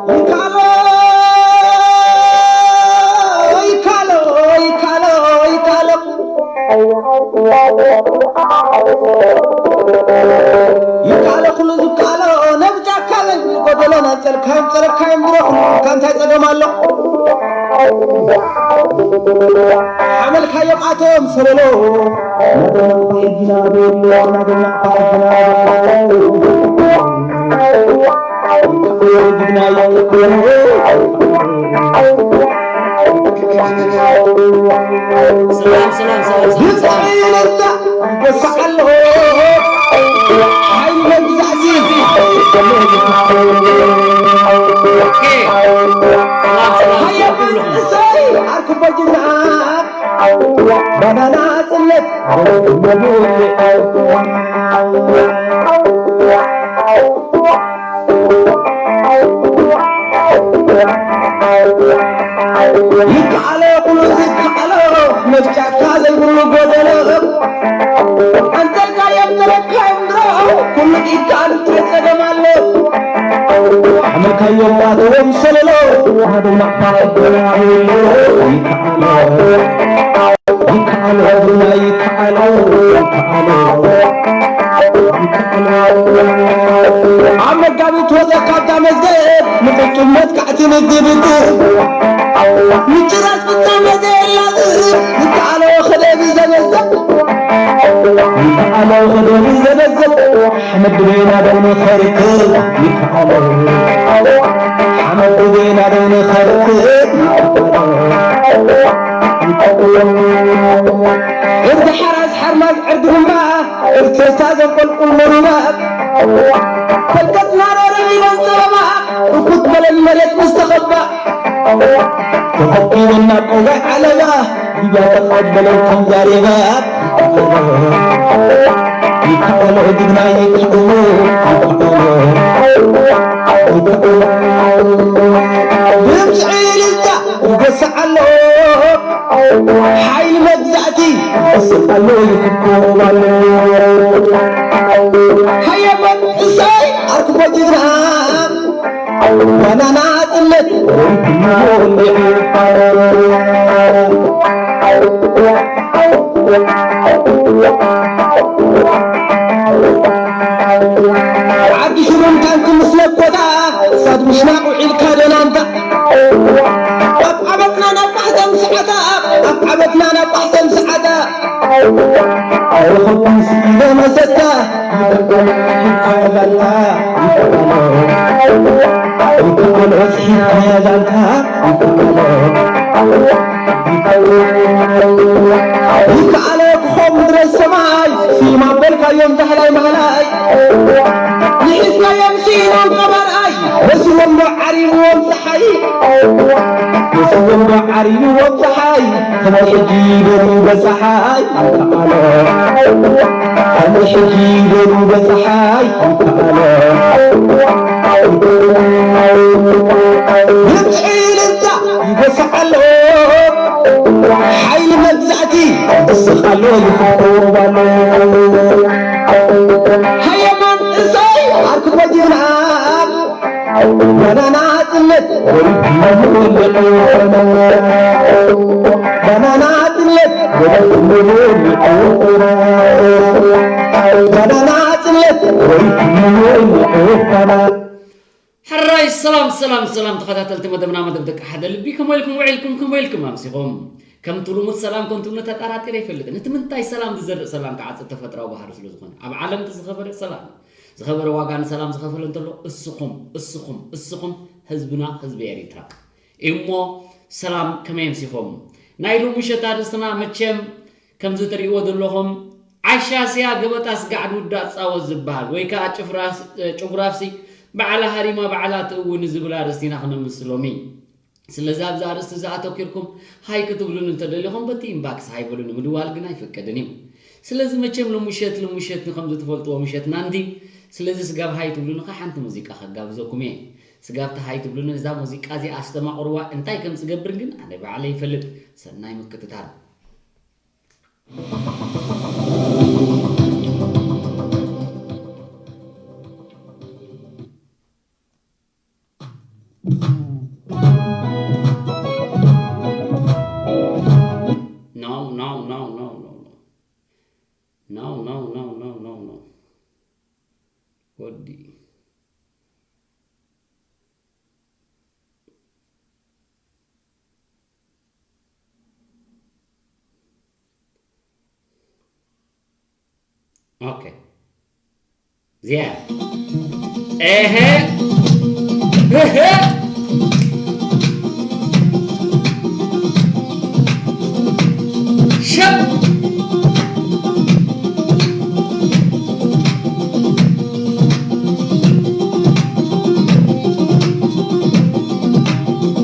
ይካሎ ይካሎ ይካሎ ይካሎ ይካሎ ኩሉ ዝካሎ ነብጃካ ዘይ ጎደሎ ነጸልካዮም ጸረካዮም ብሮ ካንታይ ጸገም ኣሎ። ሓመልካዮም ኣቶም ሰለሎ ባናና ጽለት ይከኣሎ ኩሉ ዝከኣሎ መፍጫካ ዘይብሉ ጎደሎ ኣንተልካዮም ተረካዮም ድሮ ኩሉ ኢድካ ኣንተ ጸገም ኣሎ ሓመልካዮም ኣተዎም ሰለሎ ሓመዶም ናቕፋ ይከኣሎ ይከኣሎ ይከኣሎ ይከኣሎ ይከኣሎ ኣብ መጋቢት ወዘ ካብታ መዝገብ ንፍጹም መጥቃዕቲ ንድብድብ ምጭራስ ፍጻመ ዘየላዝብ ዝከኣሎ ክደብ ዘበዘብ ይከኣሎ ክደብ ዘበዘብ ሓመድ ቤና ደው ንኸርክብ ይከኣሎ ሓመድ ቤና ደው ንኸርክብ ይከኣሎ ይከኣሎ እዚ ሓራስ ሓርማዝ ዕርዲ እምባ እርተታ ዘንቆልቁል መሩባ ፈልቀትና ረረብ ይበን ጸበባ እኩት በለን መሬት ምስ ተኸባ ተኸቢብና ቆጋይ ዓለባ እያ ተቐበለው ከም ዛሬባ ይከኣሎ ጅግና ይከኣሎ ይከኣሎ ይከኣሎ ድምፂ ዕልልታ ይጎስዕ ኣሎ ሓይሊ መግዛእቲ ይስቕ ኣሎ ይፍኮብ ኣሎ ሃየ መንእሰይ ኣርክቦ ጅግና ባናና ጽነት ዓዲ ሽሩን ካንቲ ምስ ለኮታ ሳድ ምሽናቕ ውዒልካ ደናንታ ኣብ ዓመትና ናብ ባሕተን ሰዓታ ኣብ ዓመትና ናብ ባሕተን ሰዓታ ኣይረኸብኩም ስኢለ መሰታ ይተቆም ይካየዳልካ ይተቆም ይተቆም ይካየዳልካ ይተቆም ይከኣለ ክኾም ድረስ ሰማይ ሲማ በልካዮም ዛሕላይ ማህላይ ንሒዝካዮም ሲኖም ቀባርኣይ ወስዎም ዶ ዓሪብዎም ፀሓይ ወስዎም ዶ ዓሪብዎም ፀሓይ ከመይ ሕጂ ደሩ በፀሓይ ይከኣሎ ከመይ ሕጂ ደሩ በፀሓይ ይከኣሎ ይብዕልልታ ይጎስዓሎ ሓይሊ መግዛእቲ ይስቓሎ ይፍቆባሎ ሃየማን እሰይ ኣርክቦ ጅግና ባናና ጽነት ባናና ጽነት ባናና ጽነት ሕራይ ሰላም ሰላም ሰላም ተኸታተልቲ መደብና መደብ ደቂ ሓደ ልቢ ከመ ኢልኩም ውዒልኩም ከመ ኢልኩም ኣምሲኹም ከምቲ ልሙድ ሰላም ከም ትብሉ ተጠራጢረ ይፈልጥን እቲ ምንታይ ሰላም ዝዘርእ ሰላም ክዓጽድ ተፈጥራዊ ባህሪ ስለ ዝኾነ ኣብ ዓለም እቲ ዝኸበረ ሰላም ዝኸበረ ዋጋ ንሰላም ዝኸፈለ እንተሎ እስኹም እስኹም እስኹም ህዝብና ህዝቢ ኤሪትራ እሞ ሰላም ከመይ ኣምሲኹም ናይ ሎሚ ምሸት ኣርእስትና መቸም ከምዚ ትርእይዎ ዘለኹም ዓሻ ስያ ገበጣ ስጋዕ ድውዳእ ጻወት ዝበሃል ወይ ከኣ ጭፍራ ጭጉራፍሲ ባዕላ ሃሪማ ባዕላ ትእዊ ንዝብል ኣርእስቲ ኢና ክነምስ ሎሚ። ስለዚ ኣብዚ ኣርእስቲ እዚ ኣተኲርኩም ሃይ ክትብሉኒ እንተደሊኹም በቲ ኢንባክስ ሃይ በሉኒ ምድዋል ግን ኣይፍቀድን እዩ። ስለዚ መቸም ሎሚ ምሸት ሎሚ ምሸት ከምዚ ትፈልጥዎ ምሸትና እንድዩ። ስለዚ ስጋብ ሃይ ትብሉኒ ከ ሓንቲ ሙዚቃ ከጋብዘኩም እየ። ስጋብ ተሃይ ትብሉኒ፣ እዛ ሙዚቃ እዚኣ ኣስተማቕርዋ፣ እንታይ ከም ዝገብር ግን ኣነ ባዕለይ ይፈልጥ። ሰናይ ምክትታል። No, no, no, no, no, no. No, no, no, no, no, no. ወዲ። ኦኬ። ዚያ። ኤሄ። ኤሄ። ሸብ።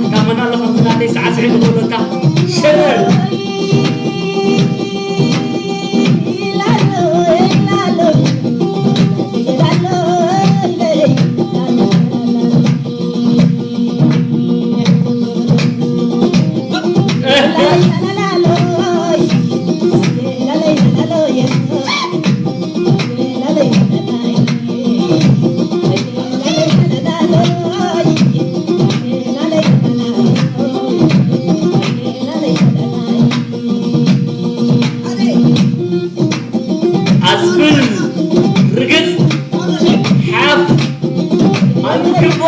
ኣታ መን ኣሎ ከምዚ ናተይ ሳዕስዒ ዝኽእለካ? ሸለል። ኣስብል ርግጽ ሓፍ ኣልግቦ።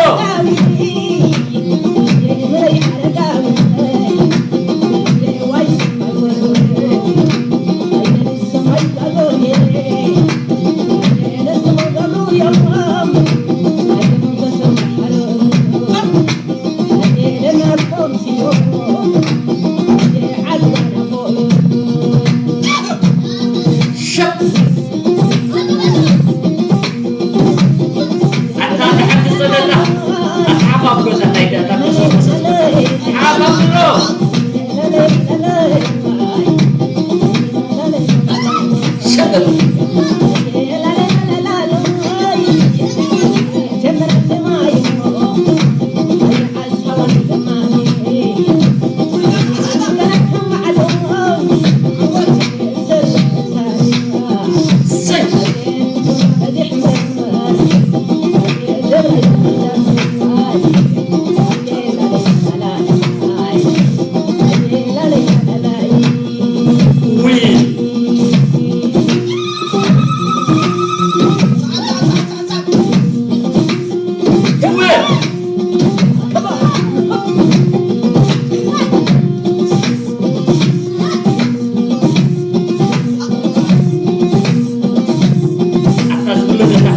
ኣታ ዝብሎ ዘላ።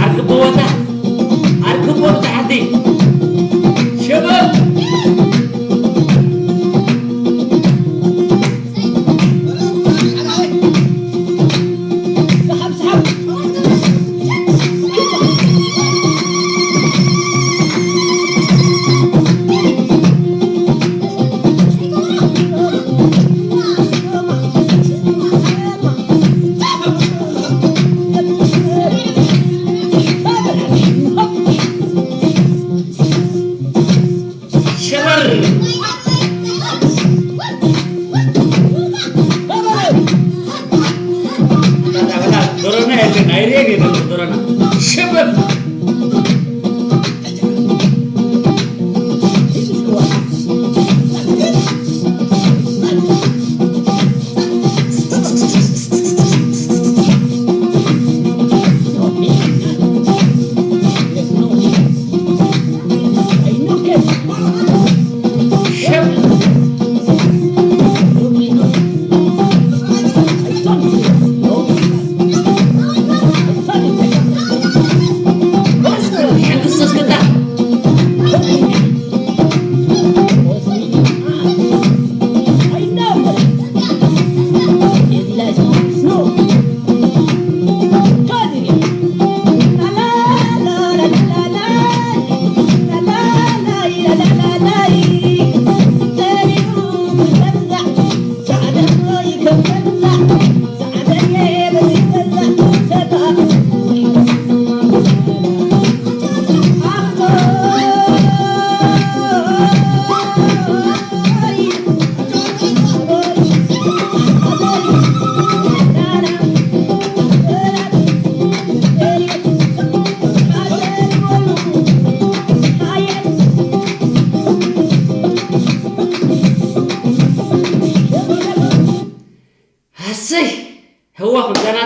ኣርክቦ ወታ። ኣርክቦ ብታሕቲ። ሸበል። ሸበር። በላ፣ በላ፣ ዶሮና የለን፣ ኣይርእየን እየ ዘሎ ዶሮና። ሸበር።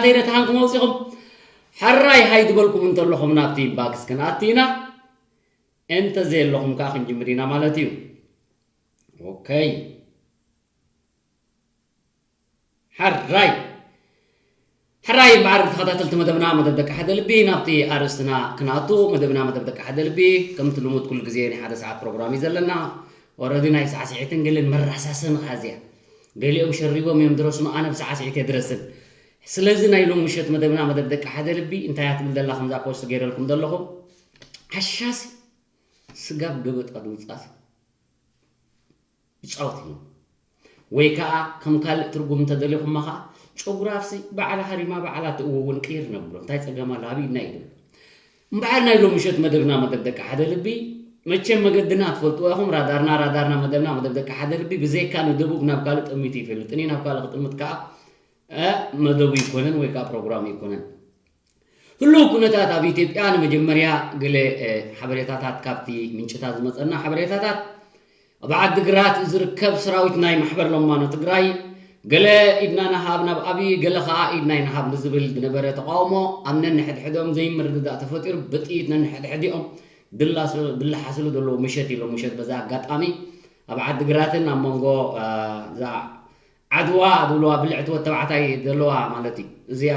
ኣይረትሓንኩም ኣውፂኹም። ሕራይ ሃይ ዝበልኩም እንተለኹም ናብቲ ኢንባክስ ክንኣቲ ኢና። እንተዘየለኹም ከዓ ክንጅምር ኢና ማለት እዩ። ኦከይ። ሕራይ። ሕራይ እምበኣር ተኸታተልቲ መደብና፣ መደብ ደቂ ሓደ ልቢ፣ ናብቲ ኣርእስትና ክንኣቱ። መደብና መደብ ደቂ ሓደ ልቢ ከምቲ ልሙድ ኩሉ ግዜ ናይ ሓደ ሰዓት ፕሮግራም እዩ ዘለና። ኦረዲ ናይ ሳዕስዒትን ገለን መራሳሰን ኸዓ እዚኣ። ገሊኦም ሸሪቦም እዮም ድረስኑ፣ ኣነ ብሳዕስዒት እየ ድረስን። ስለዚ ናይ ሎም ምሸት መደብና፣ መደብ ደቂ ሓደ ልቢ እንታይ እያ ትብል ዘላ፣ ከምዛ ፖስት ገይረልኩም ዘለኹ፣ ዓሻሲ ስጋብ ገበጣ ድውፃስ ይፃወት እዩ። ወይ ከዓ ከም ካልእ ትርጉም እንተደሊኹማ ከዓ ጨጉራፍሲ ባዕላ ሃሪማ ባዕላ ትእወውን ቅይር ነብሎ። እንታይ ፀገም ኣሎ? ኣብ ኢድና እዩ ዘሎ። እምበኣር ናይ ሎም ምሸት መደብና፣ መደብ ደቂ ሓደ ልቢ፣ መቸም መገድና ትፈልጥዎ ኢኹም። ራዳርና፣ ራዳርና፣ መደብና፣ መደብ ደቂ ሓደ ልቢ፣ ብዘይካ ንደቡብ ናብ ካልእ ጠሚቱ ይፈልጥን እዩ። ናብ ካልእ ክጥምት ከዓ፣ እ፣ መደቡ ይኮነን ወይ ከዓ ፕሮግራሙ ይኮነን። ህሉው ኩነታት ኣብ ኢትዮጵያ፣ ንመጀመርያ ገለ፣ እ፣ ሓበሬታታት ካብቲ ምንጭታት ዝመጸና ሓበሬታታት። ኣብ ዓዲግራት ዝርከብ ሰራዊት ናይ ማሕበር ለማኖ ትግራይ፣ ገለ ኢድና ንሃብ ናብ ኣብይ፣ ገለ ኸኣ ኢድና ይንሃብ ንዝብል ዝነበረ ተቃውሞ፣ ኣብ ነንሕድሕዶም ዘይምርድዳእ ተፈጢሩ፣ ብጥይት ነንሕድሕዲኦም ድላስ-፣ ድልሓስሉ ዘለዉ ምሸት እዩ። ሎም ምሸት በዛ ኣጋጣሚ ኣብ ዓዲግራትን ኣብ መንጎ፣ እ፣ እዛ ዓድዋ ዝብልዋ ብልዕቲ ወድ ተባዕታይ ዘለዋ ማለት እዩ። እዚኣ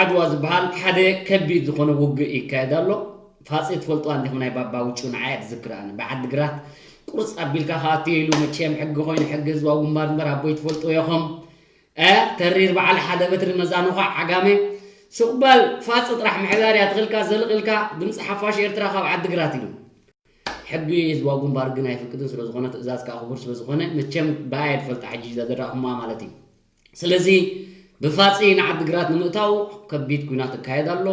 ዓድዋ ዝበሃል ሓደ ከቢድ ዝኾነ ውግእ ይካየድ ኣሎ። ፋፂ ትፈልጥዋ እንዲኹም፣ ናይ ባባ ውጩ ንዓያ ትዝክር። ኣነ ብዓዲ ግራት ቁርፅ ኣቢልካ ክኣቱ ኢሉ፣ መቸም ሕጊ ኮይኑ ሕጊ ህዝባዊ ግንባር እምበር ኣቦይ ትፈልጥዎ ኢኹም። እ፣ ተሪር በዓል ሓደ በትሪ መዛኑኻ ዓጋመ ስቕ በል። ፋፂ ጥራሕ ምሕዳር እያ ትኽልካ ዘልቕ ኢልካ ድምፂ ሓፋሽ ኤርትራ ካብ ዓዲ ግራት ኢሉ። ሕጊ ህዝባዊ ግንባር ግን ኣይፈቅድን ስለ ዝኾነ፣ ትእዛዝ ከኣ ክቡር ስለ ዝኾነ፣ መቸም ብኣየ ትፈልጣ ሕጂ ዘደራእኹማ ማለት እዩ። ስለዚ ብፋጺ ንዓዲ ግራት ንምእታው ከቢድ ኲናት ይካየድ ኣሎ።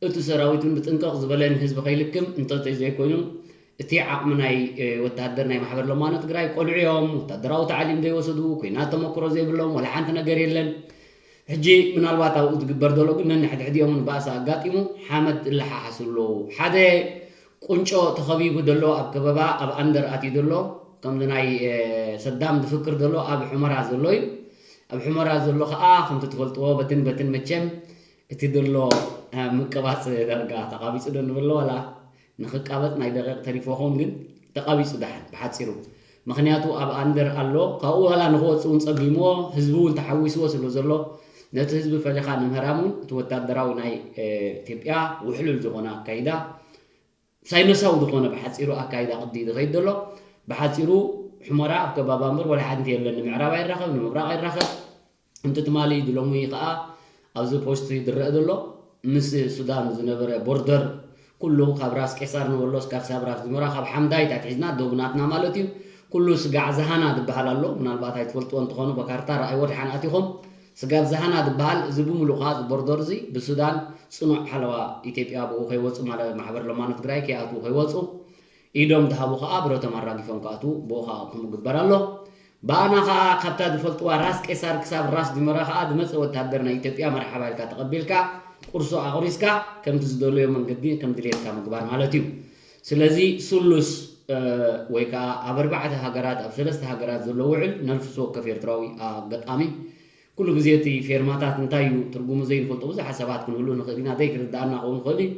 እቲ ሰራዊት እውን ብጥንቀቕ ዝበለ ንህዝቢ ከይልክም እንተዘይ ዘይኮይኑ፣ እቲ ዓቕሚ ናይ፣ እ፣ ወተሃደር ናይ ማሕበር ለማኖ ትግራይ፣ ቆልዑ እዮም፣ ወታደራዊ ታዕሊም ዘይወሰዱ፣ ኲናት ተመክሮ ዘይብሎም፣ ወላ ሓንቲ ነገር የለን። ሕጂ ምናልባት ኣብኡ ዝግበር ዘሎ ግን ነንሕድሕዲኦም እውን ባእሲ ኣጋጢሙ ሓመድ ይለሓሓሱ ኣለዉ። ሓደ ቁንጮ ተኸቢቡ ዘሎ ኣብ ከበባ ኣብ ኣንደር ኣትዩ ዘሎ፣ ከምዚ ናይ፣ እ፣ ሰዳም ዝፍክር ዘሎ ኣብ ሑመራ ዘሎ እዩ። ኣብ ሑመራ ዘሎ ኸኣ ከምቲ ትፈልጥዎ በትን በትን መቸም እቲ ዘሎ፣ እ፣ ምቅባጽ ዳርጋ ተቓቢጹ ዶ ንብሎ ዋላ ንኽቃበጽ ናይ ደቂቕ ተሪፎ ኸውን ግን ተቓቢጹ ደሓን ብሓጺሩ። ምኽንያቱ ኣብ ኣንደር ኣሎ፣ ካብኡ ዋላ ንኽወጽእ እውን ጸጊምዎ፣ ህዝቢ እውን ተሓዊስዎ ስለ ዘሎ ነቲ ህዝቢ ፈሊኻ ንምህራም እውን እቲ ወታደራዊ ናይ፣ እ፣ ኢትዮጵያ ውሕሉል ዝኾነ ኣካይዳ ሳይነሳዊ ዝኾነ ብሓጺሩ ኣካይዳ ቅዲ ዝኸይድ ዘሎ። ብሓጺሩ ሑመራ ኣብ ከባባ እምበር ወላ ሓንቲ የለን። ንምዕራብ ኣይራኸብ፣ ንምብራቕ ኣይራኸብ። እንተ ትማሊ ድሎሚ ከኣ ኣብዚ ፖስት ዝረአ ዘሎ ምስ ሱዳን ዝነበረ ቦርደር ኩሉ ካብ ራስ ቄሳር ንበሎ እስካብ ሳብ ራስ ዲሞራ፣ ካብ ሓምዳይት ኣትሒዝና ዶብ ናትና ማለት እዩ። ኩሉ ስጋዕ ዝሃና ዝበሃል ኣሎ። ምናልባት ኣይትፈልጥዎ እንትኾኑ በካርታ ረኣይዎ ድሓን ኣቲኹም። ስጋብ ዝሃና ዝበሃል እዚ ብምሉእ ከኣ እዚ ቦርደር እዚ ብሱዳን ጽኑዕ ሓለዋ ኢትዮጵያ ብኡ ከይወጹ ማለት ማሕበር ለማኖ ትግራይ ከይኣትዉ ከይወጹ ኢዶም ዝሃቡ ከኣ ብረቶም ኣራጊፎም ክኣትዉ ብኡ ከኣ ከምኡ ግበር ኣሎ። ብኣና ከኣ ካብታ ዝፈልጥዋ ራስ ቄሳር ክሳብ ራስ ዲመራ ከኣ ዝመጸ ወታደር ናይ ኢትዮጵያ መርሓባ ኢልካ ተቐቢልካ ቁርሱ ኣቑሪስካ ከምቲ ዝደለዮ መንገዲ ከም ድሌትካ ምግባር ማለት እዩ። ስለዚ ስሉስ፣ እ፣ ወይ ከኣ ኣብ ኣርባዕተ ሃገራት ኣብ ሰለስተ ሃገራት ዘሎ ውዕል ነፍሲ ወከፍ ኤርትራዊ ኣጋጣሚ ኩሉ ግዜ እቲ ፌርማታት እንታይ እዩ ትርጉሙ ዘይንፈልጦ ብዙሓት ሰባት ክንህሉ ንኽእል ኢና። ዘይክርድኣና ክኸውን ይኽእል እዩ።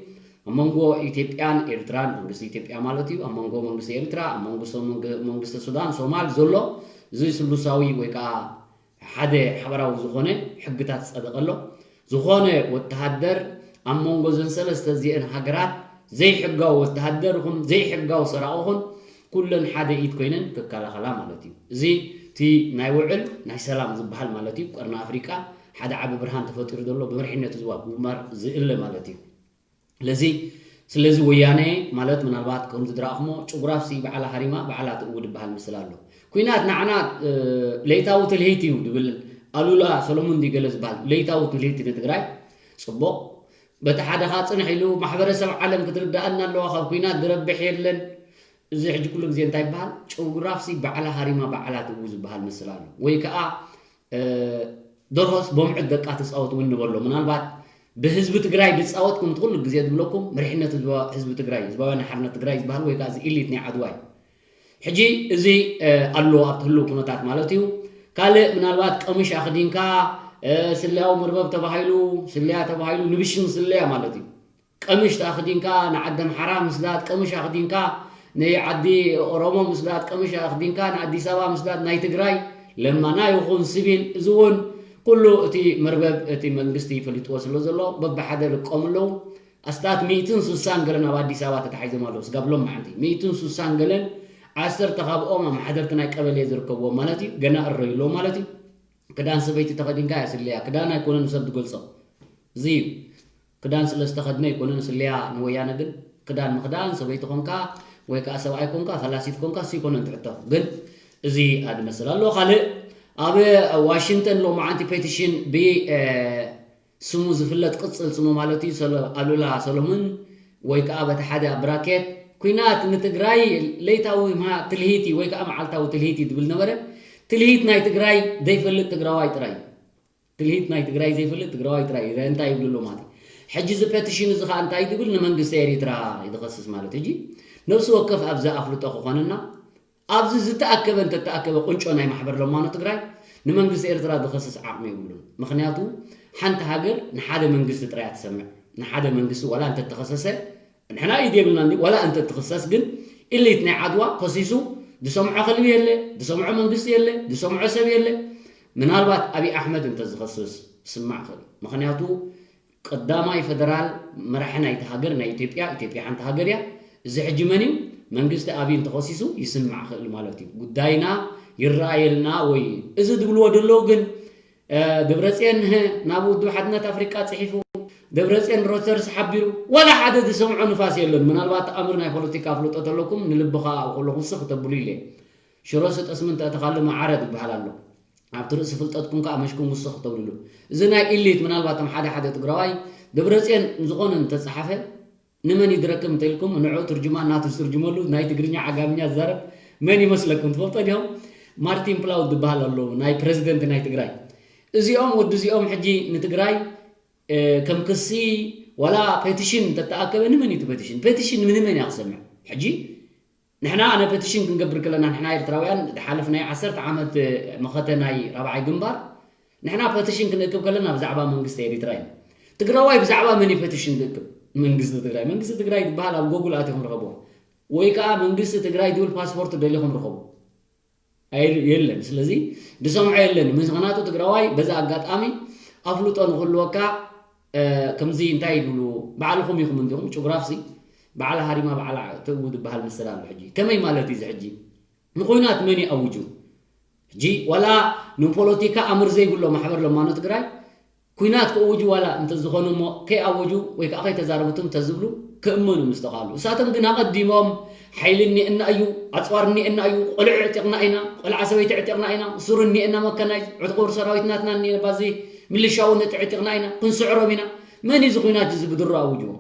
ኣብ መንጎ ኢትዮጵያን ኤርትራን፣ መንግስቲ ኢትዮጵያ ማለት እዩ፣ ኣብ መንጎ መንግስቲ ኤርትራ፣ ኣብ መንጎ ሶ-፣ መንግ-፣ መንግስቲ ሱዳን፣ ሶማል ዘሎ እዚ ስሉሳዊ ወይ ከዓ ሓደ ሓበራዊ ዝኾነ ሕግታት ዝጸደቐ ኣሎ። ዝኾነ ወተሃደር ኣብ መንጎ እዘን ሰለስተ እዚአን ሃገራት ዘይሕጋዊ ወተሃደር ይኹን ዘይሕጋዊ ሰራቒ ይኹን ኩለን ሓደ ኢድ ኮይነን ክከላኸላ ማለት እዩ። እዚ እቲ ናይ ውዕል ናይ ሰላም ዝበሃል ማለት እዩ። ቀርኒ ኣፍሪቃ ሓደ ዓቢ ብርሃን ተፈጢሩ ዘሎ ብመሪሕነት ህዝባዊ ግንባር ዝእለ ማለት እዩ። ስለዚ፣ ስለዚ ወያነ ማለት ምናልባት ከምዚ ዝረኣኹሞ ጭጉራፍሲ ባዕላ ሃሪማ ባዕላ ትእውድ ዝበሃል ምስል ኣሎ። ኲናት ንዓና፣ እ፣ ለይታዊ ትልሂት እዩ ዝብል ኣሉላ ሰሎሙን ድዩ ገለ ዝበሃል ለይታዊ ትልሂት ንትግራይ ጽቡቕ። በቲ ሓደ ኸኣ ጽንሕ ኢሉ ማሕበረሰብ ዓለም ክትርድኣና ኣለዋ፣ ካብ ኲናት ዝረብሕ የለን። እዚ ሕጂ ኩሉ ግዜ እንታይ ይበሃል? ጭጉራፍሲ ባዕላ ሃሪማ ባዕላ ትእውድ ዝበሃል ምስል ኣሎ። ወይ ከኣ እ፣ ደርሆስ ቦምዕድ ደቃ ትጻወት እውን ንበሎ። ምናልባት ብህዝቢ ትግራይ ዝጻወት ከምቲ ኩሉ ግዜ ዝብለኩም መሪሕነት ህዝባ-፣ ህዝቢ ትግራይ፣ ህዝባውያን ሓርነት ትግራይ ዝበሃል ወይ ከዓ እዚ ኢሊት ናይ ዓድዋ እዩ። ሕጂ እዚ፣ እ፣ ኣሎ ኣብቲ ህልው ኩነታት ማለት እዩ። ካልእ ምናልባት ቀምሽ ኣኽዲንካ፣ ስለያዊ መርበብ ተባሂሉ፣ ስለያ ተባሂሉ ንብሽም ስለያ ማለት እዩ። ቀምሽ ተኣኽዲንካ ንዓዲ ኣምሓራ ምስዳድ፣ ቀምሽ ኣኽዲንካ ንዓዲ ኦሮሞ ምስዳድ፣ ቀምሽ ኣኽዲንካ ንኣዲስ ኣበባ ምስዳድ፣ ናይ ትግራይ ለማና ይኹን ሲቪል፣ እዚ እውን ኩሉ እቲ መርበብ እቲ መንግስቲ ይፈልጥዎ ስለ ዘሎ በብሓደ ልቀሙ ኣለዉ። ኣስታት ሚእትን ስሳን ገለን ኣብ ኣዲስ ኣበባ ተታሒዞም ኣለዉ። ስጋብ ሎም መዓንቲ ሚእትን ስሳን ገለን ዓሰርተ ካብኦም ኣመሓደርቲ ናይ ቀበሌ ዝርከብዎም ማለት እዩ። ገና እረዩ ኣለዉ ማለት እዩ። ክዳን ሰበይቲ ተኸዲንካ እያ ስለያ። ክዳን ኣይኮነን ሰብ ዝገልጾ። እዚ እዩ። ክዳን ስለ ዝተኸድነ ኣይኮነን ስለያ ንወያነ ግን ክዳን ምኽዳን ሰበይቲ ኮንካ ወይ ከዓ ሰብኣይ ኮንካ ፈላሲት ኮንካ እሱ ኣይኮነን ትሕቶ። ግን እዚ ኣድመስል ኣሎ። ካልእ ኣብ ዋሽንግተን ሎማዓንቲ ፔቲሽን ብ ስሙ ዝፍለጥ ቅጽል ስሙ ማለት እዩ ሰሎ- ኣሉላ ሰሎሞን ወይ ከዓ በቲ ሓደ ኣብ ብራኬት ኩናት ንትግራይ ለይታዊ ማ- ትልሂት እዩ ወይ ከዓ መዓልታዊ ትልሂት እዩ ዝብል ነበረ። ትልሂት ናይ ትግራይ ዘይፈልጥ ትግራዋይ ጥራይ እዩ። ትልሂት ናይ ትግራይ ዘይፈልጥ ትግራዋይ ጥራይ እዩ። እንታይ ይብሉ ኣሎ ማለት እዩ። ሕጂ እዚ ፔቲሽን እዚ ከዓ እንታይ ዝብል ንመንግስቲ ኤሪትራ ይድኸስስ ማለት እዩ። ሕጂ ነብሲ ወከፍ ኣብዚ ኣፍልጦ ክኾነና ኣብዚ ዝተኣከበ እንተተኣከበ ቁንጮ ናይ ማሕበር ለማኖ ትግራይ ንመንግስቲ ኤርትራ ዝኸስስ ዓቕሚ የብሉን። ምኽንያቱ ሓንቲ ሃገር ንሓደ መንግስቲ ጥራይ እያ ትሰምዕ። ንሓደ መንግስቲ ዋላ እንተተኸሰሰ ንሕና ኢድ የብልና እንዲ ዋላ እንተትኽሰስ ግን ኢሊት ናይ ዓድዋ ከሲሱ ዝሰምዖ ከልቢ የለ፣ ዝሰምዖ መንግስቲ የለ፣ ዝሰምዖ ሰብ የለ። ምናልባት ኣብይ ኣሕመድ እንተዝኸስስ ስማዕ ክእል። ምኽንያቱ ቀዳማይ ፈደራል መራሒ ናይቲ ሃገር ናይ ኢትዮጵያ፣ ኢትዮጵያ ሓንቲ ሃገር እያ። እዚ ሕጂ መን እዩ? መንግስቲ ኣብይ እንተኸሲሱ ይስማዕ ክእል ማለት እዩ። ጉዳይና ይረኣየልና ወይ እዚ ዝብልዎ ዘለዉ ግን ደብረፅየን ናብ ውድብ ሓድነት ኣፍሪቃ ፅሒፉ፣ ደብረፅየን ሮተርስ ሓቢሩ፣ ዋላ ሓደ ዝሰምዖ ንፋስ የለን። ምናልባት ተኣምር ናይ ፖለቲካ ኣፍልጦ ተለኩም ንልብኻ ኣብኡ ከለኹ ስኽ ተብሉ ኢለ። ሽሮ ስጠስሚ እንተእተኻሉ መዓረ ዝበሃል ኣሎ። ኣብቲ ርእሲ ፍልጠትኩም ከዓ መሽኩም ውስኽ ተብልሉ። እዚ ናይ ኢሊት ምናልባት ቶም ሓደ ሓደ ትግራዋይ ደብረፅየን ዝኾነ እንተፀሓፈ ንመን ይድረክም እንተኢልኩም ንዑ ትርጅማን ናቱ ዝትርጅመሉ ናይ ትግርኛ ዓጋምኛ ዝዛረብ መን ይመስለኩም ትፈልጦ ዲኹም? ማርቲን ፕላውድ ዝበሃል ኣሎ ናይ ፕረዚደንት ናይ ትግራይ። እዚኦም ወዲ እዚኦም ሕጂ ንትግራይ ከም ክሲ ዋላ ፔቲሽን እንተተኣከበ ንመን እዩ እቲ ፔቲሽን? ፔቲሽን ንመን እያ ክሰምዕ? ሕጂ ንሕና ኣነ ፔቲሽን ክንገብር ከለና ንሕና ኤርትራውያን ዝሓለፍ ናይ ዓሰርተ ዓመት መኸተ ናይ ራብዓይ ግንባር ንሕና ፐቲሽን ክንእክብ ከለና ብዛዕባ መንግስቲ ኤሪትራ ኢና። ትግራዋይ ብዛዕባ መን እዩ ፐቲሽን ዝእክብ? መንግስቲ ትግራይ። መንግስቲ ትግራይ ዝበሃል ኣብ ጎጉል ኣቲኹም ርኸብዎ። ወይ ከዓ መንግስቲ ትግራይ ዝብል ፓስፖርት ደሊኹም ርኸቡ። ኣይ- የለን። ስለዚ ዝሰምዖ የለን። ምክንያቱ ትግራዋይ በዚ ኣጋጣሚ ኣፍልጦ ንክህልወካ ከምዚ እንታይ ይብሉ ባዕልኹም ኢኹም እንዲኹም ጭጉራፍሲ በዓል ሃሪማ በዓል ትእውድ ዝበሃል መሰል ኣሎ። ሕጂ ከመይ ማለት እዩ እዚ ሕጂ ንኩናት መን ይኣውጁ? ሕጂ ዋላ ንፖለቲካ ኣምር ዘይብሎ ማሕበር ለማኖ ትግራይ ኩናት ከእውጁ ዋላ እንተዝኾኑ እሞ ከይኣወጁ ወይ ከዓ ከይተዛረቡትም ተዝብሉ ክእመኑ ምስተኻሉ እሳቶም ግን ኣቐዲሞም ሓይሊ እኒኤና እዩ ኣፅዋር እኒኤና እዩ ቆልዑ ዕጢቕና ኢና ቆልዓ ሰበይቲ ዕጢቕና ኢና ሱር እኒኤና መከናይ ዕጥቁር ሰራዊት ናትና እኒኤ ባዚ ምልሻውነት ዕጢቕና ኢና ክንስዕሮም ኢና መን እዩ እዚ ኩናት እዚ ብድሮ ኣውጅዎ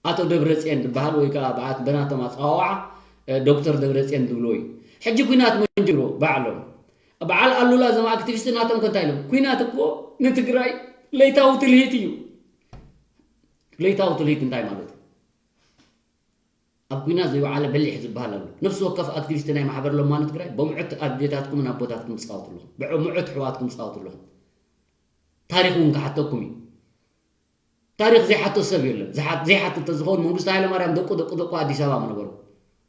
ኣቶ ደብረፅየን ዝበሃል ወይ ከዓ በዓት በናቶም ኣፀዋውዓ ዶክተር ደብረፅየን ዝብልዎ እዩ። ሕጂ ኩናት መንጅሮ ባዕሎም በዓል ኣሉላ እዞም ኣክቲቪስት ናቶም ከንታይ ኢሎም ኩናት እኮ ንትግራይ ለይታዊ ትልሂት እዩ። ለይታዊ ትልሂት እንታይ ማለት እዩ? ኣብ ኩናት ዘይወዓለ በሊሕ ዝበሃል ኣሎ። ነፍሲ ወከፍ ኣክቲቪስት ናይ ማሕበር ለማኖ ትግራይ ብምዑት ኣዴታትኩምን ኣቦታትኩም ትፃወቱ ኣለኹም። ብምዑት ኣሕዋትኩም ትፃወቱ ኣለኹም። ታሪክ እውን ክሓተኩም እዩ። ታሪክ ዘይሓቶ ሰብ የለን። ዝሓ- ዘይሓትት ተዝኸውን መንግስቱ ሃይለማርያም ደቁ ደቁ ደቁ ኣዲስ ኣበባ ምነበሩ።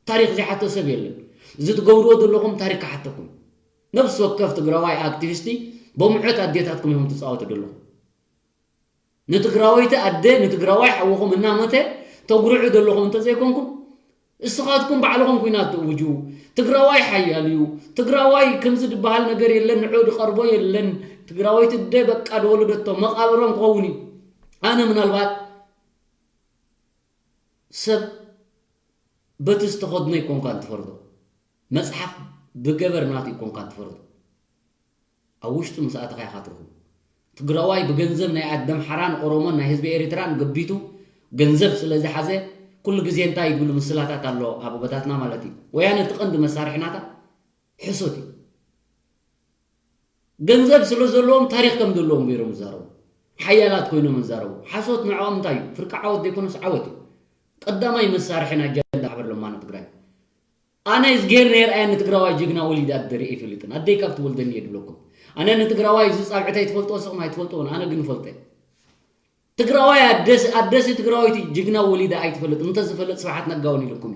ታሪክ ዘይሓቶ ሰብ የለን። እዚ ትገብርዎ ዘለኹም ታሪክ ክሓተኩም። ነፍሲ ወከፍ ትግራዋይ ኣክቲቪስቲ ብምዑት ኣዴታትኩም እዮም ትፃወቱ ዘለኹም። ንትግራወይቲ ኣደ ንትግራዋይ ሓውኹም እናሞተ ተጉርዑ ዘለኹም እንተዘይኮንኩም እስኻትኩም ባዕልኹም ኩናት ትእውጁ። ትግራዋይ ሓያል እዩ። ትግራዋይ ከምዚ ዝበሃል ነገር የለን፣ ንዑ ዝቐርቦ የለን። ትግራወይቲ ኣደ በቃ ዝወለደቶ መቓብሮም ክኸውን እዩ። ኣነ ምናልባት ሰብ በቲ ዝተኸድኖ ኣይኮንካን ትፈርዶ። መፅሓፍ ብገበር ናቱ ኣይኮንካን ትፈርዶ። ኣብ ውሽጡ ምስ ኣተኻ ኢኻ ትርኽቦ። ትግራዋይ ብገንዘብ ናይ ኣደም ሓራን ኦሮሞን ናይ ህዝቢ ኤሪትራን ገቢቱ ገንዘብ ስለ ዝሓዘ ኩሉ ግዜ እንታይ ይብሉ ምስላታት ኣሎ ኣቦታትና ማለት እዩ። ወያነ እቲ ቀንዲ መሳርሒ ናታ ሕሶት እዩ። ገንዘብ ስለ ዘለዎም ታሪክ ከም ዘለዎም ገይሮም ይዛረቡ። ሓያላት ኮይኖም ይዛረቡ። ሓሶት ንዕኦም እንታይ እዩ? ፍርቂ ዓወት ዘይኮነስ ዓወት እዩ። ቀዳማይ መሳርሒ ናይ ጃንዳ ማሕበር ለማኖ ትግራይ። ኣነ እዝጌር ነይር ኣየ ንትግራዋይ ጅግና ወሊድ ኣደሪ ኣይፈልጥን ኣደይ ካብ ትወልደኒ እየ ድብለኩም ኣነ ንትግራዋይ እዚ ጻብዕተይ ትፈልጦ ስኹም ኣይትፈልጦን ኣነ ግን ፈልጠ ትግራዋይ ኣደስ ኣደስ ትግራዋይቲ ጅግና ወሊዳ ኣይትፈልጥ እንተ ዝፈልጥ ስብሓት ነጋውን ኢልኩም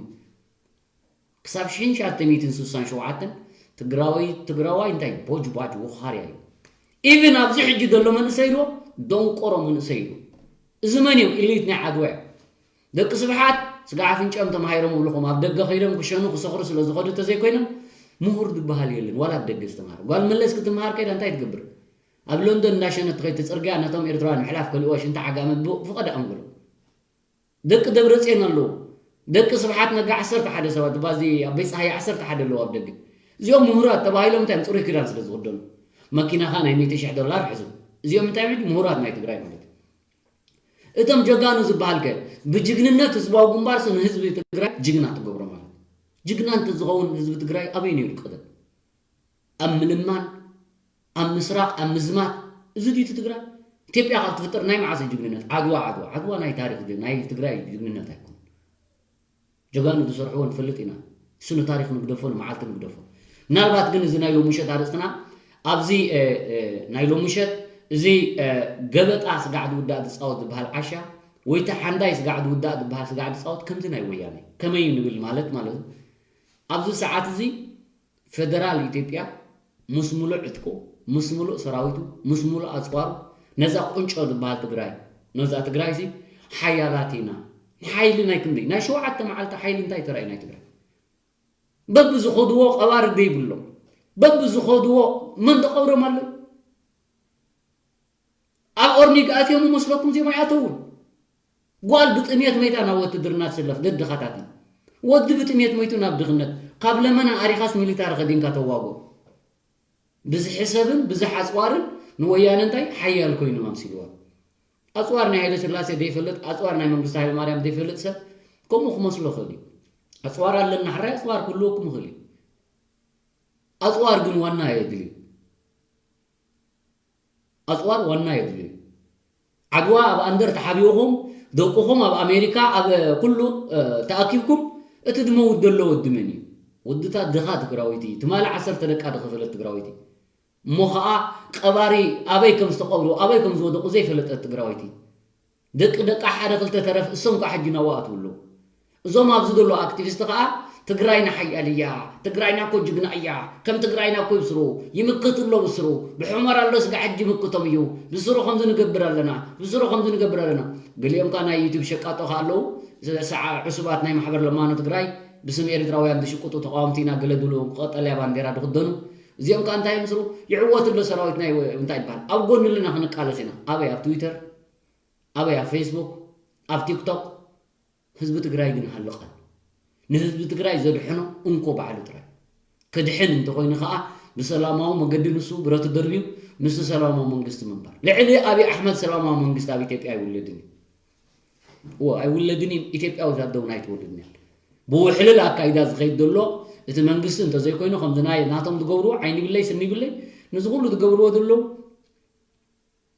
ክሳብ ሽሕን ሸዓተ ሚእትን ስሳን ሸውዓተን ትግራዋይ ትግራዋይ እንታይ ቦጅ ባጅ ወኻርያ እዩ ኢቭን ኣብዚ ሕጂ ዘሎ መንእሰይ ኢልዎ ደንቆሮ መንእሰይ ኢልዎ እዚ መን እዮም ኢሊት ናይ ዓድዋ እዮም ደቂ ስብሓት ስጋ ኣፍንጫም ተማሂሮም ብልኹም ኣብ ደገ ከይዶም ክሸኑ ክሰኽሩ ስለ ዝኸዱ ተዘይኮይኖም ምሁር ዝበሃል የለን ዋላ ኣብ ደገ ዝተምሃረ ጓል መለስ ክትምሃር ከይዳ እንታይ ትገብር ኣብ ሎንዶን እንዳሸነት ትኸይድ ትፅርግያ ነቶም ኤርትራውያን ምሕላፍ ከልእዋ ሽንቲ ዓጋመ ብፍቐድ ኣንግሎ ደቂ ደብረፅዮን ኣለዉ ደቂ ስብሓት ነጋ ዓሰርተ ሓደ ሰባት ባዚ ኣብ ቤት ፀሃይ ዓሰርተ ሓደ ኣለዉ ኣብ ደገ እዚኦም ምሁራት ተባሂሎም እንታይ ፅሩይ ክዳን ስለ ዝኽደኑ መኪናኻ ናይ ሚእቲ ሽሕ ዶላር ሕዙ እዚኦም እንታይ ምድ ምሁራት ናይ ትግራይ ማለት እቶም ጀጋኑ ዝበሃል ከ ብጅግንነት ህዝባዊ ግንባርሲ ንህዝቢ ትግራይ ጅግና ትገብሮ ማለት ጅግና እንተዝኸውን ህዝቢ ትግራይ ኣበይ ነይሩ ቀደም ኣብ ምልማን ኣብ ምስራቕ ኣብ ምዝማት እዚ ድዩ ትግራይ ኢትዮጵያ ካብ ትፍጠር ናይ መዓስ ጅግንነት ዓድዋ ዓድዋ ዓድዋ ናይ ታሪክ ናይ ትግራይ ጅግንነት ኣይኮን ጀጋኑ ዝሰርሕዎ ንፈልጥ ኢና እሱ ንታሪክ ንግደፎ ንመዓልቲ ንግደፎ ምናልባት ግን እዚ ናይ ሎምሸት ኣርእስትና ኣብዚ ናይ ሎምሸት እዚ ገበጣ ስጋዕ ዝውዳእ ዝፃወት ዝበሃል ዓሻ ወይተ ሓንዳይ ስጋዕ ዝውዳእ ዝበሃል ስጋዕ ዝፃወት ከምዚ ናይ ወያነ ከመይ ንብል ማለት ማለት ኣብዚ ሰዓት እዚ ፌደራል ኢትዮጵያ ምስ ሙሉእ ዕጥቁ ምስ ሙሉእ ሰራዊቱ ምስ ሙሉእ ኣፅዋሩ ነዛ ቁንጮ ዝበሃል ትግራይ ነዛ ትግራይ ሲ ሓያላት ኢና ሓይሊ ናይ ክንደይ ናይ ሸውዓተ መዓልቲ ሓይሊ እንታይ ተራእዩ ናይ ትግራይ በብዝኸድዎ ቀባሪ ዘይብሎም በብዝኸድዎ መን ተቐብሮም ኣለዉ ኣብ ኦርኒግ ኣትዮም መስለኩም ዜማ ያተውን ጓል ብጥሜት መይታ ናብ ወትድርና ትስለፍ ደድኻታት ወዲ ብጥሜት መይቱ ናብ ድኽነት ካብ ለመና ኣሪኻስ ሚሊታሪ ከዲንካ ተዋጎ ብዝሒ ሰብን ብዝሕ ኣፅዋርን ንወያነ እንታይ ሓያል ኮይኑ ኣምሲልዋ ኣፅዋር ናይ ሃይለ ስላሴ ዘይፈልጥ ኣፅዋር ናይ መንግስቲ ሃይለ ማርያም ዘይፈልጥ ሰብ ከምኡ ክመስሎ ክእል እዩ ኣፅዋር ኣለና ሕራይ ኣፅዋር ክህልወኩም ይኽእል እዩ ኣፅዋር ግን ዋና የድልዩ ኣፅዋር ዋና የድልዩ ዓድዋ ኣብ ኣንደር ተሓቢኡኹም ደቅኹም ኣብ ኣሜሪካ ኣብ ኩሉ ተኣኪብኩም እቲ ድመውት ዘሎ ወዲ መን እዩ ወድታት ድኻ ትግራወይቲ ትማሊ ዓሰርተ ደቃ ድኸፈለት ትግራወይቲ እሞ ኸዓ ቀባሪ ኣበይ ከም ዝተቐብሩ ኣበይ ከም ዝወደቑ ዘይፈለጠት ትግራወይቲ ደቂ ደቃ ሓደ ክልተ ተረፍ እሶም ከዓ ሕጂ ናዋኣትው ኣለዉ እዞም ኣብዚ ዘሎ ኣክቲቪስት ከዓ ትግራይና ሓያል እያ ትግራይና እኮ ጅግና እያ ከም ትግራይና እኮ ይብስሩ ይምክት ኣሎ ብስሩ ብሑመራ ኣሎ ስጋ ሕጂ ይምክቶም እዩ ብስሩ ከምዚ ንገብር ኣለና ብስሩ ከምዚ ንገብር ኣለና ገሊኦም ከዓ ናይ ዩቱብ ሸቃጦ ከዓ ኣለዉ ሰዓ ዕሱባት ናይ ማሕበር ለማኖ ትግራይ ብስም ኤርትራውያን ዝሽቅጡ ተቃወምቲ ኢና ገለ ድሉ ቀጠልያ ባንዴራ ድክደኑ እዚኦም ከዓ እንታይ ምስሩ ይዕወት ኣሎ ሰራዊት ናይ እንታይ ይበሃል ኣብ ጎኒ ኣለና ክንቃለስ ኢና ኣበይ ኣብ ትዊተር ኣበይ ኣብ ፌስቡክ ኣብ ቲክቶክ ህዝቢ ትግራይ ግን ሃልቕ ኣሎ ንህዝቢ ትግራይ ዘድሕኖ እንኮ ባዕሉ ጥራይ ክድሕን እንተኮይኑ ከዓ ብሰላማዊ መገዲ ንሱ ብረቱ ደርብዩ ምስ ሰላማዊ መንግስቲ ምንባር ልዕሊ ኣብይ ኣሕመድ ሰላማዊ መንግስቲ ኣብ ኢትዮጵያ ኣይውለድን እዩ እዎ ኣይውለድን እዩ ኢትዮጵያዊት ኣደውን ኣይትወልድን እያ ብውሕልል ኣካይዳ ዝኸይድ ዘሎ እቲ መንግስቲ እንተዘይኮይኑ ከምዚ ናይ ናቶም ዝገብርዎ ዓይኒ ብለይ ስኒ ብለይ ንዚ ኩሉ ዝገብርዎ ዘለዉ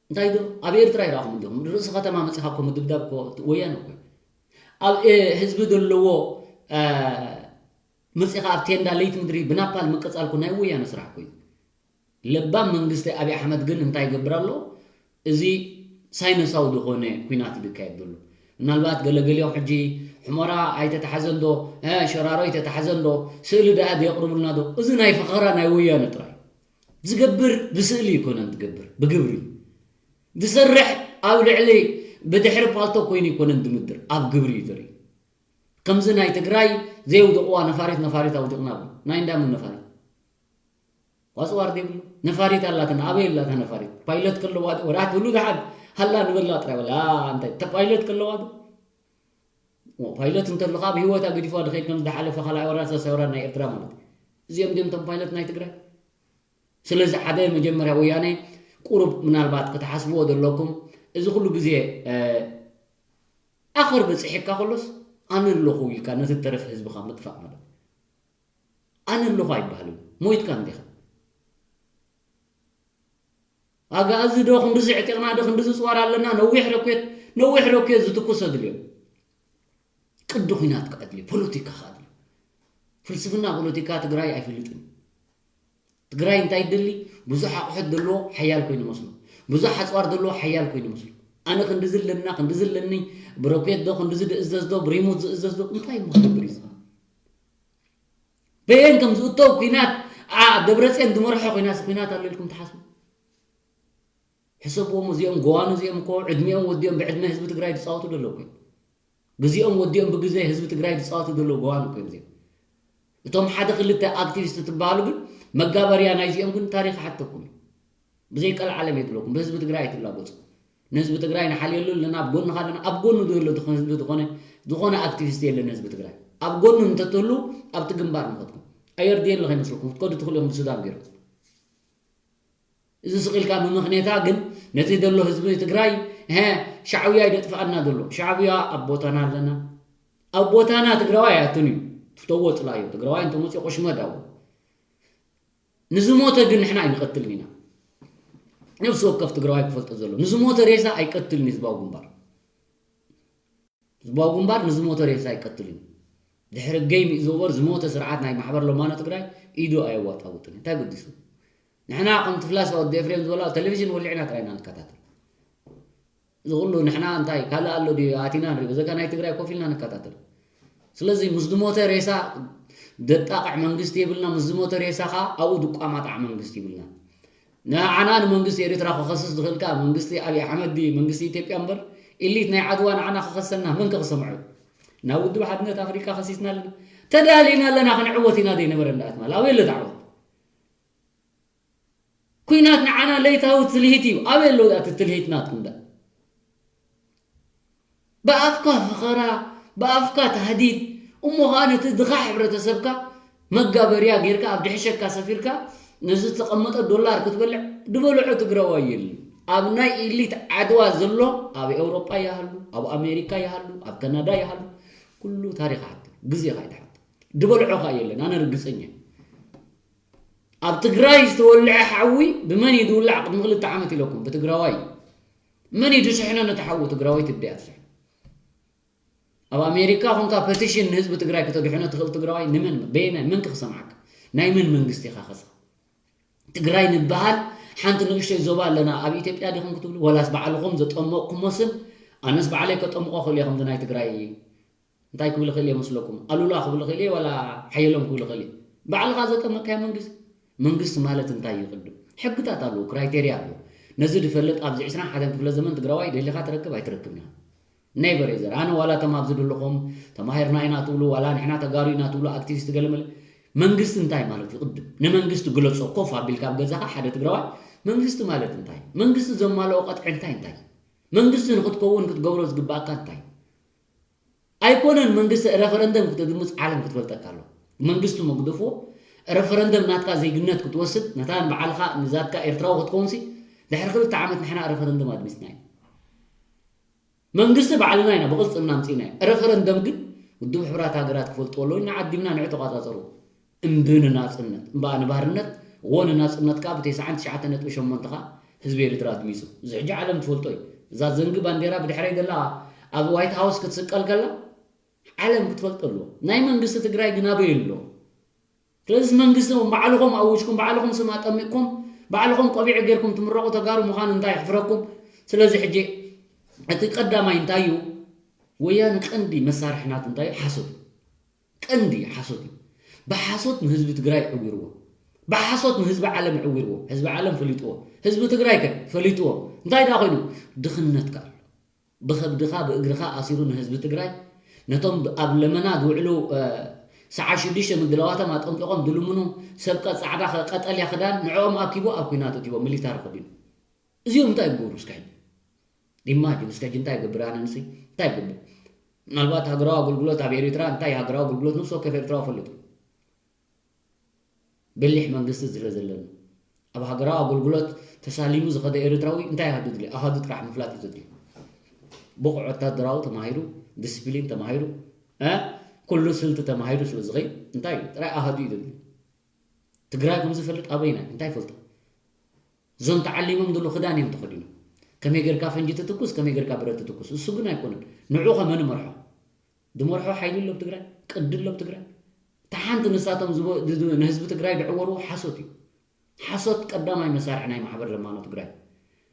እንታይ ዶ ኣብ ኤርትራ ይረኣኹም ኣለኹም ርእሲ ከተማ መፂኻ እኮ ምድብዳብ እኮ ወያነ እኮ ኣብ ህዝቢ ዘለዎ መፂኻ ኣብ ቴንዳ ለይቲ ምድሪ ብናፓል ምቅፃል እኮ ናይ ወያነ ስራሕ እኮ እዩ ለባም መንግስቲ ኣብይ ኣሕመድ ግን እንታይ ይገብር ኣሎ እዚ ሳይነሳዊ ዝኾነ ኩናት እዩ ዝካየድ ዘሎ ምናልባት ገለገሊኦም ሕጂ ሕሞራ ኣይተተሓዘን ዶ ሸራሮ ኣይተተሓዘን ዶ ስእሊ ደኣ የቕርቡልና ዶ እዚ ናይ ፈኸራ ናይ ወያነ ጥራይ ዝገብር ብስእሊ ይኮነን ትገብር ብግብሪ ዝሰርሕ ኣብ ልዕሊ ብድሕሪ ፓልቶ ኮይኑ ይኮነን ድምድር ኣብ ግብሪ እዩ ዝርኢ ከምዚ ናይ ትግራይ ዘየውደቕዋ ነፋሪት ነፋሪት ኣውዲቕና ብ ናይ እንዳምን ነፋሪት ዋፅዋር ዘይብሉ ነፋሪት ኣላትና ኣበይ ኣላታ ነፋሪት ፓይለት ከለዋ ወራት ብሉ ዝሓድ ሃላ ንበላ ጥራይ በላ እንታይ ተፓይለት ከለዋ ፓይለት እንተለካ ኣብ ህይወት ኣገዲፍዋ ድኸይድ ከም ዝሓለፈ ካልኣይ ወራር ሳልሳይ ወራር ናይ ኤርትራ ማለት እዩ እዚኦም ድም ቶም ፓይለት ናይ ትግራይ ስለዚ ሓደ መጀመርያ ወያነ ቁሩብ ምናልባት ክትሓስብዎ ዘለኩም እዚ ኩሉ ግዜ ኣኸር በፂሕካ ከሎስ ኣነ ኣለኹ ኢልካ ነቲ ተረፍ ህዝብካ ምጥፋእ ማለት ኣነ ኣለኹ ኣይበሃልን ሞይትካ እንዲኻ ኣጋዚ ዶ ክንድዚ ዕጢቕና ዶ ክንድዚ ፅዋር ኣለና ነዊሕ ረኩት ነዊሕ ረኩት ዝትኩስ ኣድልዮ ቅዲ ኩናት ክኣድልዮ ፖለቲካ ክኣድልዮ ፍልስፍና ፖለቲካ ትግራይ ኣይፈልጥን ትግራይ እንታይ ይደሊ? ብዙሕ ኣቑሑት ዘለዎ ሓያል ኮይኑ መስሎ፣ ብዙሕ ኣፅዋር ዘለዎ ሓያል ኮይኑ መስሎ። ኣነ ክንዲ ዝለና ክንዲ ዝለኒ፣ ብሮኬት ዶ ክንዲ ዝእዘዝ ዶ ብሪሞት ዝእዘዝ ዶ እንታይ እሞ ክገብር እዩ? በየን ከም ዝእተው ኩናት፣ ደብረፅዮን ዝመርሖ ኩናት ኣሎ ኢልኩም ትሓስቡ? ሕሰብዎም። እዚኦም ገዋኑ እዚኦም እኮ ዕድሚኦም ወዲኦም ብዕድመ ህዝቢ ትግራይ ዝፃወቱ ዘለዉ እኮ እዮም። ግዜኦም ወዲኦም ብግዜ ህዝቢ ትግራይ ዝፃወቱ ዘለዉ ገዋኑ እኮ እዮም እዚኦም። እቶም ሓደ ክልተ ኣክቲቪስት ትበሃሉ ግን መጋበርያ ናይዚኦም ግን ታሪክ ሓተኩም እዩ። ብዘይ ቀልዓለም የድለኩም። ብህዝቢ ትግራይ ኣይትላገፁ። ንህዝቢ ትግራይ ንሓልየሉ ኣለና፣ ኣብ ጎንኻ ኣለና። ኣብ ጎኑ ዘሎ ዝኾነ ህዝቢ ዝኾነ ዝኾነ ኣክቲቪስት የለን። ህዝቢ ትግራይ ኣብ ጎኑ እንተትህሉ ኣብቲ ግንባር ምኸድኩም። ኣየር ድየ ኣሎ ከይመስለኩም ክትከዱ ትኽእሉ እዮም ብሱዳን ገይርኩም። እዚ ስቕ ኢልካ ምምኽኔታ ግን ነቲ ዘሎ ህዝቢ ትግራይ፣ ሀ፣ ሻዕብያ እዩ ደጥፍኣና ዘሎ። ሻዕብያ ኣብ ቦታና ኣለና። ኣብ ቦታና ትግራዋይ ኣያትን እዩ። ትፍተዎ ፅላዮ። ትግራዋይ እንተመፅኦ ቆሽመ ዳው። ንዝሞተ ግን ንሕና ኣይንቐትልን ኢና። ነፍሲ ወከፍ ትግራዋይ ክፈልጦ ዘሎ። ንዝሞተ ሬሳ ኣይቀትልን ህዝባዊ ግንባር። ህዝባዊ ግንባር ንዝሞተ ሬሳ ኣይቀትልን እዩ። ድሕሪ ገይም ኢዞበር ዝሞተ ስርዓት ናይ ማሕበር ለማኖ ትግራይ ኢዱ ኣየዋጣውጥን እዩ። እንታይ ገዲሱ? ንሕና ከምቲ ፍላስፋ ወዲ ኤፍሬም ዝበሎ ኣብ ቴሌቪዥን ወሊዕና ጥራይ ኢና ንከታተል። እዚ ኩሉ ንሕና እንታይ ካልእ ኣሎ ድዩ? ኣቲና ንርኢ። በዘካ ናይ ትግራይ ኮፍ ኢልና ንከታተል። ስለዚ ምስ ዝሞተ ሬሳ ደጣቕዕ መንግስቲ የብልና፣ ምስ ዝሞተ ሬሳ ኸዓ ኣብኡ ድቋማጣዕ መንግስቲ ይብልና። ንዓና ንመንግስቲ ኤርትራ ክኸስስ ዝኽእል ከኣ መንግስቲ ኣብይ ኣሕመድ ድዩ መንግስቲ ኢትዮጵያ እምበር፣ ኢሊት ናይ ዓድዋ ንዓና ክኸሰና መን ከ ክሰምዖ እዩ? ናብ ውድብ ሓድነት ኣፍሪቃ ከሲስና ኣለና። ተዳሊና ኣለና ክንዕወት ኢና ዘይነበረ እንዳ ኣትማል። ኣበይ ኣሎ እቲ ዓወት? ኲናት ንዓና ለይታዊ ትልሂት እዩ። ኣበይ ኣሎ እቲ ትልሂት ናትኩም ዳ? ብኣፍካ ፈኸራ፣ ብኣፍካ ታህዲድ፣ እሞ ኸዓ ነቲ ድኻ ሕብረተሰብካ መጋበርያ ጌርካ ኣብ ድሕሸካ ሰፊርካ ነዚ ዝተቐመጠ ዶላር ክትበልዕ ዝበልዖ ትግራዋይ የለን። ኣብ ናይ ኢሊት ዓድዋ ዘሎ ኣብ ኤውሮጳ ይሃሉ፣ ኣብ ኣሜሪካ ይሃሉ፣ ኣብ ካናዳ ይሃሉ፣ ኩሉ ታሪኽ ሓቲ ግዜ ኸዓ ይትሓት ዝበልዖ ኸዓ የለን። ኣነ ርግፀኛ እየ። ኣብ ትግራይ ዝተወልዐ ሓዊ ብመን እዩ ዝውላዕ? ቅድሚ ክልተ ዓመት ኢለኩም ብትግራዋይ እዩ። መን እዩ ዝስሕኖ ነቲ ሓዊ? ትግራወይቲ ድያ ትስሕኖ? ኣብ ኣሜሪካ ኮንካ ፐቲሽን ንህዝቢ ትግራይ ከተድሕኖ ትኽእል ትግራዋይ ንመን? በየናይ? መን ከ ክሰምዓካ? ናይ መን መንግስቲ ኢኻ ከሳ? ትግራይ ንበሃል ሓንቲ ንእሽተይ ዞባ ኣለና ኣብ ኢትዮጵያ ዲኹም ክትብሉ? ወላስ ባዕልኹም ዘጠመቕኩሞ ስም? ኣነስ ባዕለይ ከጠምቆ ክእል እየ ከምዚ ናይ ትግራይ እንታይ ክብል ይኽእል እየ መስለኩም? ኣሉላ ክብል ይኽእል እየ ዋላ ሓየሎም ክብል ይኽእል እየ። ባዕልኻ ዘጠመቅካዮ መንግስቲ። መንግስቲ ማለት እንታይ እዩ? ቅድም ሕግታት ኣለዎ፣ ክራይቴርያ ኣለዎ። ነዚ ዝፈልጥ ኣብዚ ዕስራን ሓደን ክፍለ ዘመን ትግራዋይ ደሊኻ ትረክብ ኣይትረክብን ኢኻ። ኔቨር ኤዘር። ኣነ ዋላ እቶም ኣብዚ ዘለኹም ተማሂርና ኢና ትብሉ፣ ዋላ ንሕና ተጋሩ ኢና ትብሉ፣ ኣክቲቪስት ገለመለ፣ መንግስቲ እንታይ ማለት እዩ? ቅድም ንመንግስቲ ግለጾ። ኮፍ ኣቢልካ ኣብ ገዛኻ ሓደ ትግራዋይ መንግስቲ ማለት እንታይ? መንግስቲ ዘማልኦ ቀጥዒ እንታይ እንታይ? መንግስቲ ንክትከውን ክትገብሮ ዝግባኣካ እንታይ? ኣይኮነን መንግስቲ ረፈረንደም ክትድምፅ ዓለም ክትፈልጠካ ኣሎ። መንግስቲ መግደፍዎ ረፈረንደም ናትካ ዜግነት ክትወስድ ነታ ንባዕልኻ ንዛትካ ኤርትራዊ ክትከውንሲ ድሕሪ ክልተ ዓመት ንሕና ረፈረንደም ኣድሚፅና እዩ። መንግስቲ ባዕልና ኢና ብቕልፅምና ኣምፂእና እዩ። ረፈረንደም ግን ውድብ ሕቡራት ሃገራት ክፈልጥዎ ኣለዎ። ኢና ዓዲምና ንዕ ተቋፃፀሩ። እምቢ ንናጽነት፣ እምበኣ ንባርነት፣ እዎ ንናጽነት ከኣ ብተስዓን ትሽዓተ ነጥቢ ሸሞንተ ከኣ ህዝቢ ኤርትራ ኣድሚጹ። እዚ ሕጂ ዓለም ትፈልጦ እዩ። እዛ ዘንጊ ባንዴራ ብድሕረይ ዘላ ኣብ ዋይት ሃውስ ክትስቀል ከላ ዓለም ክትፈልጦ ኣለዎ። ናይ መንግስቲ ትግራይ ግን ኣበይ ኣሎ? ስለዚ መንግስቲ ባዕልኹም ኣውጅኩም፣ ባዕልኹም ስም ኣጠሚቕኩም፣ ባዕልኹም ቆቢዕ ጌርኩም ትምረቑ ተጋሩ ምዃን እንታይ የሕፍረኩም? ስለዚ ሕጂ እቲ ቀዳማይ እንታይ እዩ? ወያነ ቀንዲ መሳርሒ ናቱ እንታይ እዩ? ሓሶት እዩ። ቀንዲ ሓሶት እዩ። ብሓሶት ንህዝቢ ትግራይ ዕዊርዎ። ብሓሶት ንህዝቢ ዓለም ዕዊርዎ። ህዝቢ ዓለም ፈሊጥዎ። ህዝቢ ትግራይ ከ ፈሊጥዎ። እንታይ ደኣ ኮይኑ? ድኽነት ከ ኣሎ። ብኸብድኻ ብእግርኻ ኣሲሩ ንህዝቢ ትግራይ ነቶም ኣብ ለመና ዝውዕሉ፣ እ፣ ሰዓት ሽዱሽተ ምድላዋቶም ኣጠንቂቖም ዝልምኑ ሰብ ቀ-፣ ጻዕዳ ኸ-፣ ቀጠልያ ክዳን ንዕኦም ኣኪቡ ኣብ ኲናት ኣእትይዎ ሚሊታሪ ከዲኑ። እዚኦም እንታይ ይገብሩ እስከ ሕጂ? ኢማጂን እስከ ሕጂ እንታይ ይገብር ኣነ ንሲ? እንታይ ይገብር? ምናልባት ሃገራዊ ኣገልግሎት ኣብ ኤርትራ እንታይ ሃገራዊ ኣገልግሎት ነፍሲ ወከፍ ኤርትራዊ ፈልጡ። በሊሕ መንግስቲ ስለ ዘለና። ኣብ ሃገራዊ ኣገልግሎት ተሳሊሙ ዝኸደ ኤርትራዊ እንታይ ኣሃዱ ድልዮ? ኣሃዱ ጥራሕ ምፍላጥ እዩ ዘድልዮ። ብቑዕ ወታደራዊ ተማሂሩ፣ ዲስፕሊን ተማሂሩ፣ እ? ኩሉ ስልቲ ተማሂሩ ስለ ዝኸይድ እንታይ እዩ? ጥራይ ኣሃዱ እዩ ዘድልዮ። ትግራይ ከም ዝፈልጥ ኣበይና? እንታይ ይፈልጡ? እዞም ተዓሊሞም ዘለዉ ክዳን እዮም ተኸዲኖም። ከመይ ጌርካ ፈንጂ ትትኩስ፣ ከመይ ጌርካ ብረት ትትኩስ። እሱ ግን ኣይኮነን። ንዑ ከ መን ይመርሖ? ዝመርሖ ሓይሊ ኣሎ ኣብ ትግራይ? ቅዲ ኣሎ ኣብ ትግራይ? እታ ሓንቲ ንሳቶም ዝቦ-፣ ዝ-፣ ዝ-፣ ንህዝቢ ትግራይ ዝዕወርዎ ሓሶት እዩ። ሓሶት ቀዳማይ መሳርሒ ናይ ማሕበር ለማኖ ትግራይ።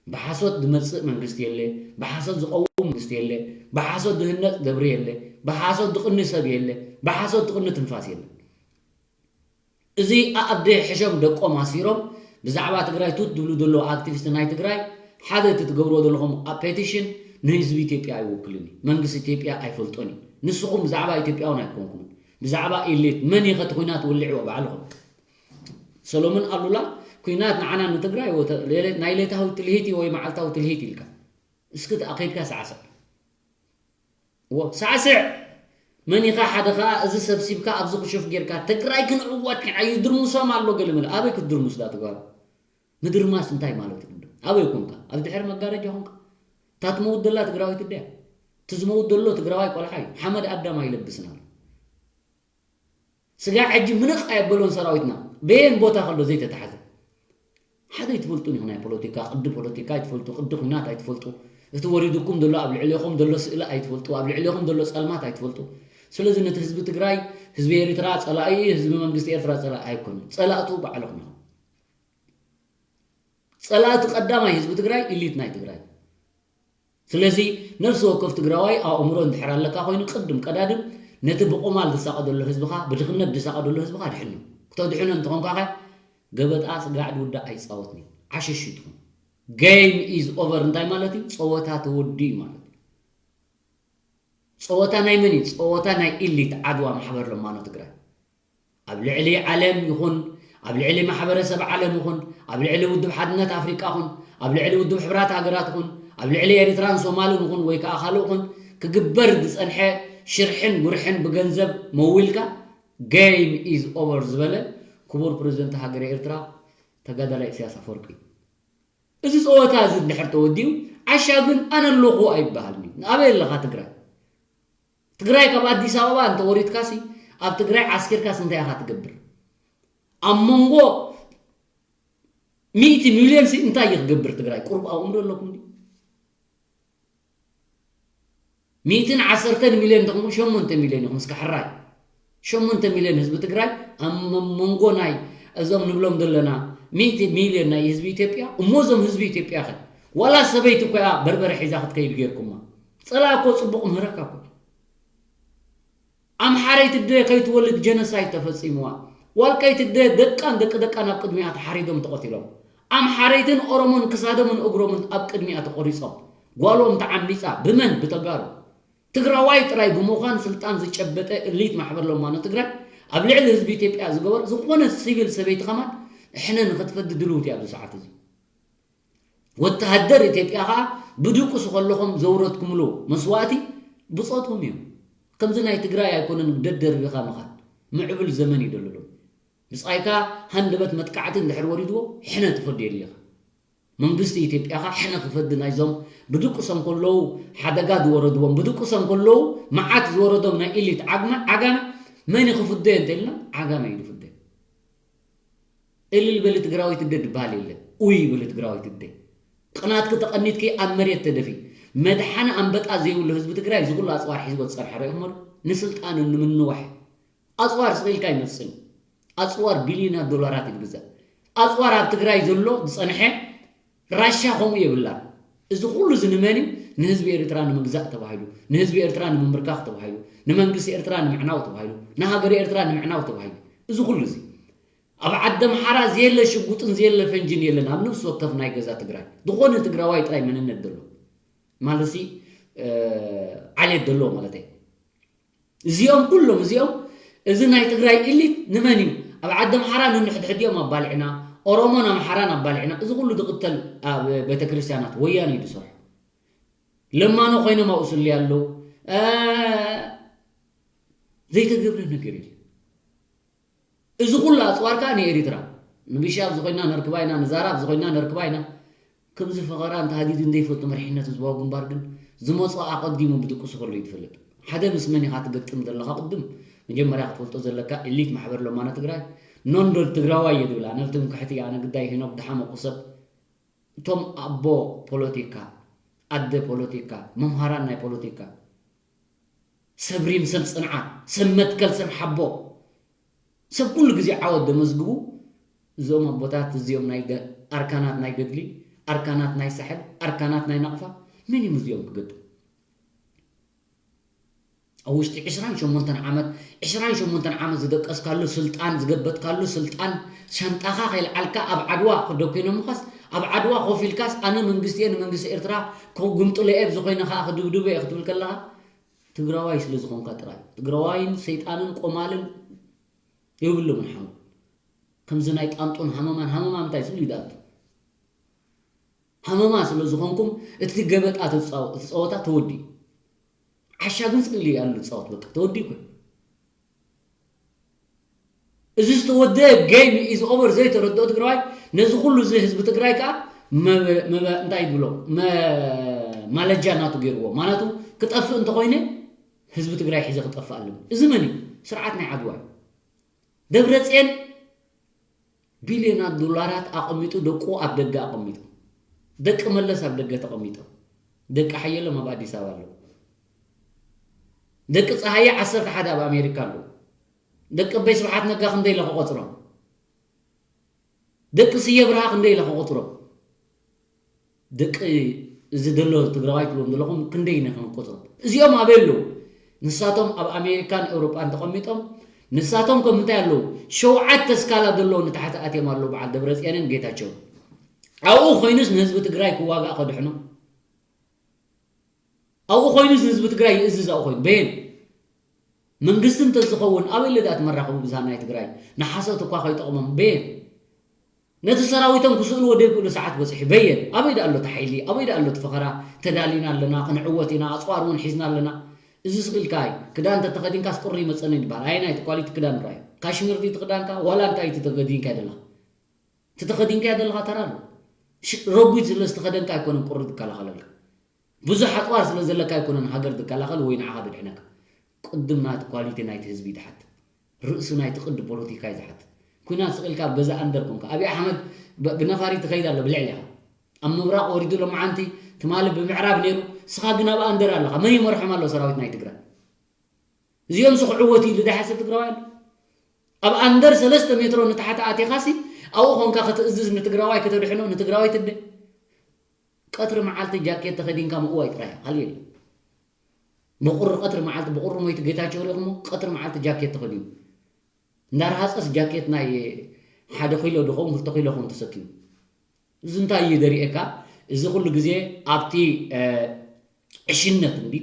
ብሓሶት ዝመፅእ መንግስቲ የለ፣ ብሓሶት ዝቐውም መንግስቲ የለ፣ ብሓሶት ዝህነፅ ደብሪ የለ፣ ብሓሶት ዝቕኒ ሰብ የለ፣ ብሓሶት ዝቕኒ ትንፋስ የለ። እዚ ኣኣብ ደይ ሕሾም ደቆም ኣሲሮም ብዛዕባ ትግራይ ቱት ዝብሉ ዘለዉ ኣክቲቪስት ናይ ትግራይ ሓደ እቲ ትገብርዎ ዘለኹም ኣብ ፔቲሽን ንህዝቢ ኢትዮጵያ ኣይውክልን እዩ። መንግስቲ ኢትዮጵያ ኣይፈልጦን እዩ። ንስኹም ብዛዕባ ኢትዮጵያውን ኣይኮንኩምን። ብዛዕባ ኢሊት መን እዩ ከቲ ኩናት ወሊዕዎ ባዕልኹም? ሰሎሞን ኣሉላ ኩናት ንዓና ንትግራይ ወተ- ሌለ- ናይ ሌታዊ ትልሂት እዩ ወይ መዓልታዊ ትልሂት ኢልካ እስኪ ኣኸይድካ ሳዕስዕ። እዎ ሳዕስዕ መን ኢኻ? ሓደ ኸዓ እዚ ሰብሲብካ ኣብዚ ክሹፍ ጌርካ ትግራይ ክንዕወት ንዓዩ ድርሙሶም ኣሎ ገለ መለ ኣበይ ክትድርሙስ ዳ ትጓሩ? ምድርማስ እንታይ ማለት እዩ? ኣበይ ኮንካ? ኣብ ድሕሪ መጋረጃ ኮንካ? እታ ትመውት ዘላ ትግራዊት እድያ። እቲ ዝመውት ዘሎ ትግራዋይ ቆልዓ እዩ። ሓመድ ኣዳም ኣይለብስን ኣሎ። ስጋዕ ሕጂ ምንቕ ኣየበሎን ሰራዊትና። በየን ቦታ ከሎ ዘይተታሕዘ። ሓደ ኣይትፈልጡን ኢኹም። ናይ ፖለቲካ፣ ቅዲ ፖለቲካ ኣይትፈልጡ፣ ቅዲ ኩናት ኣይትፈልጡ። እቲ ወሪዱኩም ዘሎ ኣብ ልዕሌኹም ዘሎ ስእሊ ኣይትፈልጡ፣ ኣብ ልዕሌኹም ዘሎ ጸልማት ኣይትፈልጡ። ስለዚ ነቲ ህዝቢ ትግራይ፣ ህዝቢ ኤርትራ ጸላኢ፣ ህዝቢ መንግስቲ ኤርትራ ጸላኢ ኣይኮነን። ጸላእቱ ባዕልኹም ኢኹም። ጸላእቲ ቀዳማይ ህዝቢ ትግራይ ኢሊት ናይ ትግራይ። ስለዚ ነፍሲ ወከፍ ትግራዋይ ኣእምሮ እንድሕር ኣለካ ኮይኑ ቅድም ቀዳድም ነቲ ብቆማል ዝሳቐ ዘሎ ህዝብኻ ብድኽነት ዝሳቐ ዘሎ ህዝብኻ ድሕኖ። ክተድሕኖ እንተኾንካ ኸ ገበጣ ስጋዕ ድውዳእ ኣይፃወትን እዩ። ዓሸሽ እዩ ትኾን። Game is over እንታይ ማለት እዩ? ፀወታ ተወዲኡ ማለት እዩ። ጸወታ ናይ መን እዩ? ጸወታ ናይ ኢሊት ዓድዋ ማሕበር ለማኖ ትግራይ። ኣብ ልዕሊ ዓለም ይኹን ኣብ ልዕሊ ማሕበረሰብ ዓለም ይኹን ኣብ ልዕሊ ውድብ ሓድነት ኣፍሪቃ ኹን ኣብ ልዕሊ ውድብ ሕብራት ሃገራት ኹን ኣብ ልዕሊ ኤርትራን ሶማልን ኹን ወይ ከዓ ካልእ ኹን ክግበር ዝጸንሐ ሽርሕን ጉርሕን ብገንዘብ መዊልካ game is over ዝበለ ክቡር ፕሬዚደንት ሃገረ ኤርትራ ተጋዳላይ ኢሳያስ ኣፈወርቂ እዩ። እዚ ጸወታ እዚ እንድሕር ተወዲኡ ዓሻ ግን ኣነ ኣለኹ ኣይበሃልን እዩ። ኣበይ ኣለኻ ትግራይ? ትግራይ ካብ ኣዲስ ኣበባ እንተወሪድካሲ ኣብ ትግራይ ዓስኪርካስ እንታይ ኢኻ ትገብር? ኣብ መንጎ ሚእቲ ሚልዮን ሲ እንታይ እዩ ክገብር ትግራይ? ቁሩብ ኣእምሮ ኣለኩም ድዩ? ሚእትን ዓሰርተን ሚልዮን ተኾንኩም ሸሞንተ ሚልዮን ኢኹም እስከ ሕራይ። ሸሞንተ ሚልዮን ህዝቢ ትግራይ ኣብ መ- መንጎ ናይ እዞም ንብሎም ዘለና ሚእቲ ሚልዮን ናይ ህዝቢ ኢትዮጵያ እሞ እዞም ህዝቢ ኢትዮጵያ ኸ ዋላ ሰበይቲ እኮ እያ በርበረ ሒዛ ክትከይድ ገይርኩማ። ጸላእ እኮ ጽቡቕ ምህረካ እኮ። ኣምሓረይቲ እደ ከይትወልድ ጀነሳይድ ተፈጺምዋ። ዋልቀይቲ እደ ደቃን ደቂ ደቃን ኣብ ቅድሚኣ ተሓሪዶም ተቐቲሎም። ኣምሓረይትን ኦሮሞን ክሳዶምን እግሮምን ኣብ ቅድሚኣ ተቖሪጾም። ጓሎም ተዓሚጻ ብመን? ብተጋሩ። ትግራዋይ ጥራይ ብምዃን ስልጣን ዝጨበጠ እሊት ማሕበር ለማኖ ትግራይ ኣብ ልዕሊ ህዝቢ ኢትዮጵያ ዝገበር ዝኾነ ሲቪል ሰበይቲ ከማን እሕነ ንኽትፈዲ ድልውቲ ኣብዚ ሰዓት እዚ። ወተሃደር ኢትዮጵያ ኸዓ ብድቁስ ከለኹም ዘውረድኩምሉ መስዋእቲ ብጾትኩም እዩ። ከምዚ ናይ ትግራይ ኣይኮነን ደደርቢኻ ምኻድ። ምዕብል ዘመን እዩ ደሎ ሎሚ። ብጻይካ ሃንደበት መጥቃዕቲ እንድሕር ወሪድዎ ሕነ ትፈዲ የድልየኻ። መንግስቲ ኢትዮጵያ ኸዓ ሕነ ክፈዲ ናይዞም ብድቁሶም ከለዉ ሓደጋ ዝወረድዎም ብድቁሶም ከለዉ መዓት ዝወረዶም ናይ ኢሊት ዓግመ ዓጋመ መን እዩ ክፍደዮ እንተኢልና ዓጋመ እዩ ዝፍደዮ። እልል በሊ ትግራዊት እደ ድበሃል የለን። ኡይ በሊ ትግራዊት እደ። ቅናትኪ ተቐኒትኪ ኣብ መሬት ተደፊ። መድሓኒ ኣንበጣ ዘይብሉ ህዝቢ ትግራይ እዚ ኩሉ ኣፅዋር ሒዝዎ ዝፀንሐ ርኢኹሞ ዶ? ንስልጣኑ ንምንዋሕ ኣፅዋር ስቕ ኢልካ ኣይመፅን። ኣፅዋር ቢልዮናት ዶላራት እዩ ዝግዛእ። ኣፅዋር ኣብ ትግራይ ዘሎ ዝፀንሐ ራሻ ከምኡ የብላን። እዚ ኩሉ እዚ ንመን እዩ? ንህዝቢ ኤርትራ ንምግዛእ ተባሂሉ፣ ንህዝቢ ኤርትራ ንምምርካኽ ተባሂሉ፣ ንመንግስቲ ኤርትራ ንምዕናው ተባሂሉ፣ ንሃገረ ኤርትራ ንምዕናው ተባሂሉ። እዚ ኩሉ እዚ ኣብ ዓዲ ኣምሓራ ዘየለ ሽጉጥን ዘየለ ፈንጅን የለን ኣብ ነፍሲ ወከፍ ናይ ገዛ ትግራይ። ዝኾነ ትግራዋይ ጥራይ መንነት ዘሎ ማለትሲ ዓሌት ዘለዎ ማለት እዩ። እዚኦም ኩሎም እዚኦም እዚ ናይ ትግራይ ኢሊት ንመን እዩ? ኣብ ዓዲ ኣምሓራ ንንሕድሕዲኦም ኣባሊዕና፣ ኦሮሞን ኣምሓራን ኣባሊዕና፣ እዚ ኩሉ ዝቕተል ኣብ ቤተክርስትያናት ወያነ እዩ ዝሰርሖ። ለማኖ ኮይኖም ኣብኡ ስልዩ ኣለዉ። እ፣ ዘይተገብረ ነገር የለን። እዚ ኩሉ ኣፅዋር ከዓ ንኤሪትራ ንብሻ ኣብዚ ኮይና ነርክባ ኢና፣ ንዛራ ኣብዚ ኮይና ነርክባ ኢና። ከምዚ ፈኸራ እንተሃዲዱ እንደይፈልጡ መሪሕነት ህዝባዊ ግንባር ግን ዝመፅኦ ኣቐዲሙ ብድቁሱ ከሎ እዩ ዝፈልጥ። ሓደ ምስ መን ኢኻ ትገጥም ዘለኻ ቅድም መጀመርያ ክትፈልጦ ዘለካ ኤሊት ማሕበር ለማኖ ትግራይ ኖንዶል ትግራዋይ እየ ዝብል ኣነ ትምክሕቲ እየ ኣነ ግዳይ ሄኖክ ድሓመቁ ሰብ እቶም ኣቦ ፖለቲካ ኣደ ፖለቲካ መምሃራን ናይ ፖለቲካ ሰብ ሪም ሰብ ፅንዓት ሰብ መትከል ሰብ ሓቦ ሰብ ኩሉ ግዜ ዓወት ዘመዝግቡ እዞም ኣቦታት እዚኦም ናይ ገ- ኣርካናት ናይ ገድሊ፣ ኣርካናት ናይ ሳሕል፣ ኣርካናት ናይ ናቕፋ፣ መን እዮም እዚኦም ክገጥም? ኣብ ውሽጢ ዕስራን ሸሞንተን ዓመት፣ ዕስራን ሸሞንተን ዓመት ዝደቀስካሉ ስልጣን፣ ዝገበጥካሉ ስልጣን፣ ሻንጣኻ ከይልዓልካ ኣብ ዓድዋ ክደኮይኖምኻስ፣ ኣብ ዓድዋ ኮፍ ኢልካስ ኣነ መንግስቲ እየ ንመንግስቲ ኤርትራ ክጉምጥሎ እየ፣ ብዝኾይነ ከዓ ክድብድቦ እየ ክትብል ከለኻ ትግራዋይ ስለ ዝኾንካ ጥራይ። ትግራዋይን ሰይጣንን ቆማልን የብሉምን ሓንጎል። ከምዚ ናይ ጣንጡን ሃመማን፣ ሃመማ እንታይ ስሉ ይዳቱ ሃመማ ስለ ዝኾንኩም እቲ ገበጣ እቲ ጸወታ ተወዲ። ዓሻ ግን ስእሊ ያሉ ጻወት በቃ ተወዲ እኮ። እዚ ዝተወደ game is over ዘይተረድኦ ትግራዋይ ነዚ ኩሉ እዚ ህዝቢ ትግራይ ከዓ እንታይ ይብሎ ማለጃ ናቱ ገይርዎ ማለቱ ክጠፍእ እንተኮይነ ህዝቢ ትግራይ ሒዘ ክጠፍእ ኣለኒ። እዚ መን እዩ? ስርዓት ናይ ዓድዋ እዩ። ደብረፅየን ቢልዮናት ዶላራት ኣቐሚጡ ደቁ ኣብ ደገ ኣቐሚጡ። ደቂ መለስ ኣብ ደገ ተቐሚጦም። ደቂ ሓየሎም ኣብ ኣዲስ ኣበባ ኣለዉ። ደቂ ፀሃየ ዓሰርተ ሓደ ኣብ ኣሜሪካ ኣለዉ። ደቂ ኣቦይ ስብሓት ነጋ ክንደይ ኢለ ክቆፅሮም? ደቂ ስየ ብርሃ ክንደይ ኢለ ክቆፅሮም? ደቂ እዚ ደሎ ትግራዋይ ትብሎም ዘለኹም ክንደይ ኢና ክንቆፅሮም? እዚኦም ኣበይ ኣለዉ? ንሳቶም ኣብ ኣሜሪካን ኤውሮጳን ተቐሚጦም ንሳቶም ከም እንታይ ኣለዉ? ሸውዓተ ስካላ ዘለዉ ንታሕቲ ኣትዮም ኣለዉ በዓል ደብረፅየንን ጌታቸውን። ኣብኡ ኮይኑስ ንህዝቢ ትግራይ ክዋጋእ ከድሕኖ ኣብኡ ኮይኑስ ንህዝቢ ትግራይ ይእዝዝ ኣብኡ ኮይኑ በየን መንግስቲ እንተዝኸውን ኣበይ ለዳ እቲ መራኸቢ ብዙሃን ናይ ትግራይ ንሓሶት እኳ ከይጠቕሞም በየን ነቲ ሰራዊቶም ክስእልዎ ዘይክእሉ ሰዓት በፂሑ በየን ኣበይ ደኣ ኣሎ እቲ ሓይሊ ኣበይ ደኣ ኣሎ እቲ ፈኸራ ተዳሊና ኣለና ክንዕወት ኢና ኣፅዋር እውን ሒዝና ኣለና እዚ ስቕ ኢልካ እዩ ክዳን እንተተኸዲንካስ ቁሪ ይመፀኒ ይበሃል ኣየናይ እቲ ኳሊቲ ክዳን ራዩ ካሽሚር ድዩ እቲ ክዳንካ ዋላ እንታይ እቲ ተኸዲንካ ዘለኻ እቲ ተኸዲንካዮ ዘለኻ ተራ ኣሎ ረጒድ ስለ ዝተኸደንካ ኣይኮነን ቁሪ ዝከላኸለልካ ብዙሕ ኣፅዋር ስለ ዘለካ ኣይኮነን ሃገር ዝከላኸል ወይ ንዓኻ ዝድሕነካ ቅድም ናቲ ኳሊቲ ናይቲ ህዝቢ ይትሓት ርእሱ ናይቲ ቅዲ ፖለቲካ እዩ ዝሓት ኩናት ስቕ ኢልካ ኣብ ገዛ ኣንደር ኮንካ ኣብይ ኣሕመድ ብነፋሪት ይኸይድ ኣሎ ብልዕሊኻ ኣብ ምብራቕ ወሪዱ ሎመዓንቲ ትማሊ ብምዕራብ ነይሩ ስኻ ግን ኣብ ኣንደር ኣለኻ መን ይመርሖም ኣሎ ሰራዊት ናይ ትግራይ እዚኦም ሲ ክዕወት ኢሉ ዳሓስብ ትግራዋይ ኣሎ ኣብ ኣንደር ሰለስተ ሜትሮ ንታሕቲ ኣቲኻሲ ኣብኡ ኾንካ ክትእዝዝ ንትግራዋይ ከተድሕኖ ንትግራዋይ ትደ ቀትሪ መዓልቲ ጃኬት ተኸዲንካ ምእዋይ ጥራይ ካልእ የለ ብቁሪ ቀትሪ መዓልቲ ብቁሪ ሞይቲ ጌታቸው ሪእኹሞ ቀትሪ መዓልቲ ጃኬት ተኸዲኑ እንዳረሃፀስ ጃኬት ናይ ሓደ ኪሎ ድኸውን ክልተ ኪሎ ኸውን ተሰኪሙ እዚ እንታይ እዩ ደሪኤካ እዚ ኩሉ ግዜ ኣብቲ ዕሽነት እንዲ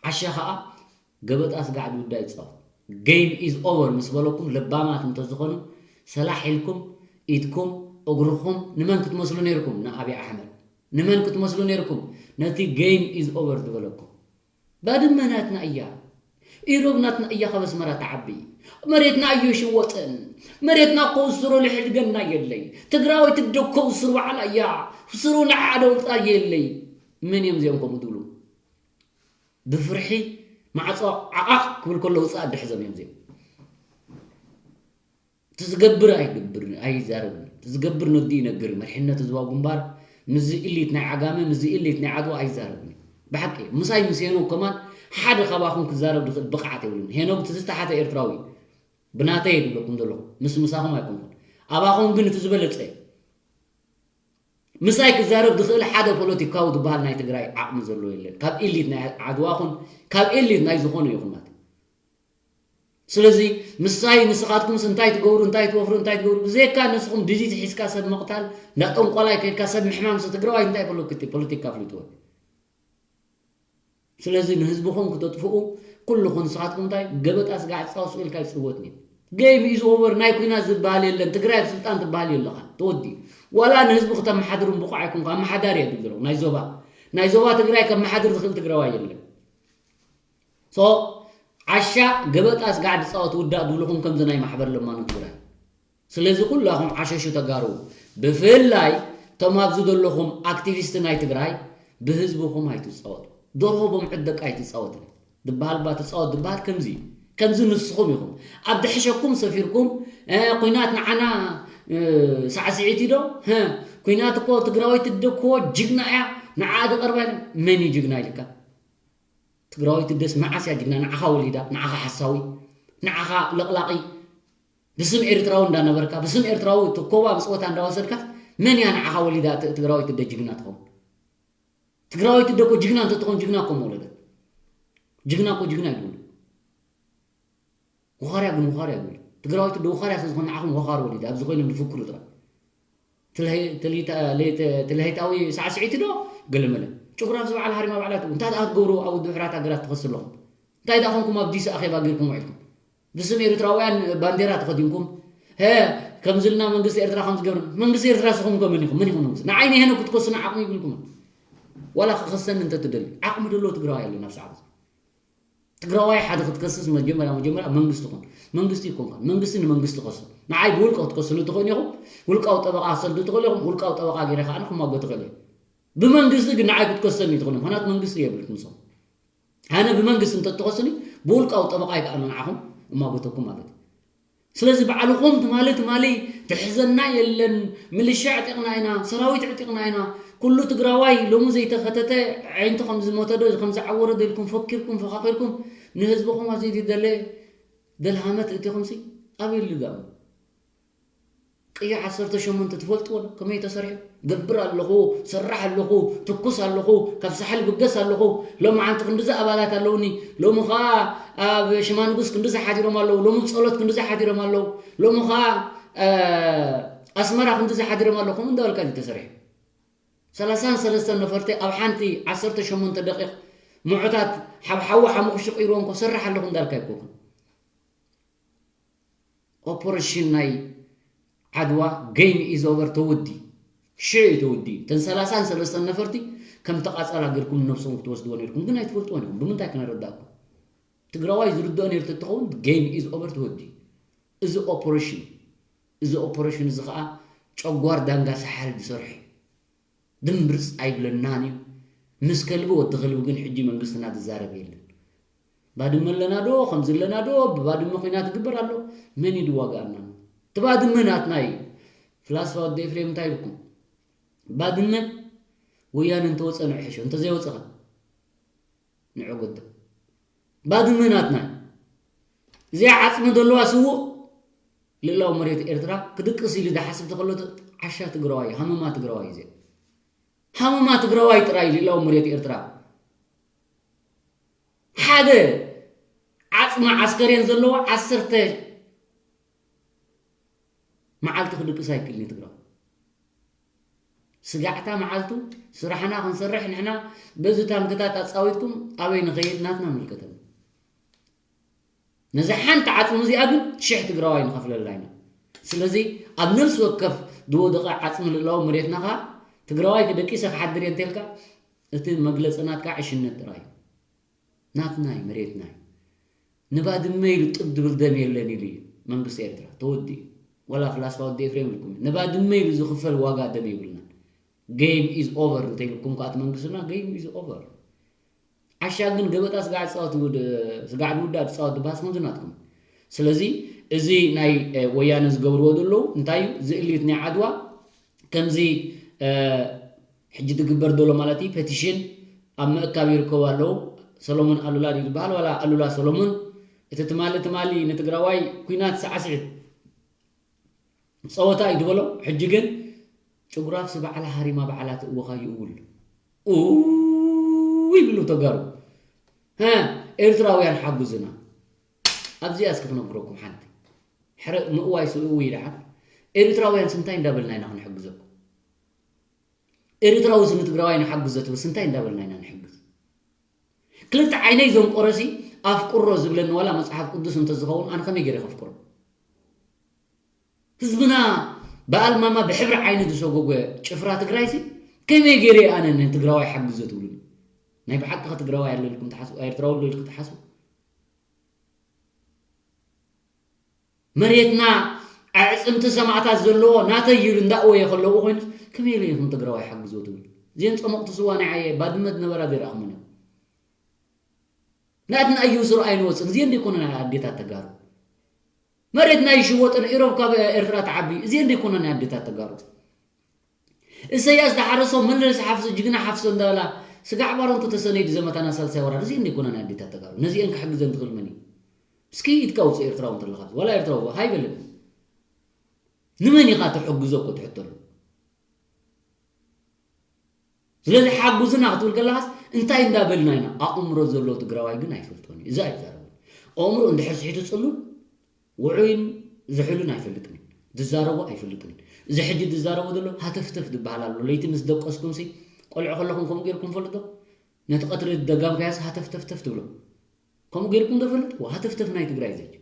ዓሻ ከዓ ገበጣ ስጋዕ ዝውዳ ይፃወት game is over ምስ በለኩም ለባማት እንተዝኾኑ ሰላሕ ኢልኩም ኢድኩም እግርኹም ንመን ክትመስሉ ነይርኩም ንኣብይ ኣሕመድ ንመን ክትመስሉ ነይርኩም ነቲ game is over ዝበለኩም ባድመ ናትና እያ ኢሮብ ናትና እያ ካብ ኣስመራ ትዓቢ መሬትና እዮ ሽወጥን መሬትና እኮ ውስሮ ልሕድገና የለይ ትግራወይቲ ደኮ ውስር ባዕላ እያ ውስሩ ንዓደ ውፃ የለይ መን እዮም እዚኦም ከምኡ ዝብሉ ብፍርሒ ማዕፆ ዓቓቕ ክብል ከሎ ውፃእ ድሕዞም እዮም እዚኦም ትዝገብር ኣይገብር ኣይዛረብን ትዝገብር ነዲ ይነግር መድሕነት ህዝባዊ ግንባር ምዚ ኢሊት ናይ ዓጋመ ምዚ ኢሊት ናይ ዓድዋ ኣይዛረብን ብሓቂ ምሳይ ምስ ሄኖክ ከማን ሓደ ካባኹም ክዛረብ ዝኽእል ብቕዓት የብሉን ሄኖክ እቲ ዝተሓተ ኤርትራዊ ብናተይ የድብለኩም ዘለኹ ምስ ምሳኹም ኣይኮንኩን ኣባኹም ግን እቲ ዝበለፀ ምሳይ ክዛረብ ዝኽእል ሓደ ፖለቲካዊ ዝበሃል ናይ ትግራይ ዓቕሚ ዘለዎ የለን ካብ ኢሊት ናይ ዓድዋ ኹን ካብ ኢሊት ናይ ዝኾነ ይኹን ማለት ስለዚ ምሳይ ንስኻትኩምስ እንታይ ትገብሩ እንታይ ትወፍሩ እንታይ ትገብሩ ብዘይካ ንስኹም ድዚት ሒዝካ ሰብ ምቕታል እንዳ ጠንቋላይ ከይድካ ሰብ ምሕማም ስ ትግራዋይ እንታይ ፖለቲካ ፍልጥዎ ስለዚ ንህዝብኹም ክተጥፍኡ ኩልኹም ንስኻትኩም እንታይ ገበጣ ስጋዕ ፃውስ ኢልካ ይፅወት ኒ game is over ናይ ኩናት ዝበሃል የለን ትግራይ ኣብ ስልጣን ትበሃል የለኻ ተወዲ ዋላ ንህዝቢ ክተመሓድሩን ብቑዕ ኣይኮንካ ኣመሓዳሪ እየ ዝብል ዘለኹ ናይ ዞባ ናይ ዞባ ትግራይ ከመሓድር ዝኽእል ትግራዋይ የለን so ዓሻ ገበጣ ስጋዕ ዝፃወት ውዳእ ዝብልኹም ከምዚ ናይ ማሕበር ለማኑ ትግራይ ስለዚ ኩላኹም ዓሸሹ ተጋሩ ብፍላይ እቶም ኣብዚ ዘለኹም ኣክቲቪስት ናይ ትግራይ ብህዝብኹም ኣይትፃወቱ ደርሆ ብምዕድ ደቂ ኣይትፃወትን ዝበሃል ባ ትፃወት ዝበሃል ከምዚ እዩ ከምዚ ንስኹም ኢኹም ኣብ ድሕሸኩም ሰፊርኩም ኩናት ንዓና ሳዕስዒት ዶ ኩናት እኮ ትግራወይቲ ደክዎ ጅግና እያ ንዓ ዝቐርባ መን እዩ ጅግና ኢልካ ትግራወይቲ ደስ መዓስ እያ ጅግና ንዓኻ ወሊዳ ንዓኻ ሓሳዊ ንዓኻ ለቕላቒ ብስም ኤርትራዊ እንዳነበርካ፣ ብስም ኤርትራዊ እቲ ኮባ ብፀወታ እንዳወሰድካ፣ መን እያ ንዓኻ ወሊዳ? ት- ትግራወይቲ ደ ጅግና ትኸውን? ትግራወይቲ ደ እኮ ጅግና እንተትኾን ጅግና እኮ መወለደት። ጅግና እኮ ጅግና ይብሉ። ወኻርያ ግን ወኻርያ ይብሉ። ትግራወይቲ ደ ወኻርያ ስለዝኾነ ንዓኹም ወኻር ወሊዳ ኣብዚ ኮይኖም ዝፍክሩ ጥራይ። ትልሀይ- ትልሂታ- ለይተ- ትልሀይታዊ ሳዕስዒቲ ዶ ገለመለ። ጭጉራፍ ዝበዓል ሃሪማ ባዕላ ትእው። እንታይ ደኣ ክትገብሩ ኣብ ውድብ ሕራት ሃገራት ትኸሱ ኣለኹም? እንታይ ደኣ ኮንኩም ኣብ ዲሲ ኣኼባ ጌርኩም ውዒልኩም? ብስም ኤርትራውያን ባንዴራ ተኸዲንኩም፣ ሀ፣ ከምዚ ኢልና መንግስቲ ኤርትራ ከም ዝገብር። መንግስቲ ኤርትራ ስኹም ከ መን ኢኹም? መን ኢኹም መንግስቲ? ንዓይ ንሄኖክ ክትከሱኒ ዓቕሚ ይብልኩምን? ዋላ ክኸሰኒ እንተትደሊ ዓቕሚ ደሎ ትግራዋይ ኣሎ ናብ ሰዓት እዚ። ትግራዋይ ሓደ ክትከስስ መጀመርያ መጀመርያ መንግስቲ ኹን። መንግስቲ ይኮንካን። መንግስቲ ንመንግስቲ ከሱ። ንዓይ ብውልቂ ክትከሱኒ ትኽእሉ ኢኹም። ውልቃዊ ጠበቓ ክትሰዱ ትኽእሉ ኢኹም። ውልቃዊ ጠበቓ ገይረ ከዓ ክማጎ ትኽእል እየ። ብመንግስቲ ግን ንዓይ ክትከሰኒ ትኽእሉ። ምኽንያቱ መንግስቲ የብልኩም ንስኹም። ኣነ ብመንግስቲ እንተትኸሱኒ ብውልቃዊ ጠበቓ ይከኣሉ ንዓኹም እማጎተኩም ማለት እዩ። ስለዚ ባዕልኹም ትማሊ ትማሊ ትሕዘና የለን፣ ምልሻ ዕጢቕና ኢና፣ ሰራዊት ዕጢቕና ኢና፣ ኩሉ ትግራዋይ ሎሚ ዘይተኸተተ ኣዒንቱ ከም ዝሞተ ዶ ከም ዝዓወረ ዶ ኢልኩም ፈኪርኩም ፈኻኺርኩም ንህዝብኹም ኣብ ዘይተደለ ደልሃመት እቲኹምሲ ኣበይ ልጋሙ? ቅያ ዓሰርተ ሸሞንተ ትፈልጥዎ ዶ? ከመይ ተሰሪሑ? ገብር ኣለኹ፣ ሰራሕ ኣለኹ፣ ትኩስ ኣለኹ፣ ካብ ሳሕል ብገስ ኣለኹ። ሎሚ ዓንቲ ክንድዚ ኣባላት ኣለውኒ። ሎሚ ኸኣ ኣብ ሽማንጉስ ክንድዚ ሓዲሮም ኣለዉ። ሎሚ ጸሎት ክንድዚ ሓዲሮም ኣለዉ። ሎሚ ኸኣ ኣስመራ ክንድዚ ሓዲሮም ኣለዉ። ከምኡ እንዳበልካ እዩ ተሰሪሑ። ሰላሳን ሰለስተን ነፈርቲ ኣብ ሓንቲ ዓሰርተ ሸሞንተ ደቂቕ ምዑታት ሓብሓዊ ሓሙኽሽቕ ኢልዎ እንኮ ሰራሕ ኣለኹ እንዳልካ ኣይኮንኩን። ኦፐሬሽን ናይ ዓድዋ game is over ተወዲ ሽዑ እዩ ተወዲ። እተን ሰላሳን ሰለስተን ነፈርቲ ከም ተቓጸላ ጌርኩም ነብሶም ክትወስድዎ ነርኩም ግን ኣይትፈልጥዎን ኢኹም። ብምንታይ ክነረዳእኩም? ትግራዋይ ዝርድኦ ነይሩ ተትኸውን game is over ተወዲ። እዚ ኦፐሬሽን እዚ ኦፐሬሽን እዚ ከዓ ጨጓር ዳንጋ ሰሓል ዝሰርሑ ድምብርፅ ኣይብለናን እዩ። ምስ ከልቢ ወዲ ከልቢ ግን ሕጂ መንግስትና ዝዛረብ የለን። ባድመ ኣለና ዶ ከምዚ ኣለና ዶ ብባድመ ኩናት ይግበር ኣሎ። መን እዩ ድዋጋኣና? እቲ ባድመ ናትና እዩ። ፍላስፋ ወዲ ኤፍሬም እንታይ ኢልኩም? ባድመ ወያነ እንተወፀ ንዕሕሾ እንተዘይወፀኻ ንዕጎዶ። ባድመ ናትና እዩ። እዚኣ ዓፅሚ ዘለዋ ስውእ ልእላው መሬት ኤርትራ ክድቅስ ኢሉ ዝሓስብ ተኸሎ ዓሻ ትግራዋይ ሃመማ ትግራዋይ እዩ። እዚኣ ሃመማ ትግራዋይ ጥራይ ልእላው መሬት ኤርትራ ሓደ ዓፅሚ ዓስከሬን ዘለዎ ዓሰርተ መዓልቲ ክድቅስ ኣይክእልን እዩ ትግራዋይ። ስጋዕታ መዓልቱ ስራሕና ክንሰርሕ ንሕና በዚ ታንክታት ኣፃዊትኩም ኣበይ ንኸይድ ናትና ምልከተና። ነዚ ሓንቲ ዓፅሚ እዚኣ ግን ሽሕ ትግራዋይ ንኸፍለላ ኢና። ስለዚ ኣብ ነፍሲ ወከፍ ዝወደቐ ዓፅሚ ልእላዊ መሬትና ኸዓ ትግራዋይ ተደቂሰ ክሓድር እየ እንተልካ እቲ መግለፂ ናትካ ዕሽነት ጥራይ እዩ። ናትና እዩ መሬትና እዩ። ንባድመ ኢሉ ጥብ ድብል ደም የለን ኢሉ እዩ መንግስቲ ኤርትራ ተወዲኡ። ዋላ ፍላስፋ ወዲ ኤፍሬም ኢልኩም እዩ። ንባድመ ኢሉ ዝኽፈል ዋጋ ደም የብልናን። Game is over እንተኢልኩም ከዓ እቲ መንግስትና game is over። ዓሻ ግን ገበጣ ስጋዕ ዝፃወት ውድ- ስጋዕ ድውዳ ዝፃወት ድባስ ከምዚ ናትኩም። ስለዚ እዚ ናይ እ፣ ወያነ ዝገብርዎ ዘለዉ እንታይ እዩ? እዚ እልዩት ናይ ዓድዋ ከምዚ እ፣ ሕጂ ዝግበር ዘሎ ማለት እዩ ፔቲሽን ኣብ ምእካብ ይርከቡ ኣለዉ። ሰሎሞን ኣሉላ ድዩ ዝበሃል ዋላ ኣሉላ ሰሎሞን? እቲ ትማሊ ትማሊ ንትግራዋይ ኩናት ሳዕስዒት ፀወታ እዩ ዝበሎ። ሕጂ ግን ጭጉራፍሲ ባዕላ ሃሪማ ባዕላ ትእወኻ ይእውል። ኡ ይብሉ ተጋሩ። ሀ፣ ኤርትራውያን ሓጉዝና። ኣብዚኣ እስኪ ክነግረኩም ሓንቲ። ሕረ ምእዋይ ስእዊ ይደሓን። ኤርትራውያን ስንታይ እንዳበልና ኢና ክንሕግዘኩም? ኤርትራዊ ስኒ ትግራዋይ ንሓግዞ ትብል ስንታይ እንዳበልና ኢና ንሕግዝ? ክልተ ዓይነይ ዘንቆረሲ ኣፍቅሮ ዝብለኒ ዋላ መፅሓፍ ቅዱስ እንተዝኸውን ኣነ ከመይ ገይረ ከፍቅሮ? ህዝብና ብኣልማማ ብሕብሪ ዓይኒ ዝሰጎጎ ጭፍራ ትግራይሲ ከመይ ገይረ ኣነ ንትግራዋይ ሓግዞ ትብሉኒ? ናይ ብሓቂ ከ ትግራዋይ ኣሎ ኢልኩም ትሓስቡ? ኤርትራዊ ኣሎ ኢልኩም ትሓስቡ? መሬትና ኣዕፅምቲ ሰማእታት ዘለዎ ናተይ ኢሉ እንዳእወየ ከለዎ ኮይኑ ከመይ ኢለ ኢኹም ትግራዋይ ሓግዞ ትብሉ? እዚአን ፀሞቕቲ ስዋ ናይ ዓየ ባድመ ዝነበራ ዘይረኣኹመን እዮም። ናትና እዩ ስሩ ኣይንወፅን። እዚአን ዘይኮነ ናይ ኣዴታት ተጋሩ መሬትና ይሽወጥን ኢሮብ ካብ ኤርትራ ተዓቢ። እዚአን ዘይኮነ ናይ ኣዴታት ተጋሩ እሰያስ ዝሓረሶ መለስ ሓፍሶ ጅግና ሓፍሶ እንዳበላ ስጋዕ ባሮንቱ ተሰነይ ዝዘመታና ሳልሳይ ወራር እዚአን ዘይኮነ ናይ ኣዴታት ተጋሩ ነዚአን ክሕግዘን ትኽእል መን እዩ? እስኪ ኢድካ ውፅእ ኤርትራዊ እንተለኻ ዋላ ኤርትራዊ ሃይ በለኒ። ንመን ኢኻ ትሕግዞ እኮ ትሕተሉ። ስለዚ ሓጉዝና ክትብል ከለኻስ እንታይ እንዳበልና ኢና? ኣእምሮ ዘለዎ ትግራዋይ ግን ኣይፈልጦን እዩ። እዚ ኣይዛረብን። ኣእምሮ እንድሕር ስሒቱ ጽሉል ውዑይን ዝሑልን ኣይፈልጥን እዩ። ዝዛረቦ ኣይፈልጥን እዩ። እዚ ሕጂ ዝዛረቦ ዘሎ ሃተፍተፍ ዝበሃል ኣሎ። ለይቲ ምስ ደቀስኩምሲ ቆልዑ ከለኹም ከምኡ ገይርኩም ፈልጦ? ነቲ ቀትሪ ደጋምካያስ ሃተፍተፍተፍ ትብሎ። ከምኡ ገይርኩም ዶ ፈልጥዎ? ሃተፍተፍ ናይ ትግራይ ዘች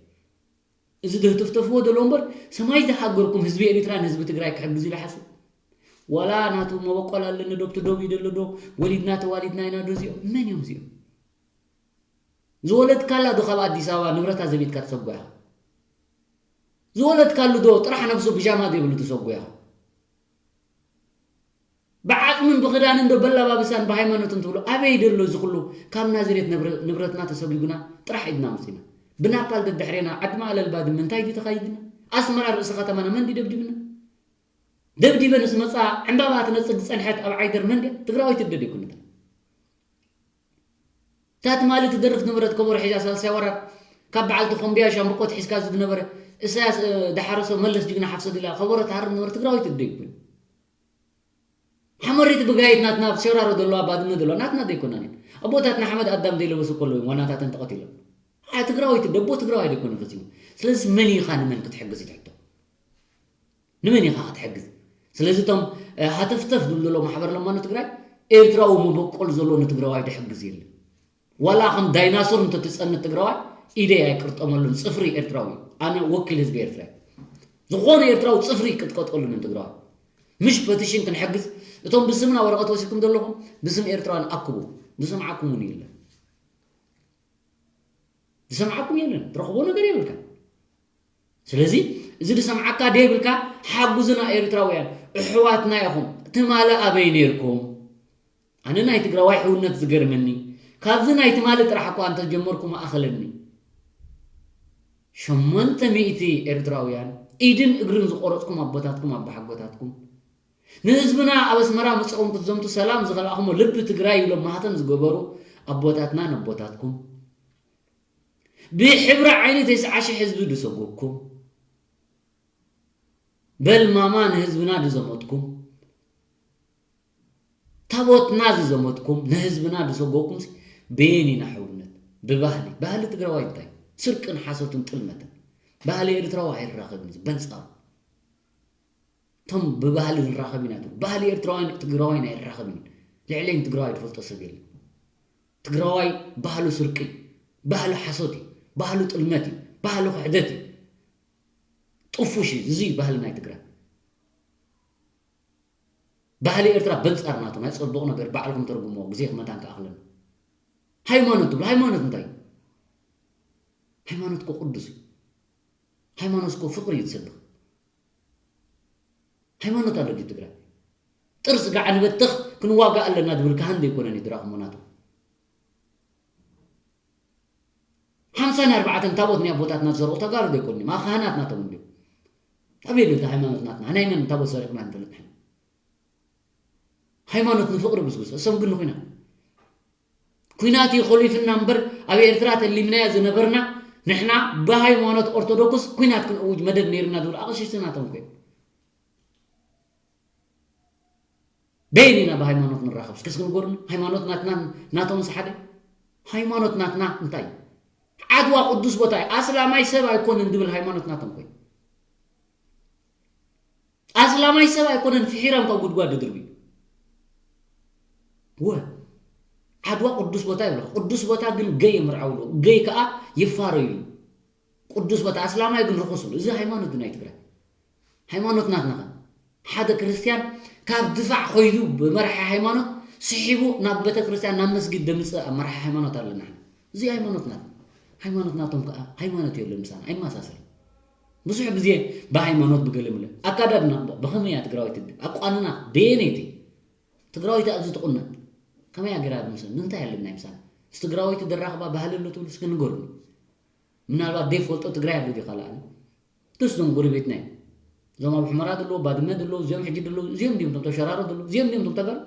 እዚ ዝህትፍተፍዎ ዘሎ እምበር ሰማይ ዝሃገርኩም ህዝቢ ኤሪትራን ህዝቢ ትግራይ ክሕግዝ ኢሉ ሓስብ ዋላ ናቱ መበቆል ኣለኒ ዶ ብቲ ዶብ ይደሎ ዶ ወሊድና ተዋሊድና ኢና ዶ እዚኦም መን እዮም እዚኦም ዝወለድካላ ዶ ካብ ኣዲስ ኣበባ ንብረታ ዘሚትካ ትሰጉ ኢኻ ዝወለድካሉ ዶ ጥራሕ ነብሱ ብጃማ ዘይብሉ ትሰጉ ኢኻ ብዓጽምን ብኽዳንን ዶ በላባብሳን ብሃይማኖትን ትብሉ ኣበይ ደሎ እዚ ኩሉ ካብ ናዝሬት ንብረትና ተሰጒጉና ጥራሕ ኢድና ኣምጺና ብናፓል ደድሕሬና ዓዲ ማእለል ባድመ እንታይ ድዩ ተኻይድና ኣስመራ ርእሲ ከተማና መን ድዩ ደብዲብና ደብዲበንስ መጻ ዕምባባ ትነጽግ ዝጸንሐት ኣብ ዓይደር መን ድያ ትግራወይቲ ደደይኩነትና እታ ትማሊ ትደርፍ ዝነበረት ከበሮ ሒዛ ሳልሳይ ወራር ካብ በዓልቲ ኮምብያ ሻምብቆት ሒዝካ ዝነበረ እሳያስ ዳሓረሶ መለስ ጅግና ሓፍሰ ድላ ከበሮ ትሃርም ነበረ ትግራዊት ደይኩን ሓመሪት ብጋይት ናትና ኣብ ሸራሮ ዘለዋ ባድመ ዘለዋ ናትና ዘይኮናን ኣቦታትና ሓመድ ኣዳም ዘይለበሱ ከለዉ ዋናታተን ተቐቲሎም ትግራዊት ደቦ ትግራዋይ ደይኮነ ፈፂሙ ስለዚ መን ኢኻ ንመን ክትሕግዝ ይትሕቶ ንመን ኢኻ ክትሕግዝ? ስለዚ እቶም ሃተፍተፍ ዝብሉ ዘለዉ ማሕበር ለማኖ ትግራይ ኤርትራዊ መበቆል ዘሎ ንትግራዋይ ድሕግዝ የለን። ዋላ ከም ዳይናሶር እንተትፀንት ትግራዋይ ኢደይ ኣይቅርጠመሉን ፅፍሪ ኤርትራዊ ኣነ ወኪል ህዝቢ ኤርትራ ዝኾነ ኤርትራዊ ፅፍሪ ቅጥቀጠሉ ንትግራዋይ ምሽ ፐቲሽን ክንሕግዝ እቶም ብስምና ወረቐት ወሲድኩም ዘለኹም ብስም ኤርትራውያን ኣክቡ ዝሰምዓኩም እውን የለን ዝሰምዓኩም የለን ትረኽቦ ነገር የብልካ ስለዚ እዚ ዝሰምዓካ ደይብልካ ሓጉዝና ኤርትራውያን እሕዋትና ኢኹም ትማሊ ኣበይ ነይርኩም ኣነ ናይ ትግራዋይ ሕውነት ዝገርመኒ ካብዚ ናይ ትማሊ ጥራሕ እኳ እንተጀመርኩ መኣኸለኒ ሸሞንተ ሚእቲ ኤርትራውያን ኢድን እግርን ዝቆረፅኩም ኣቦታትኩም ኣባሓጎታትኩም ንህዝብና ኣብ ኣስመራ መፂኦም ክትዘምቱ ሰላም ዝኸልኣኹሞ ልቢ ትግራይ ኢሎም ማህተም ዝገበሩ ኣቦታትና ነቦታትኩም ብሕብሪ ዓይኒ ተስዓ ሽሕ ህዝቢ ዝሰጎግኩም በል ማማ ንህዝብና ዝዘመትኩም ታቦትና ዝዘመትኩም ንህዝብና ዝሰጎግኩም በየን ኢና ሕውነት ብባህሊ ባህሊ ትግራዋይ እንታይ ስርቅን ሓሶትን ጥልመትን ባህሊ ኤርትራዊ ኣይራኸብን በንፃሩ እቶም ብባህሊ ንራኸብ ኢና ትብሉ ባህሊ ኤርትራውያን ትግራዋይን ኣይራኸብን እዩ ልዕለይን ትግራዋይ ትፈልጦ ሰብ የለን ትግራዋይ ባህሉ ስርቂ ባህሉ ሓሶት እዩ ባህሉ ጥልመት እዩ ባህሉ ክሕደት እዩ ጥፉሽ እዩ እዚ ባህሊ ናይ ትግራይ ባህሊ ኤርትራ በንፃር ናቱ ናይ ፅቡቕ ነገር ባዕልኩም ተርጉሞ ግዜ ክመታን ክኣኽለና ሃይማኖት ትብሉ ሃይማኖት እንታይ ሃይማኖት እኮ ቅዱስ እዩ ሃይማኖት እኮ ፍቅሪ እዩ ትሰብኽ ሃይማኖት ኣሎ ድዩ ትግራይ ጥርስ ጋዓ ንበትኽ ክንዋጋእ ኣለና ዝብል ካህን ዘይኮነን እዩ ድራኹሞ ናቱ ሓምሳን ኣርባዕተን ታቦት ናይ ኣቦታትና ዝሰርቑ ተጋሩ ዘይኮኑ ማ ካህናት ናቶም እንዲዮም ኣበይ ዶ ሃይማኖት ናትና ናይ መን ታቦት ሰሪቕና ንፈልጥ ሃይማኖት ንፍቕሪ ብስብስ እሶም ግን ንኩናት ኩናት እዩ ኮሊፍና እምበር ኣብ ኤርትራ ተሊምናዮ ዝነበርና ንሕና ብሃይማኖት ኦርቶዶክስ ኩናት ክንእውጅ መደብ ነይርና ዝብል ኣቕሽሽቲ ናቶም ኮይኑ በየን ኢና ብሃይማኖት ንራኸብ እስከ እስክንጎርኒ ሃይማኖት ናትና ናቶም ሓደ ሃይማኖት ናትና እንታይ ዓድዋ ቅዱስ ቦታ እዩ ኣስላማይ ሰብ ኣይኮንን ዝብል ሃይማኖት ናቶም ኮይኑ ኣስላማይ ሰብ ኣይኮነን ፍሒሮም ካብ ጉድጓድ ድድርብዩ ወ ዓድዋ ቅዱስ ቦታ ይብለ ቅዱስ ቦታ ግን ገይ የምርዓውሉ ገይ ከዓ ይፋረዩሉ ቅዱስ ቦታ ኣስላማይ ግን ርኹስሉ እዚ ሃይማኖት ናይ ትግራይ ሃይማኖት ናትናኸ ሓደ ክርስትያን ካብ ድፋዕ ኮይዱ ብመርሒ ሃይማኖት ስሒቡ ናብ ቤተክርስትያን ናብ መስጊድ ደምፅእ ኣብ መርሒ ሃይማኖት ኣለና እዚ ሃይማኖት ናት ሃይማኖት ናቶም ከዓ ሃይማኖት የለን ምሳና ኣይመሳሰል ብዙሕ ግዜ ብሃይማኖት ብገለምለ ኣካዳድና ብኸመይ እያ ትግራዊት ኣቋንና በየነይቲ ትግራዊት ኣብዚ ትቁነን ከመይ ገራ ምስ ምንታይ ኣለና ምሳና ምስ ትግራዊት ደራኽባ ባህሊ ኣሎ ትብሉ እስኪ ንገሩኒ ምናልባት ዘይፈልጦ ትግራይ ኣሎ ዲኻ ለኣለ ትስ ዞም ጎረቤትና እዮም እዞም ኣብ ሕመራ ዘለዉ ባድመ ዘለዉ እዚኦም ሕጂ ዘለዉ እዚኦም ድዮም ቶም ተሸራሮ ዘለዉ እዚኦም ድዮም ቶም ተጋሩ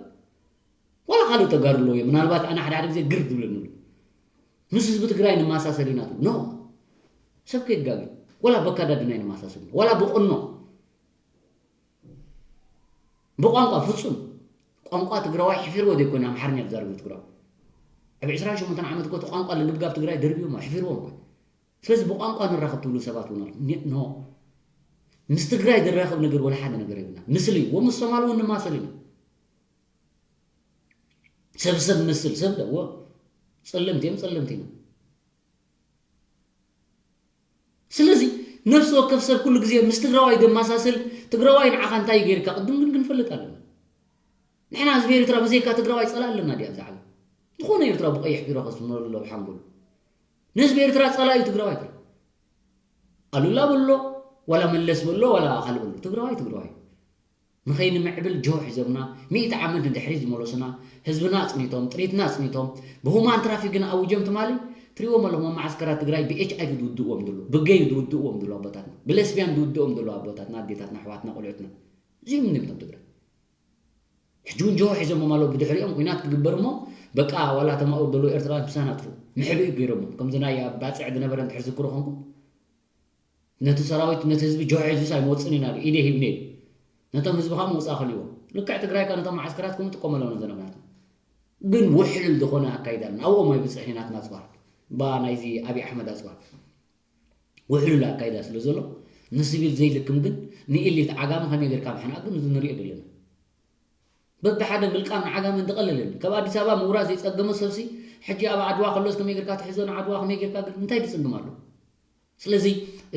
ዋላ ካልእ ተጋሩ ኣለዉ እዮም ምናልባት ኣነ ሓደ ሓደ ግዜ ግር ዝብለኒ ኣሎ ምስ ህዝቢ ትግራይ ንመሳሰል ኢና ትብሉ ኖ ሰብ ከይጋገ ዋላ በካዳድና ይንመሳሰል ዋላ ብቁኖ ብቋንቋ ፍጹም ቋንቋ ትግራዋይ ሕፊርዎ ዘይኮነ ኣምሓርኛ ዝዛረቡ ትግራዋይ ኣብ ዕስራን ሸሞንተን ዓመት እኮ እቲ ቋንቋ ልግብጋብ ትግራይ ደርብዮሞ ሕፊርዎም እኮ። ስለዚ ብቋንቋ ንራኸብ ትብሉ ሰባት እውን ኣለኹም። ኖ፣ ምስ ትግራይ ዝራኸብ ነገር ወላ ሓደ ነገር የብልና። ምስሊ እዎ ምስ ሶማል እውን ንማሰል ኢና። ሰብ ሰብ መስል ሰብ ዶ እዎ ጸለምቲ እዮም ጸለምቲ ኢና። ስለዚ ነፍሲ ወከፍ ሰብ ኩሉ ግዜ ምስ ትግራዋይ ደማሳስል ትግራዋይ ንዓኻ እንታይ ገይርካ ቅድም ግን ክንፈልጥ ኣለና። ንሕና ህዝቢ ኤርትራ ብዘይካ ትግራዋይ ጸላእ ኣለና ድያ ኣብዛ ዓለም? ዝኾነ ኤርትራ ብቐይሕ ቢሮ ከስምረሉ ኣሎ ብሓንጎሉ። ንህዝቢ ኤርትራ ጸላኢ ትግራዋይ ጥራይ። ኣሉላ በሎ ዋላ መለስ በሎ ዋላ ኣኻል በሎ ትግራዋይ ትግራዋይ። ንኸይንምዕብል ጆ ሒዞምና ሚእቲ ዓመት ንድሕሪት ዝመለሱና ህዝብና ኣጽኒቶም ጥሪትና ኣጽኒቶም ብሁማን ትራፊክ ግን ኣውጀም ትማሊ ትሪዎም ኣለኹም ኣብ መዓስከራት ትግራይ ብኤች ኣይቪ ዝውድእዎም ዘሎ ብገይ ዝውድእዎም ዘሎ ኣቦታትና ብለስቢያን ዝውድእዎም ዘሎ ኣቦታትና ኣዴታትና ኣሕዋትና ቆልዑትና እዚኦም እዮም እቶም ትግራይ ሕጂ እውን ጆ ሒዞሞም ኣለዉ ብድሕሪኦም ኩናት ክግበር እሞ በቃ ዋላ ተማኡ ዘለዉ ኤርትራውያን ምሳና ኣጥፉ ምሕብኢ ገይሮሞ ከምዚ ናይ ኣብ ባፅዕ ዝነበረ እንድሕር ዝክሩ ኮንኩም ነቲ ሰራዊት ነቲ ህዝቢ ጆ ሒዙስ ኣይንወፅን ኢና ኢለ ሂብነ ነቶም ህዝቢ ከዓ ምውፃእ ከልዎ ልክዕ ትግራይ ከዓ ነቶም መዓስከራት ክምጥቀመሎም ዝነበራትና ግን ውሕልል ዝኾነ ኣካይዳ ኣለና ኣብኦም ኣይብፅሕን ናትና ኣፅዋር ባ ናይዚ ኣብይ ኣሕመድ ኣፅዋር ውሕሉል ኣካይዳ ስለ ዘሎ ንስቪል ዘይልክም ግን ንኢሊት ዓጋሚ ከመይ ጌርካ ምሕናቕ ግን እዚ ንሪኦ ዘለና በብሓደ ምልቃም ንዓጋሚ እንተቐለለኒ ካብ ኣዲስ ኣበባ ምውራድ ዘይፀገሞ ሰብሲ ሕጂ ኣብ ዓድዋ ከሎስ ከመይ ጌርካ ትሕዞ ንዓድዋ ከመይ ጌርካ ግን እንታይ ድፅግም ኣሎ ስለዚ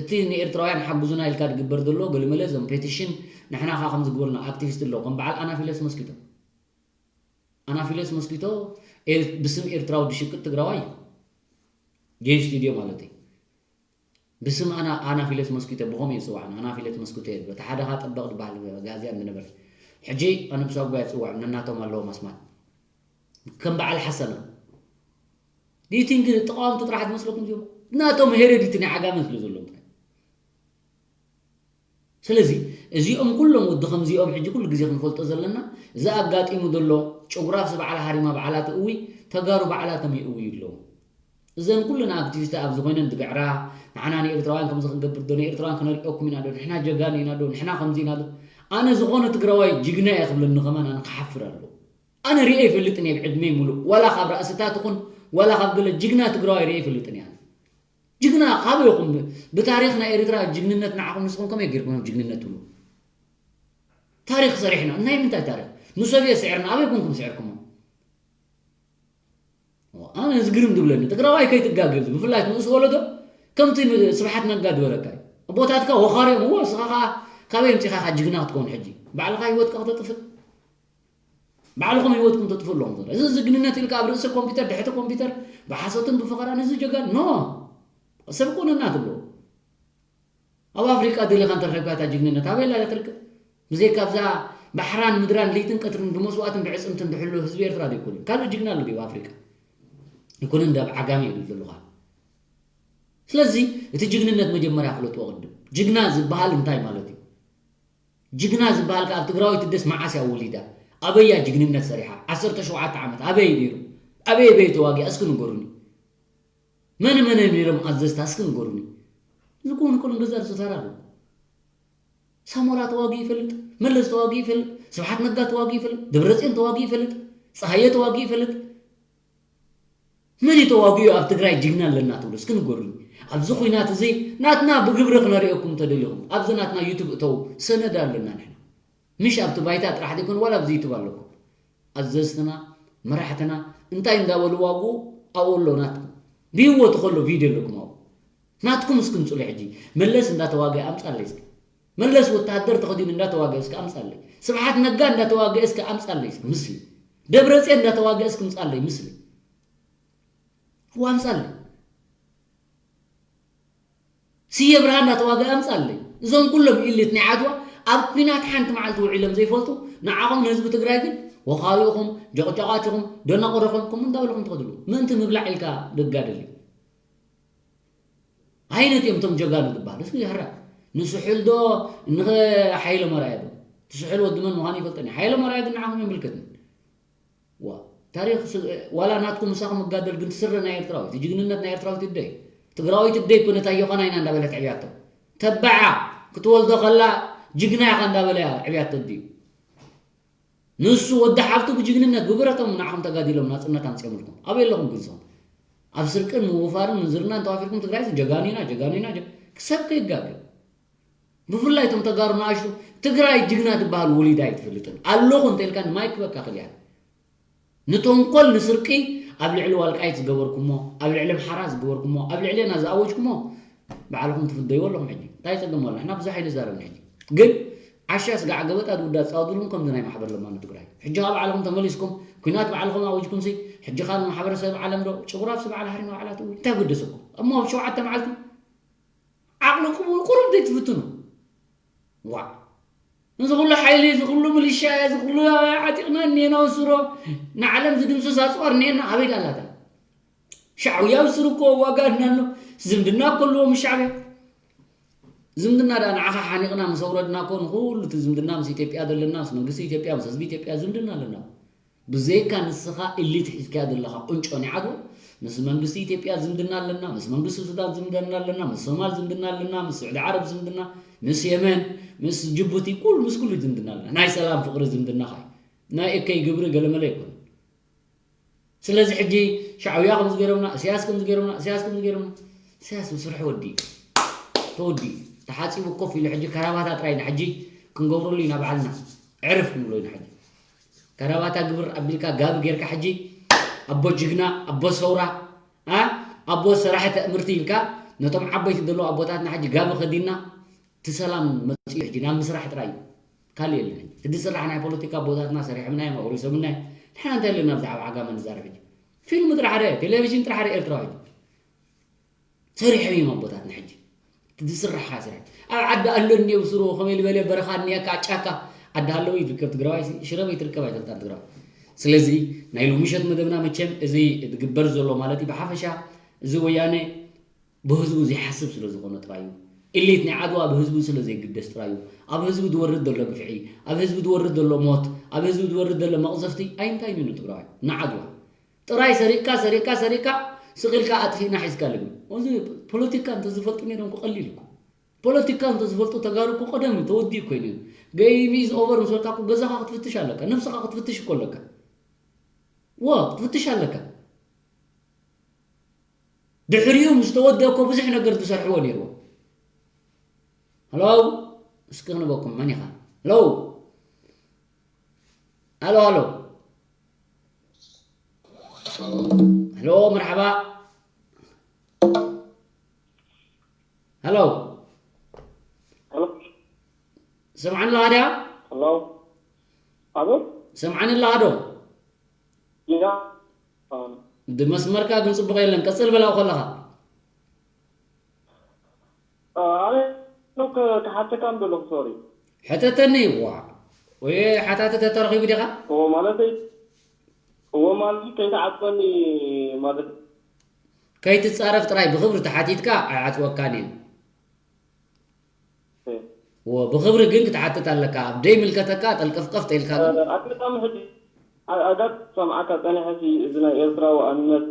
እቲ ንኤርትራውያን ሓጉዙና ኢልካ ዝግበር ዘሎ ገለመለ እዞም ፔቲሽን ንሕና ካ ከም ዝግበሩና ኣክቲቪስት ኣለዉ ከም በዓል ኣናፊለስ መስኪቶ ኣናፊለስ መስኪቶ ብስም ኤርትራዊ ድሽቅጥ ትግራዋይ እዩ ጌይ ስቱድዮ ማለት እዩ ብስም ኣና ኣናፊለስ መስኪቶ ብኸም እዩ ዝፅዋዕና ኣናፊለስ መስኪቶ እዩ እቲ ሓደ ካ ጠበቕ ዝበሃል ጋዝያን ዝነበር ሕጂ ኣነ ብሳጓ ይፅዋዕ ነናቶም ኣለዎም ኣስማት ከም በዓል ሓሰና ዲቲንግ ተቃወምቲ ጥራሕ ዝመስለኩም እዚኦም ናቶም ሄረዲቲ ናይ ዓጋመን ስለ ዘለዎም ጥራሕ ስለዚ እዚኦም ኩሎም ወዲ ከምዚኦም ሕጂ ኩሉ ግዜ ክንፈልጦ ዘለና እዚ ኣጋጢሙ ዘሎ ጨጉራፍሲ በዓል ሃሪማ በዓላት እዊ ተጋሩ በዓላቶም ይእውዩ ኣለዉ እዘን ኩለን ኣክቲቪስት ኣብዚ ኮይነን ዝግዕራ ንዓና ንኤርትራውያን ከምዚ ክንገብር ዶ ንኤርትራውያን ክነርእየኩም ኢና ዶ ንሕና ጀጋኑ ኢና ዶ ንሕና ከምዚ ኢና ዶ ኣነ ዝኾነ ትግራዋይ ጅግና እየ ክብለኒ ከማን ኣነ ክሓፍር ኣለዎ ኣነ ሪኤ ይፈልጥን እየ ብዕድመይ ሙሉእ ዋላ ካብ ራእስታት ይኹን ዋላ ካብ ገለ ጅግና ትግራዋይ ሪኤ ይፈልጥን እየ ኣነ ጅግና ካበይ ኢኹም ብታሪኽ ናይ ኤርትራ ጅግንነት ንዓኹም ንስኹም ከመይ ጌርኩም ጅግንነት ትብሉ ታሪኽ ሰሪሕና ናይ ምንታይ ታሪኽ ንሶብየት ስዕርና ኣበይ ኮንኩም ስዕርኩሞ ኣነ ዝግርም ዝብለኒ ትግራዋይ ከይትጋገ ብፍላይ ንእስ ወለዶ ከምቲ ስብሓት ነጋ ዝበለካ ኣቦታትካ ወኻሪኦም እዎ እስኻ ከዓ ካበይ ኣምፂኻ ካ ጅግና ክትከውን ሕጂ ባዕልኻ ህይወትካ ክተጥፍእ ባዕልኹም ህይወትኩም ተጥፍኡ ኣለኹም ትግራይ እዚ ዝግንነት ኢልካ ኣብ ርእሲ ኮምፒተር ድሕቲ ኮምፒተር ብሓሶትን ብፈኸራን እዚ ጀጋን ኖ ሰብ ኮነና ትብሎ ኣብ ኣፍሪቃ ደሊኻ እንተረኺብካ እታ ጅግንነት ኣበይ ኣላ ትርከብ ብዘይካ ኣብዛ ባሕራን ምድራን ለይትን ቀትርን ብመስዋእትን ብዕፅምትን ዝሕሉ ህዝቢ ኤርትራ ዘይኮነ ካልእ ጅግና ኣሎ ኣብ ኣፍሪቃ ይኮነ እንደ ኣብ ዓጋሚ እዩ ዘለኻ ስለዚ እቲ ጅግንነት መጀመርያ ፍለጥዎ ቅድም ጅግና ዝበሃል እንታይ ማለት እዩ ጅግና ዝበሃል ከኣ ኣብ ትግራዊት ደስ መዓስ እያ ወሊዳ ኣበይ እያ ጅግንነት ሰሪሓ ዓሰርተ ሸውዓተ ዓመት ኣበይ ነይሩ ኣበይ ኣበይ ተዋጊኣ እስኪ ንገሩኒ መን መን እዮም ነይሮም ኣዘዝታ እስኪ ንገሩኒ እዚ ክውን ከሎ ገዛ ርእሱ ተራ ኣለዎ ሳሞራ ተዋጊኡ ይፈልጥ መለስ ተዋጊኡ ይፈልጥ ስብሓት ነጋ ተዋጊኡ ይፈልጥ ደብረፅዮን ተዋጊኡ ይፈልጥ ፀሃየ ተዋጊኡ ይፈልጥ መን እዩ ተዋጊኡ ኣብ ትግራይ ጅግና ኣለና ትብሉ እስኪ ንገሩኒ ኣብዚ ኩናት እዚ ናትና ብግብሪ ክነሪኦኩም ተደሊኹም ኣብዚ ናትና ዩቱብ እተው ሰነድ ኣለና ንሕና ምሽ ኣብቲ ባይታ ጥራሕ ዘይኮነ ዋላ ኣብዚ ዩቱብ ኣለኩም ኣዘዝትና መራሕትና እንታይ እንዳበሉ ዋግኡ ኣብኡ ኣሎ ናትኩም ብህይወቱ ከሎ ቪድዮ ኣለኩም ኣብኡ ናትኩም እስኪ ምፅሉ ሕጂ መለስ እንዳተዋገ ኣምፃለይ እስኪ መለስ ወታሃደር ተኸዲኑ እንዳተዋገ እስኪ ኣምፃለይ ስብሓት ነጋ እንዳተዋገ እስኪ ኣምፃለይ እስኪ ምስሊ ደብረፅዮን እንዳተዋገ እስኪ ምፃለይ ምስሊ እዋ ኣምፃለይ ስየ ብርሃን እንዳተዋገ ኣምፃለይ እዞም ኩሎም ኢሊት ናይ ዓድዋ ኣብ ኩናት ሓንቲ መዓልቲ ውዒሎም ዘይፈልጡ ንዓኹም ንህዝቢ ትግራይ ግን ወኻሪኹም ጨቕጫቓት ኢኹም ደናቑር ኢኹም ከምኡ እንዳበልኹም ትኸድሉ ምእንቲ ምብላዕ ኢልካ ደጋደል እዩ ኣይነት እዮም እቶም ጀጋኑ ዝበሃሉ እስኪ ሕራይ ንስሑል ዶ ንኸ ሓይለ መርኣያ ዶ እቲ ስሑል ወዲ መን ምዃኑ ይፈልጠኒ ሓይለ መርኣያ ግን ንዓኹም የምልከትኒ ዋ ታሪኽ ስ- ዋላ ናትኩም ምሳኹም እጋደል ግን ትስረ ናይ ኤርትራዊት ጅግንነት ናይ ኤርትራዊት እደይ ትግራዊት እደይ እኮ ነታ ዮኻና ኢና እንዳበለት ዕብያቶ ተባዓ ክትወልዶ ከላ ጅግና ኢኻ እንዳበለ ዕብያቶ ድዩ ንሱ ወዲ ሓፍቱ ብጅግንነት ብብረቶም ንዓኹም ተጋዲሎም ናጽነት ኣምጺኦምልኩም። ኣበይ ኣለኹም ግን ንስኹም? ኣብ ስርቅን ምውፋርን ምንዝርናን ተዋፊርኩም ትግራይ ጀጋኑና ጀጋኑና ጀ- ሰብ ከይጋገ ብፍላይ እቶም ተጋሩ ንኣሽቱ ትግራይ ጅግና ትበሃል ውሊዳ ኣይትፈልጥን ኣለኹ እንተልካ ንማይክ በካ ክልያ ንተንኮል ንስርቂ ኣብ ልዕሊ ዋልቃይት ዝገበርኩሞ ኣብ ልዕሊ ኣምሓራ ዝገበርኩሞ ኣብ ልዕሌና ዝኣወጅኩሞ ባዕልኹም ትፍደይዎ ኣለኹም ሕጂ እንታይ ፀገም ኣሎ ንሕና ብዙሕ ኣይንዛረብን ሕጂ ግን ዓሻ ስጋዕ ገበጣ ዝውዳ ዝፃወትሉም ከምዚ ናይ ማሕበር ለማኑ ትግራይ ሕጂ ካብ ባዕልኹም ተመሊስኩም ኩናት ባዕልኹም ኣወጅኩም ሲ ሕጂ ካብ ማሕበረሰብ ዓለም ዶ ጭጉራፍ ስባዕል ሃሪማ ባዕላ ትእውጅ እንታይ ገደሰኩም እሞ ኣብ ሸውዓተ መዓልቲ ዓቕልኩም ቁሩብ ዘይትፍትኑ ዋዕ እዚ ኩሉ ሓይሊ እዚ ኩሉ ምልሻ እዚ ኩሉ ዓጢቕና እኒኤና ወስሮ ንዓለም ዝድምስስ ኣፅዋር እኒኤና ኣበይ ዳላታ ሻዕውያ ብስሩ እኮ ዋጋ እና ኣሎ ዝምድና እኮ ኣለዎ ምስ ሻዕብያ ዝምድና ዳ ንዓኻ ሓኒቕና ምስ ኣውረድና እኮ ንኩሉ እቲ ዝምድና ምስ ኢትዮጵያ ዘለና ምስ መንግስቲ ኢትዮጵያ ምስ ህዝቢ ኢትዮጵያ ዝምድና ኣለና ብዘይካ ንስኻ ኢሊት ሒዝካያ ዘለኻ ቁንጮ ናይ ዓድዋ ምስ መንግስቲ ኢትዮጵያ ዝምድና ኣለና፣ ምስ መንግስቲ ሱዳን ዝምድና ኣለና፣ ምስ ሶማል ዝምድና ኣለና፣ ምስ ስዑዲ ዓረብ ዝምድና፣ ምስ የመን፣ ምስ ጅቡቲ፣ ኩሉ ምስ ኩሉ ዝምድና ኣለና። ናይ ሰላም ፍቕሪ ዝምድና ኸኣ ናይ እከይ ግብሪ ገለመለ ኣይኮነን። ስለዚ ሕጂ ሻዕብያ ከምዚ ገይሮምና፣ እስያስ ከምዚ ገይሮምና፣ እስያስ ከምዚ ገይሮምና፣ እስያስ ብስርሑ ወዲኡ ተወዲኡ ተሓፂቡ ኮፍ ኢሉ ሕጂ ከራባታ ጥራይ ኢና ሕጂ ክንገብረሉ ኢና ባዕልና ዕርፍ ክንብሎ ኢና ሕጂ። ከረባታ ግብር ኣቢልካ ጋቢ ጌርካ ሕጂ ኣቦ ጅግና ኣቦ ሰውራ ኣ ኣቦ ሰራሒ ተእምርቲ ኢልካ ነቶም ዓበይቲ ዘለዉ ኣቦታትና ሕጂ ጋቢ ከዲና እቲ ሰላም መፅኡ ሕጂ ናብ ምስራሕ ጥራይ እዩ ካልእ የለን ሕጂ እቲ ዝስራሕ ናይ ፖለቲካ ኣቦታትና ሰሪሖምና እዮም ኣውሪሶምና እዮም ንሕና እንታይ ኣለና ብዛዕባ ዓጋመ ንዛረብ ሕጂ ፊልም ጥራሕ ደ ቴሌቪዥን ጥራሕ ደ ኤርትራዊ ሕጂ ሰሪሖም እዮም ኣቦታትና ሕጂ እቲ ዝስራሕ ከዓ ስራሕ ኣብ ዓዲ ኣሎ እኒኦ ብስሩ ከመይ ዝበለ በረኻ እኒኣካ ጫካ ዓዲ ሃለወይ ትርከብ ትግራዋይ ሽረበይ ትርከብ ኣይፈልጣን ትግራዋይ ስለዚ ናይ ሎምሸት መደብና መቸም እዚ ዝግበር ዘሎ ማለት እዩ ብሓፈሻ እዚ ወያነ ብህዝቡ ዘይሓስብ ስለ ዝኾነ ጥራይ እዩ ኢሊት ናይ ዓድዋ ብህዝቡ ስለ ዘይግደስ ጥራይ እዩ ኣብ ህዝቢ ዝወርድ ዘሎ ግፍዒ ኣብ ህዝቢ ዝወርድ ዘሎ ሞት ኣብ ህዝቢ ዝወርድ ዘሎ መቕዘፍቲ ኣይንታይን እዩ ንትግራዋይ ንዓድዋ ጥራይ ሰሪቅካ ሰሪቅካ ሰሪቅካ ስቕ ኢልካ ኣጥፊእና ሒዝካ ልግም። እዚ ፖለቲካ እንተዝፈልጡ ነይሮም እኮ ቀሊል እኮ። ፖለቲካ እንተዝፈልጡ ተጋሩ እኮ ቀደም ተወዲኡ እኮ እዩ ነይሩ። Game is over ምስ በልካ እኮ ገዛኻ ክትፍትሽ ኣለካ። ነብስኻ ክትፍትሽ እኮ ኣለካ። ወ ክትፍትሽ ኣለካ። ድሕሪኡ ምስ ተወደ እኮ ብዙሕ ነገር ዝሰርሕዎ ነይርዎ። ሃሎ እስኪ ክንበኩም መን ኢኻ? ሃሎ ሃሎ ሃሎ ሃሎ መርሓባ ሃሎ ሃሎ ስምዓኒ ኣለኻ ድያ ሃሎ ኣሎ ስምዓኒ ኣለኻ ዶ ያ ድመስመርካ ግን ፅቡቕ የለን ቀፅል በላው ከለኻ ኣነ ኖክ ክሓተካ ምደለኹ ሶሪ ሕተተኒ ዋ ወይ ሓታቲ ተተረኺቡ ዲኻ እዎ ማለተይ እዎ ማለት ከይትዓፅወኒ ማለት ከይትፃረፍ ጥራይ ብኽብሪ ተሓቲትካ ኣይዓፅወካን እየን እዎ ብኽብሪ ግን ክትሓትት ኣለካ ኣብ ደይምልከተካ ጠልቀፍቀፍ ተኢልካ ግን ኣጋጣሚ ሕጂ ኣጋጣሚ ሰምዓካ ፀኒሐ እዚ ናይ ኤርትራዊ ኣንነት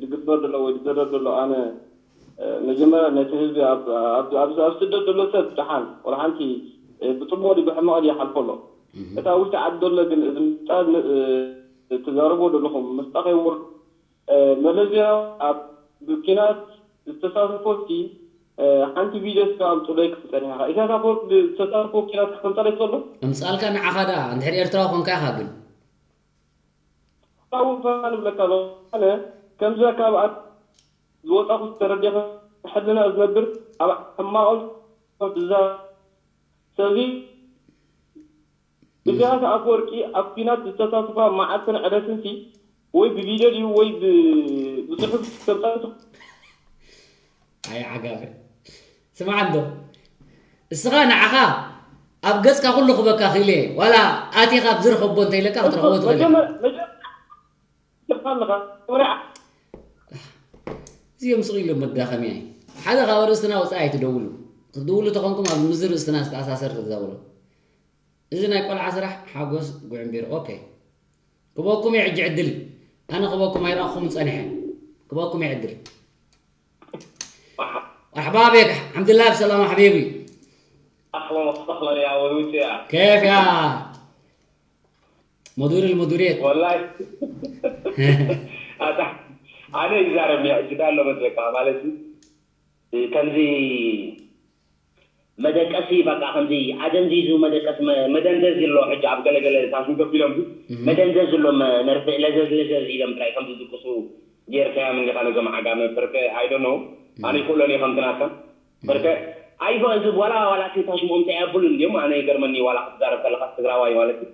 ዝግበር ዘሎ ወይ ዝደረር ዘሎ ኣነ መጀመርያ ነቲ ህዝቢ ኣብ ስደት ዘሎ ሰብ ደሓን ወላ ሓንቲ ብፅቡቕ ድዩ ብሕማቕ ድዩ ይሓልፎ ኣሎ እታ ውሽጢ ዓዲ ዘሎ ግን እዚ ምፃ ትዛረብዎ ዘለኹም ምስጣ ከይወርዱ መለስ ዜናዊ ኣብ ብኪናት ዝተሳተፎ እስኪ ሓንቲ ቪድዮ እስከ ኣምፅኡለይ ክትብል ፀኒሕኻ። ኢሳያስ ኣፈወርቂ ብዝተሳተፎ ኪናት ከተምፀለይ ትኽእል ዶ? እምፃልካ ንዓኻ ደኣ እንድሕር ኤርትራዊ ኮንካ ኢኻ ግን። ካብኡ ፈና ንብለካ ኣለኹ። ኣነ ከምዚ ካብ ኣት ዝወፃኹ ተረዲኻ ሕልና ዝነብር ኣብ ሕማቕን ብዛ ሰዚ ኢሳያስ ኣፈወርቂ ኣብ ኲናት ዝተሳተፋ መዓልትን ዕለትን ሲ ወይ ብቪድዮ ድዩ ወይ ብፅሑፍ ተምፃእ ትኽእል? ኣይ ዓጋመ ስማዕ እንዶ እስኻ ንዓኻ ኣብ ገፅካ ኩሉ ክበካ ክኢለ ዋላ ኣቲኻ ኣብ ዝረኸቦ እንተኢለካ ክትረኽቦ ትኽእል ኢኻ። ኣለኻ ወርያ እዚኦም ስቕ ኢሎም መዳኸምያ እዩ ሓደ ካብ ኣርእስትና ወፃኢ ኣይትደውሉ ክትድውሉ ተኾንኩም ኣብ ምዝ ርእስትና ዝተኣሳሰር ተዛውሎ እዚ ናይ ቆልዓ ስራሕ ሓጎስ ጉዕምቢር ኦኬ ክበኩም እየ ሕጂ ዕድል ኣነ ክበኩም ኣይረኣኹም ፀኒሐ ክበኩም እየ ዕድል مرحبا بك الحمد لله بسلامة حبيبي اهلا وسهلا يا ولوتيا كيف يا مدير المديريات. والله ኣታ ኣነ ይዛረብ እየ። ሕጂ ዳሎ መስለካ ማለት እዩ። ከምዚ መደቀሲ በቃ ከምዚ ኣደንዚዙ መደቀሲ መ- መደንዘዝ ኣሎ። ሕጂ ኣብ ገለገለ ታሽም ከቢሎም መደንዘዝ ኣሎ። መ- መርፍእ ለዘዝ ለዘዝ ኢሎም ጥራይ ከምዚ ዝቅሱ ጌርካዮም እንዲኻ ነዞም ዓጋመ ፍርቀ። I don't know ኣነ ይክእሎን እየ ከምቲ ናትካ ፍርቀ። ኣይፈ እዚ ዋላ ዋላ እቲ ታሽምኦም እንታይ የብሉን እንዲዮም። ኣነ ይገርመኒ ዋላ ክትዛረብ ከለካ ትግራዋይ ማለት እዩ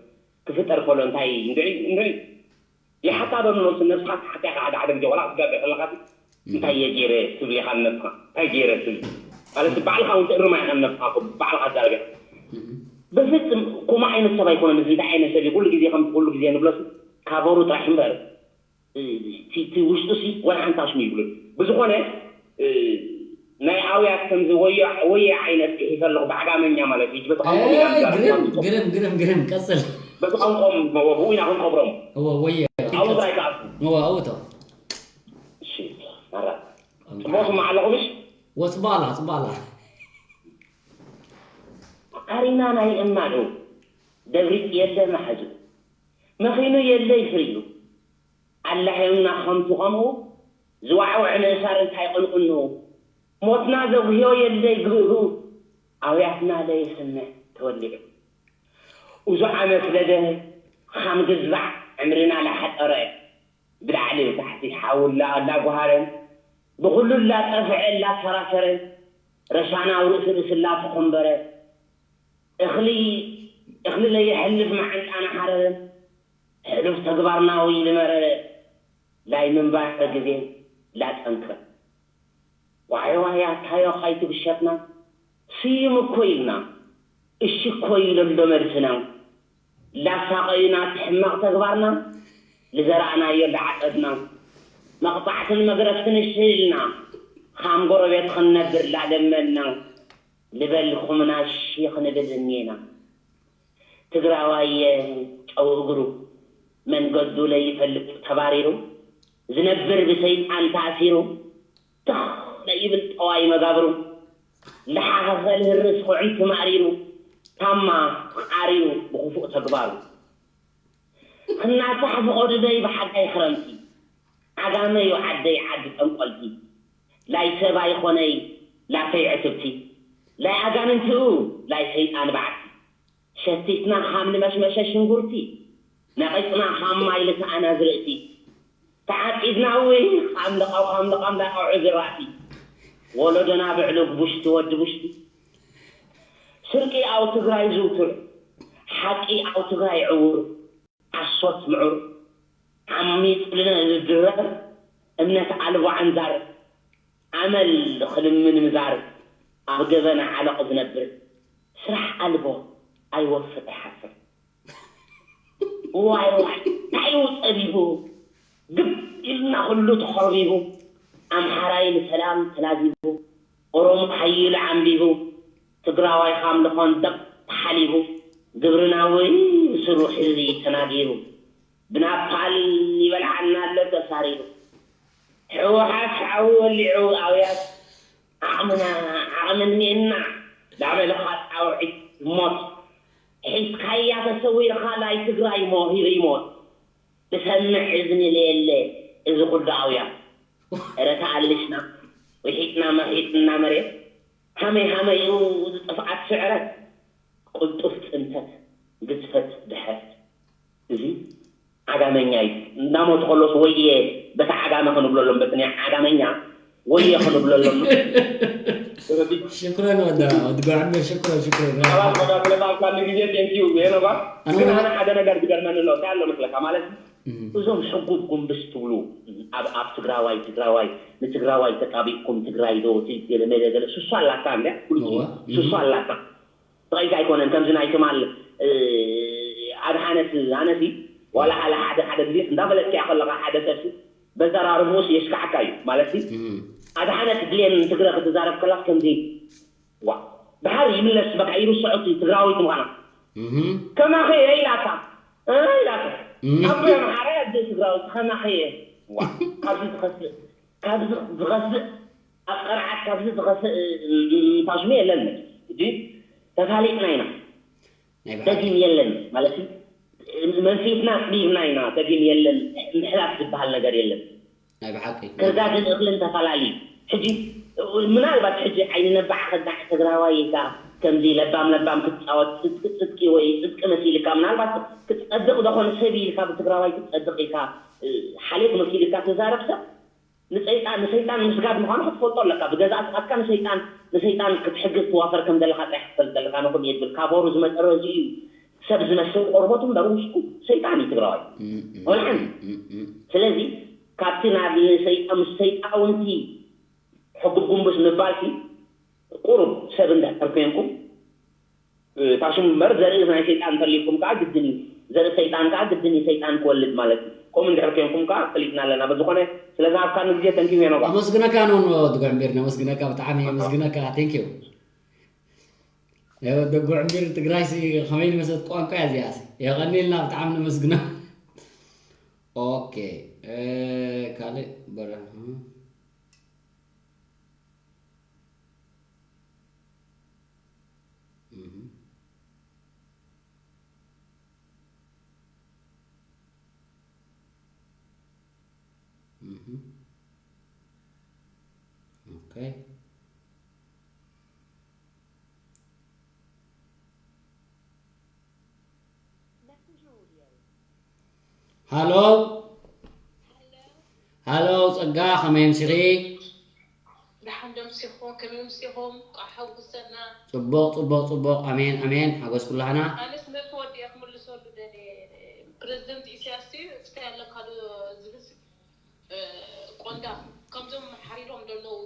ክፍጠር ከሎ እንታይ እንድዒ እንድዒ ይሓታ ዶ ንነብሱ ነብስኻ ትሓትያ ሓደ ሓደ ግዜ ዋላ ክትጋገ ከለካ እንታይ እየ ገይረ ትብል ኢኻ ንነብስኻ እንታይ ገይረ ትብል ማለት ባዕልኻ እውን ትእርማ ኢኻ ንነብስኻ እኮ ባዕልኻ ትዛረብ ኢኻ። በፍፅም ከምኡ ዓይነት ሰብ ኣይኮነን። እዚ እንታይ ዓይነት ሰብ እዩ? ኩሉ ግዜ ከም ኩሉ ግዜ ንብለሱ ካበሩ ጥራሕ እምበር እቲ ውሽጡ ሲ ወላ ሓንቲ ኣሽሙ ይብሉ። ብዝኾነ ናይ ኣውያት ከምዚ ወየ ዓይነት ክሒፈ ኣለኹ ብዓጋመኛ ማለት እዩ። በቲ ቋንቋ ኢና ንዛረብ ግርም ግርም ግርም ግርም ቀፅል። በቲ ቋንቋኦም ብኡ ኢና ክንቀብሮም። እወ ወየ ኣብኡ ጥራይ ክኣቱ። እወ ኣውቶ እሺ ማራ ጽቡቕ ስማዕ ኣለኹ ምሽ ወፅባላ ፅባላ ኣሪና ናይ እማኑ ደብሪጽ የለ መሓዙ መኺኑ የለ ይፍርዩ ኣላሕዮምና ከምቱ ከምኡ ዝዋዕውዕ ምእሳር እንታይ ቅንቕኑ ሞትና ዘጉህዮ የለ ይግብእሁ ኣውያትና ለይስምዕ ተወሊዑ እዙ ዓመት ለደ ኻም ግዝባዕ ዕምርና ላሓጠረ ብላዕሊ ብታሕቲ ሓውላ ኣላጓሃረ ብኹሉ ላጠፍዐ ላፈራፈረ ረሻና ኣብ ርእሲ ርእሲ ላተኾምበረ እኽሊ እኽሊ ለየሕልፍ መዓንጣና ሓረረ ሕሉፍ ተግባርና ወይ ልመረረ ላይ ምንባር ግዜ ላጠንክረ ዋይ ዋይ ኣታዮ ካይትብሸትና ስዩም እኮ ኢልና እሺ እኮ ኢለሎ መልስና ላሳቐዩና እቲ ሕማቕ ተግባርና ልዘራእናዮ ላዓጸድና መቕጻዕትን መግረፍትን እሺ ኢልና ኻም ጎረቤት ኽንነብር ላለመንና ልበልኹምና እሺ ኽንብል እኒና ትግራዋየ ጨው እግሩ መንገዱ ለይፈልጥ ተባሪሩ ዝነብር ብሰይጣን ተኣሲሩ ትኽ ለይብል ጠዋይ መጋብሩ ለሓኸኸ ልህርስ ኩዕንቲ ማእሪሩ ታማ ዓሪሩ ብክፉእ ተግባሩ ክናሳሕ ፍቐዱለይ ብሓጋይ ክረምቲ ዓጋመ ዩ ዓደይ ዓዲ ጠንቆልቲ ላይ ሰብ ኣይኾነይ ላፈይ ዕትብቲ ላይ ኣጋንንትኡ ላይ ሰይጣን ባዕቲ ሸቲትና ኻም ንመሽመሸ ሽንጉርቲ ነቒጽና ኻም ማይ ልሰኣና ዝርእቲ ተዓጺድና እውይ ኻም ልቓው ኻም ልቓም ላቐዑ ዝራእቲ ወለዶና ብዕሉግ ቡሽቲ ወዲ ቡሽቲ ስርቂ ኣብ ትግራይ ዝውቱር ሓቂ ኣብ ትግራይ ዕውር ሓሶት ምዑር ዓሚፅ ልነ ዝድረር እምነት ኣልቦ ዓንዛር ኣመል ኽልምን ምዛር ኣብ ገበና ዓለቕ ዝነብር ስራሕ ኣልቦ ኣይወፍር ኣይሓፍር ዋይ ዋይ እንታይ እዩ ፀቢቡ ግብ ኢልና ኩሉ ተኸርቢቡ ኣምሓራይ ንሰላም ተላዚቡ ኦሮሞ ሓይሉ ዓምቢቡ ትግራዋይ ኻም ልኾን ደቕ ተሓሊቡ ግብርና ወይ ብስሩ ሕዚ ተናጊሩ ብናፓል ይበልዓና ኣሎ ተሳሪሩ ሕወሓት ሓዊ ወሊዑ ኣውያት ዓቕምና ዓቕሚ እኒኤና ዳበልኻ ፃውዒት ሞት ሒዝካያ ተሰዊርኻ ናይ ትግራይ ሞሂር ይሞት ብሰምዕ እዝኒ ለየለ እዚ ኩሉ ኣውያት እረ ተኣልሽና ውሒጥና መሒጥና መሬት ሃመይ ሃመይ እዩ ዝጥፍኣት ስዕረት ቅልጡፍ ፅንተት ግዝፈት ድሕረት እዚ ዓጋመኛ እዩ እናሞቱ ከሎስ ወየ በቲ ዓጋመ ክንብለሎም በቲ ናይ ዓጋመኛ ወየ ክንብለሎም ሽክረን ወዳ ወዲ ጓዕመ ሽክረን ሽክረን ሰባት ወዳ ስለማብካሉ ግዜ ቴንኪዩ የነባ ግን ኣነ ሓደ ነገር ዝገርመኒ ኣሎ እንታይ ኣሎ መስለካ ማለት እዞም ሕጉብ ጉንብስ ትብሉ ኣብ ኣብ ትግራዋይ ትግራዋይ ንትግራዋይ ተጣቢቅኩም ትግራይ ዶ ገለ መለ ገለ ሱሱ ኣላታ እንደ ኩሉ ሱሱ ኣላታ ጥራይ ኣይኮነን ከምዚ ናይ ትማል ኣድሓነት ኣነሲ ዋላ ሓለ ሓደ ሓደ ግዜ እንዳፈለጥካ ከለካ ሓደ ሰብሲ በዘራርብኡስ የስካዕካ እዩ ማለት ኣድሓነት ብሌን ትግረ ክትዛረብ ከላስ ከምዚ ዋ ድሓር ይምለስ በቃ ይርስዖ እቲ ትግራዊት ምዃና ከማኸ እየ ኢላታ እ ኢላታ ኣቦ ኣምሓራ ኣደ ትግራዊት ከማኸ እየ ዋ ካብዚ ዝኸስእ ካብዚ ዝኸስእ ኣብ ቀርዓት ካብዚ ዝኸስእ ፋሽኑ የለን ሕጂ ተፋሊጥና ኢና ደጊም የለን ማለት እዩ መንፊትና ኣሕቢርና ኢና፣ ደጊም የለን፣ ምሕላፍ ዝበሃል ነገር የለን። ናይ ብሓቂ። ክርዳድን እኽልን ተፈላለዩ። ሕጂ ምናልባት ሕጂ ዓይኒ ነባዕ ከዳዕ ትግራዋይ ኢልካ ከምዚ ለባም ለባም ክትፃወት፣ ጽድቂ ጽድቂ ወይ ጽድቂ መሲልካ፣ ምናልባት ክትጸድቕ ዶ ኾን ሰብ ኢልካ ብትግራዋይ ክትጸድቕ ኢልካ፣ እ፣ ሓሌት መሲልካ ትዛረብ ሰብ ንሰይጣን፣ ንሰይጣን ምስጋድ ምዃኑ ክትፈልጦ ኣለካ። ብገዛእ ፍቓድካ ንሰይጣን፣ ንሰይጣን ክትሕግዝ ትዋፈር ከም ዘለኻ ጥራሕ ክትፈልጥ ኣለካ። ንኹን የብል ካቦሩ ዝመጠረ እዚ እዩ። ሰብ ዝመስል ቆርበቱ እምበር ውሽጡ ሰይጣን እዩ ትግራዋይ። እም፣ እም፣ ቆልዓን። እም፣ እም፣ እም። ስለዚ ካብቲ ናብ ንሰይጣ-፣ ምስ ሰይጣውንቲ ሕጉብ ጉንቡስ ምባልሲ ቁሩብ ሰብ እንድሕር ኮንኩም፣ እ፣ ታሽሙ እምበር ዘርኢ ናይ ሰይጣን እንተልይኩም ከዓ ግድን እዩ። ዘርኢ ሰይጣን ከዓ ግድን እዩ ሰይጣን ክወልድ ማለት እዩ። ከምኡ እንድሕር ኮንኩም ከዓ ፈሊጥና ኣለና። በዝኾነ ስለ ዝሃብካኒ ግዜ ተንኪዩ ሄኖጋ። ኣመስግነካ ነው ወዲ ጉዕምቢር፣ ነመስግነካ፣ ብጣዕሚ የመስግነካ። Thank you። ወዲ ጉዕምቢር ትግራይሲ ከመይ ዝመሰለት ቋንቋ እያ እዚኣሲ። የቐኒልና፣ ብጣዕሚ ነመስግና። ኦኬ፣ እ፣ ካልእ በረ-፣ Mhm. Mhm. Okay. ሃሎ፣ ሃሎ ጸጋ፣ ከመይ ኣምሲኺ? ደሓን ዶ ኣምሲኹ? ከመይ ኣምሲኹም? ቋሕ ሓጎሰና። ጽቡቕ፣ ጽቡቕ፣ ጽቡቕ። ኣሜን፣ ኣሜን። ሓጎስ ኩላህና። ኣነስ ነቲ ወዲ እየ ክምልሰሉ ደልየ። ፕረዚደንት ኢሳያስ እዩ፣ እስከ ኣለካ ዶ ዝብል እ፣ ቆንዳፍ፣ ከምዞም ሓሪሮም ዘለዉ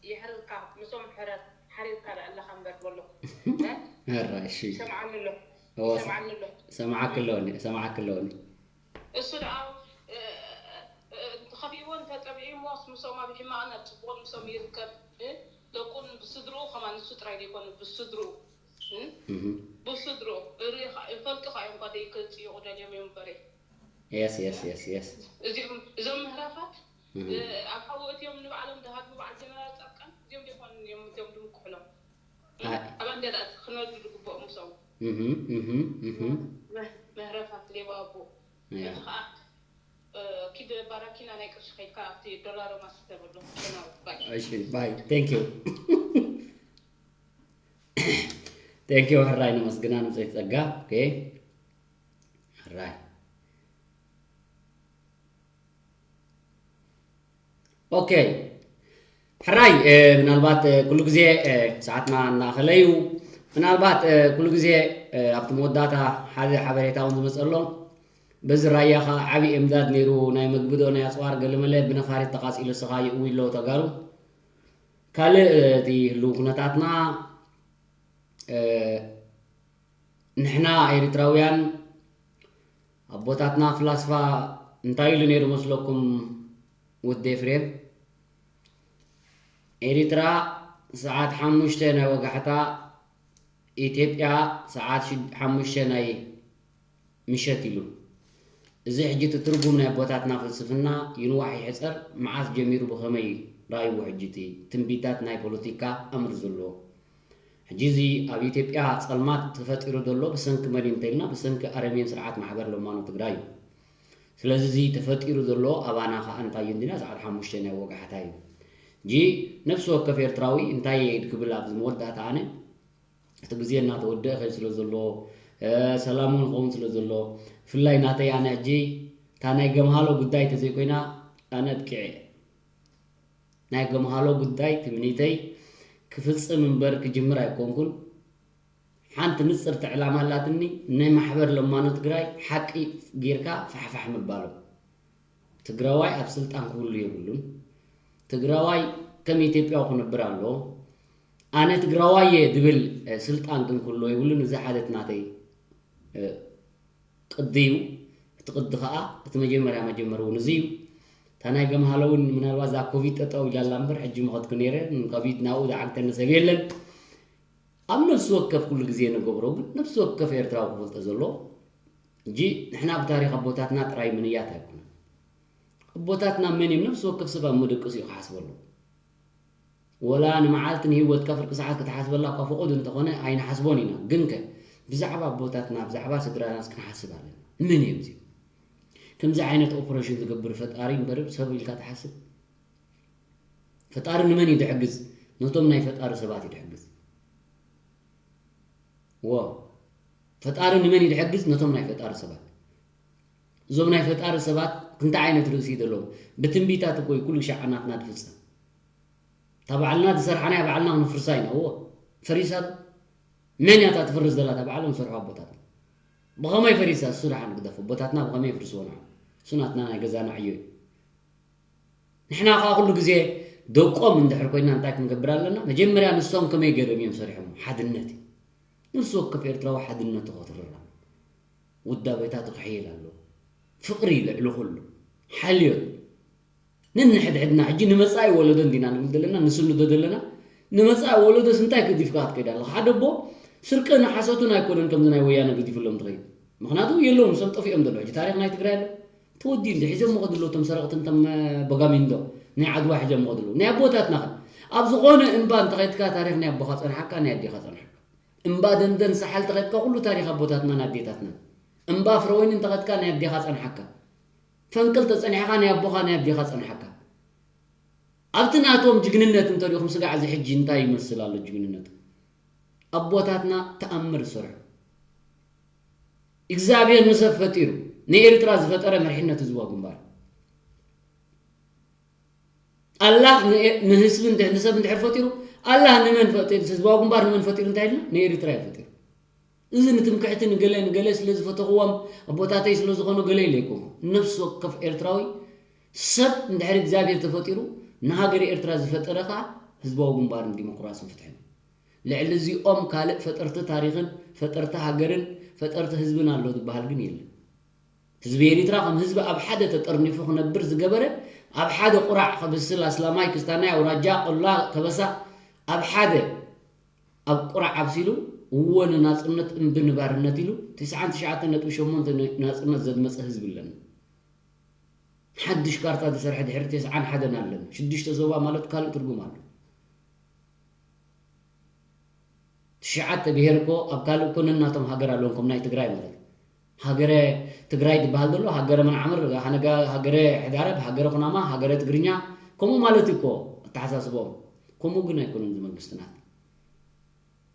የሕርርካ፣ ምስኦም ሕረር፣ ሓሪርካ ደኣ ኣለኻ እምበር በሎ። እ? ሕራይ፣ እሺ። ይሰምዓኒ ኣሎ፣ እወ፣ ይሰምዓኒ ኣሎ። ሰማዓክ ኣለወኒ፣ ሰማዓክ ኣለወኒ። እሱ ደኣ፣ እ፣ እ፣ እ፣ ተኸፊእዎ እንተጸቢዑ እሞ ምስኦም ኣብ ሕማቕን ኣብ ጽቡቕን ምስኦም ይርከብ። እ፣ ደቁን ብስድርኡ ከማን ንሱ ጥራይ ዘይኮነ ብስድርኡ። እ? እህ። ብስድርኡ። ርኢ ኸ-፣ ይፈልጡ ኸ እዮም ጓደይ ክጽይቑ ደልዮም እዮም እምበሪ። የስ፣ የስ፣ የስ፣ የስ። እዚኦም፣ እዞም ምህራፋት፣ እህ። እ፣ ኣብ ሓዊ እትዮም ንባዕሎም ዝሃድሙ በዓል ጀነራል ጻድቃን፣ እዚኦም ዘይኮኑን እዮም እቶም ድምኩሕሎም። እ፣ ኣይ። ኣብ ባንዴራ ክነዱ ዝግብኦም ሰው። እህ፣ እህ፣ እህ። መህ-፣ ምህራፋት ሌባ ኣቦ። ያ። እዚ ኸኣ፣ እ፣ ኪድ ባራኪና ናይ ቅርሺ ከይድካ ኣብቲ ዶላሮማ ስተ በሎ። ጨናዊ፣ ባይ። እሺ፣ ባይ። Thank you። Thank you፣ ሕራይ ነመስግና፣ ንብፀይ ጸጋ። ኦኬ። ሕራይ። ኦኬ። ሕራይ፣ እ፣ ምናልባት፣ እ፣ ኩሉ ግዜ፣ እ፣ ሰዓትና እናኸለዩ፣ ምናልባት፣ እ፣ ኩሉ ግዜ፣ እ፣ ኣብቲ መወዳእታ ሓደ ሓበሬታ እውን ዝመጸ ኣሎ። በዚ ራያ ኸኣ ዓቢ እምዳድ ነይሩ፣ ናይ መግቢ ዶ ናይ ኣጽዋር ገለመለ ብነፋሪት ተቓጺሉ፣ ስኻ ይእዊ ኣሎ ተጋሩ። ካልእ፣ እ፣ እቲ ህልው ኩነታትና፣ እ፣ ንሕና ኤሪትራውያን ኣቦታትና ፍላስፋ እንታይ ኢሉ ነይሩ መስለኩም ወዲ ኤፍሬም? ኤሪትራ ሰዓት ሓሙሽተ ናይ ወጋሕታ፣ ኢትዮጵያ ሰዓት ሽድ-፣ ሓሙሽተ ናይ ምሸት ኢሉ። እዚ ሕጂ እቲ ትርጉም ናይ ኣቦታትና ፍልስፍና ይንዋሕ ይሕጸር፣ መዓስ ጀሚሩ ብኸመይ ራእይዎ ሕጂ እቲ ትንቢታት ናይ ፖለቲካ ኣምር ዘለዎ? ሕጂ እዚ ኣብ ኢትዮጵያ ጸልማት ተፈጢሩ ዘሎ ብሰንኪ መን እዩ እንተኢልና፣ ብሰንኪ ኣረሜን ስርዓት ማሕበር ለማኖ ትግራይ እዩ። ስለዚ እዚ ተፈጢሩ ዘሎ ኣባና ከኣ እንታይ እዩ እንዲና፣ ሰዓት ሓሙሽተ ናይ ወጋሕታ እዩ። ሕጂ ነፍሲ ወከፍ ኤርትራዊ እንታይ እየ ክብል ኣብዚ መወዳእታ ኣነ፣ እቲ ግዜ እናተወደአ ከይድ ስለ ዘሎ፣ እ፣ ሰላም እውን ክኸውን ስለ ዘሎ፣ ብፍላይ ናተይ ኣነ ሕጂ እታ ናይ ገምሃሎ ጉዳይ ተዘይኮይና ኣነ ኣብቂዐ። ናይ ገምሃሎ ጉዳይ ትምኒተይ ክፍጽም እምበር ክጅምር ኣይኮንኩን። ሓንቲ ንጽርቲ ዕላማ ኣላትኒ፣ ናይ ማሕበር ለማኖ ትግራይ ሓቂ ጌርካ ፋሕፋሕ ምባሎም። ትግራዋይ ኣብ ስልጣን ክህሉ የብሉን። ትግራዋይ ከም ኢትዮጵያዊ ክነብር ኣለዎ። ኣነ ትግራዋይ እየ ዝብል፣ እ፣ ስልጣን ግን ክህልዎ የብሉን። እዚ ሓደ እቲ ናተይ፣ እ፣ ቅዲ እዩ። እቲ ቅዲ ኸኣ፣ እቲ መጀመርያ መጀመሪ እውን እዚ እዩ። እታ ናይ ገምሃሎ እውን ምናልባት እዛ ኮቪድ ጠጠው ኢላ ኣላ እምበር፣ ሕጂ ምኸድኩ ነይረ፣ ንኮቪድ ናብኡ ዝዓግተኒ ሰብ የለን። ኣብ ነፍሲ ወከፍ ኩሉ ግዜ ንገብሮ ግን፣ ነፍሲ ወከፍ ኤርትራዊ ክፈልጦ ዘለዎ፣ ሕጂ ንሕና ብታሪኽ ኣቦታትና ጥራይ ምንያት ኣይኮነን። ኣቦታትና መን እዮም? ነፍሲ ወከፍ ሰብ ኣብ መደቀሲኡ ክሓስበሉ። ወላ ንመዓልቲ ንህይወትካ ፍርቂ ሰዓት ክትሓስበላ እኳ ፍቑድ እንተኾነ ኣይንሓስቦን ኢና። ግንከ ብዛዕባ ኣቦታትና ብዛዕባ ስድራናስ ክንሓስብ ኣለና። ምን እዮም እዚኦም? ከምዚ ዓይነት ኦፕሬሽን ዝገብር ፈጣሪ እምበር ሰብ ኢልካ ትሓስብ? ፈጣሪ ንመን እዩ ዝሕግዝ? ነቶም ናይ ፈጣሪ ሰባት እዩ ዝሕግዝ። ዎ ፈጣሪ ንመን እዩ ዝሕግዝ? ነቶም ናይ ፈጣሪ ሰባት። እዞም ናይ ፈጣሪ ሰባት ክንታይ ዓይነት ርእሲ ዘለዎም? ብትንቢታት እኮ እዩ ኩሉ ሻዕ ናትና ዝፍጸም። እታ ባዕልና ዝሰርሓናያ ባዕልና ክንፍርሳ ኢና። እዎ ፈሪሳ መን እያ እታ ትፍርስ ዘላ? እታ ባዕሎም ዝሰርሑ ኣቦታትና። ብኸመይ ፈሪሳ? እሱ ደሓን ግደፎ። ኣቦታትና ብኸመይ የፍርስዎ ንዓ? እሱ ናትና ናይ ገዛና ዕዮ እዩ። ንሕና ከኣ ኩሉ ግዜ ደቆም እንድሕር ኮይና እንታይ ክንገብር ኣለና? መጀመርያ ንሶም ከመይ ገይሮም እዮም ሰሪሖም? ሓድነት እዩ። ነፍሲ ወከፍ ኤርትራዊ ሓድነቱ ከትርር ኣለዎ። ውዳቤታቱ ክሕይል ኣለዎ። ፍቕሪ ልዕሊ ኩሉ። ሓልዮት። ነንሕድሕድና ሕጂ ንመጻኢ ወለዶ እንዲና ንብል ዘለና፣ ንስንዶ ዘለና። ንመጻኢ ወለዶስ እንታይ ገዲፍካ ክትከይድ ኣለኻ? ሓደ ኣቦ ስርቅን ሓሶትን ኣይኮነን ከምዚ ናይ ወያነ ገዲፍሎም ትኸይድ። ምኽንያቱ የለውም፣ ንሶም ጠፊኦም ዘለዉ። ሕጂ ታሪኽ ናይ ትግራይ ኣሎ። ተወዲኡ እንዲ ሒዞም መኸዱ ኣለዉ፣ እቶም ሰረቕትን እቶም፣ እ፣ በጋሚንዶ ናይ ዓድዋ ሒዞም መኸዱ ኣለዉ። ናይ ኣቦታትና ኸ? ኣብ ዝኾነ እምባ እንተኸይድካ ታሪኽ ናይ ኣቦኻ ጸንሓካ፣ ናይ ኣዴኻ ጸንሓካ። እምባ ደንደን ሳሓል ተኸድካ ኩሉ ታሪኽ ኣቦታትናን ኣዴታትናን። እምባ ፍረወይኒ እንተኸድካ ናይ ኣዴኻ ጸንሓካ። ፈንቅል ተጸኒሕኻ ናይ ኣቦኻ ናይ ኣዴኻ ጸንሓካ። ኣብቲ ናቶም ጅግንነት እንተሪኹም ስጋዕ እዚ ሕጂ እንታይ ይመስል ኣሎ ጅግንነቱ? ኣቦታትና ተኣምር ዝሰርሑ። እግዚኣብሔር ንሰብ ፈጢሩ፣ ንኤርትራ ዝፈጠረ መሪሕነት ህዝባዊ ግንባር። ኣላህ ንኤ-፣ ንህዝቢ እንድሕ-፣ ንሰብ እንድሕር ፈጢሩ፣ ኣላህ ንመን ፈጢሩ? ህዝባዊ ግንባር ንመን ፈጢሩ እንታይ ኢልና? ንኤርትራ እዩ ፈጢሩ። እዚ ንትምክሕቲ ንገለ ንገለ ስለ ዝፈተኽዎም ኣቦታተይ ስለ ዝኾኑ ገለ ኢለ ኣይኮንኩ። ነፍሲ ወከፍ ኤርትራዊ ሰብ እንድሕር እግዚኣብሔር ተፈጢሩ ንሃገረ ኤርትራ ዝፈጠረ ከኣ ህዝባዊ ግንባርን ዲሞክራስን ፍትሕን። ልዕሊ እዚኦም ካልእ ፈጠርቲ ታሪኽን ፈጠርቲ ሃገርን ፈጠርቲ ህዝብን ኣሎ ዝበሃል ግን የለን። ህዝቢ ኤሪትራ ከም ህዝቢ ኣብ ሓደ ተጠርኒፉ ክነብር ዝገበረ፣ ኣብ ሓደ ቁራዕ ከብስል ኣስላማይ፣ ክስታናይ፣ ኣውራጃ፣ ቆላ፣ ከበሳ ኣብ ሓደ ኣብ ቁራዕ ኣብሲሉ፣ እዎ ንናጽነት እምቢ ንባርነት ኢሉ፣ ትስዓን ትሽዓተን ነጥቢ ሸሞንተ ን-፣ ናጽነት ዘድመጸ ህዝቢ ኣለና። ሓድሽ ካርታ ዝሰርሐ ድሕሪ ተስዓን ሓደን ኣለና። ሽዱሽተ ዞባ ማለት ካልእ ትርጉም ኣሎ። ትሽዓተ ብሄር እኮ ኣብ ካልእ እኮ ነናቶም ሃገር ኣለዎም፣ ከም ናይ ትግራይ ማለት። ሃገረ ትግራይ ዝበሃል ዘሎ፣ ሃገረ መናዕምር፣ ሃነጋ-፣ ሃገረ ሕዳረብ፣ ሃገረ ኩናማ፣ ሃገረ ትግርኛ፣ ከምኡ ማለት እዩ እኮ ኣተሓሳስቦም። ከምኡ ግን ኣይኮነን እዚ መንግስትና።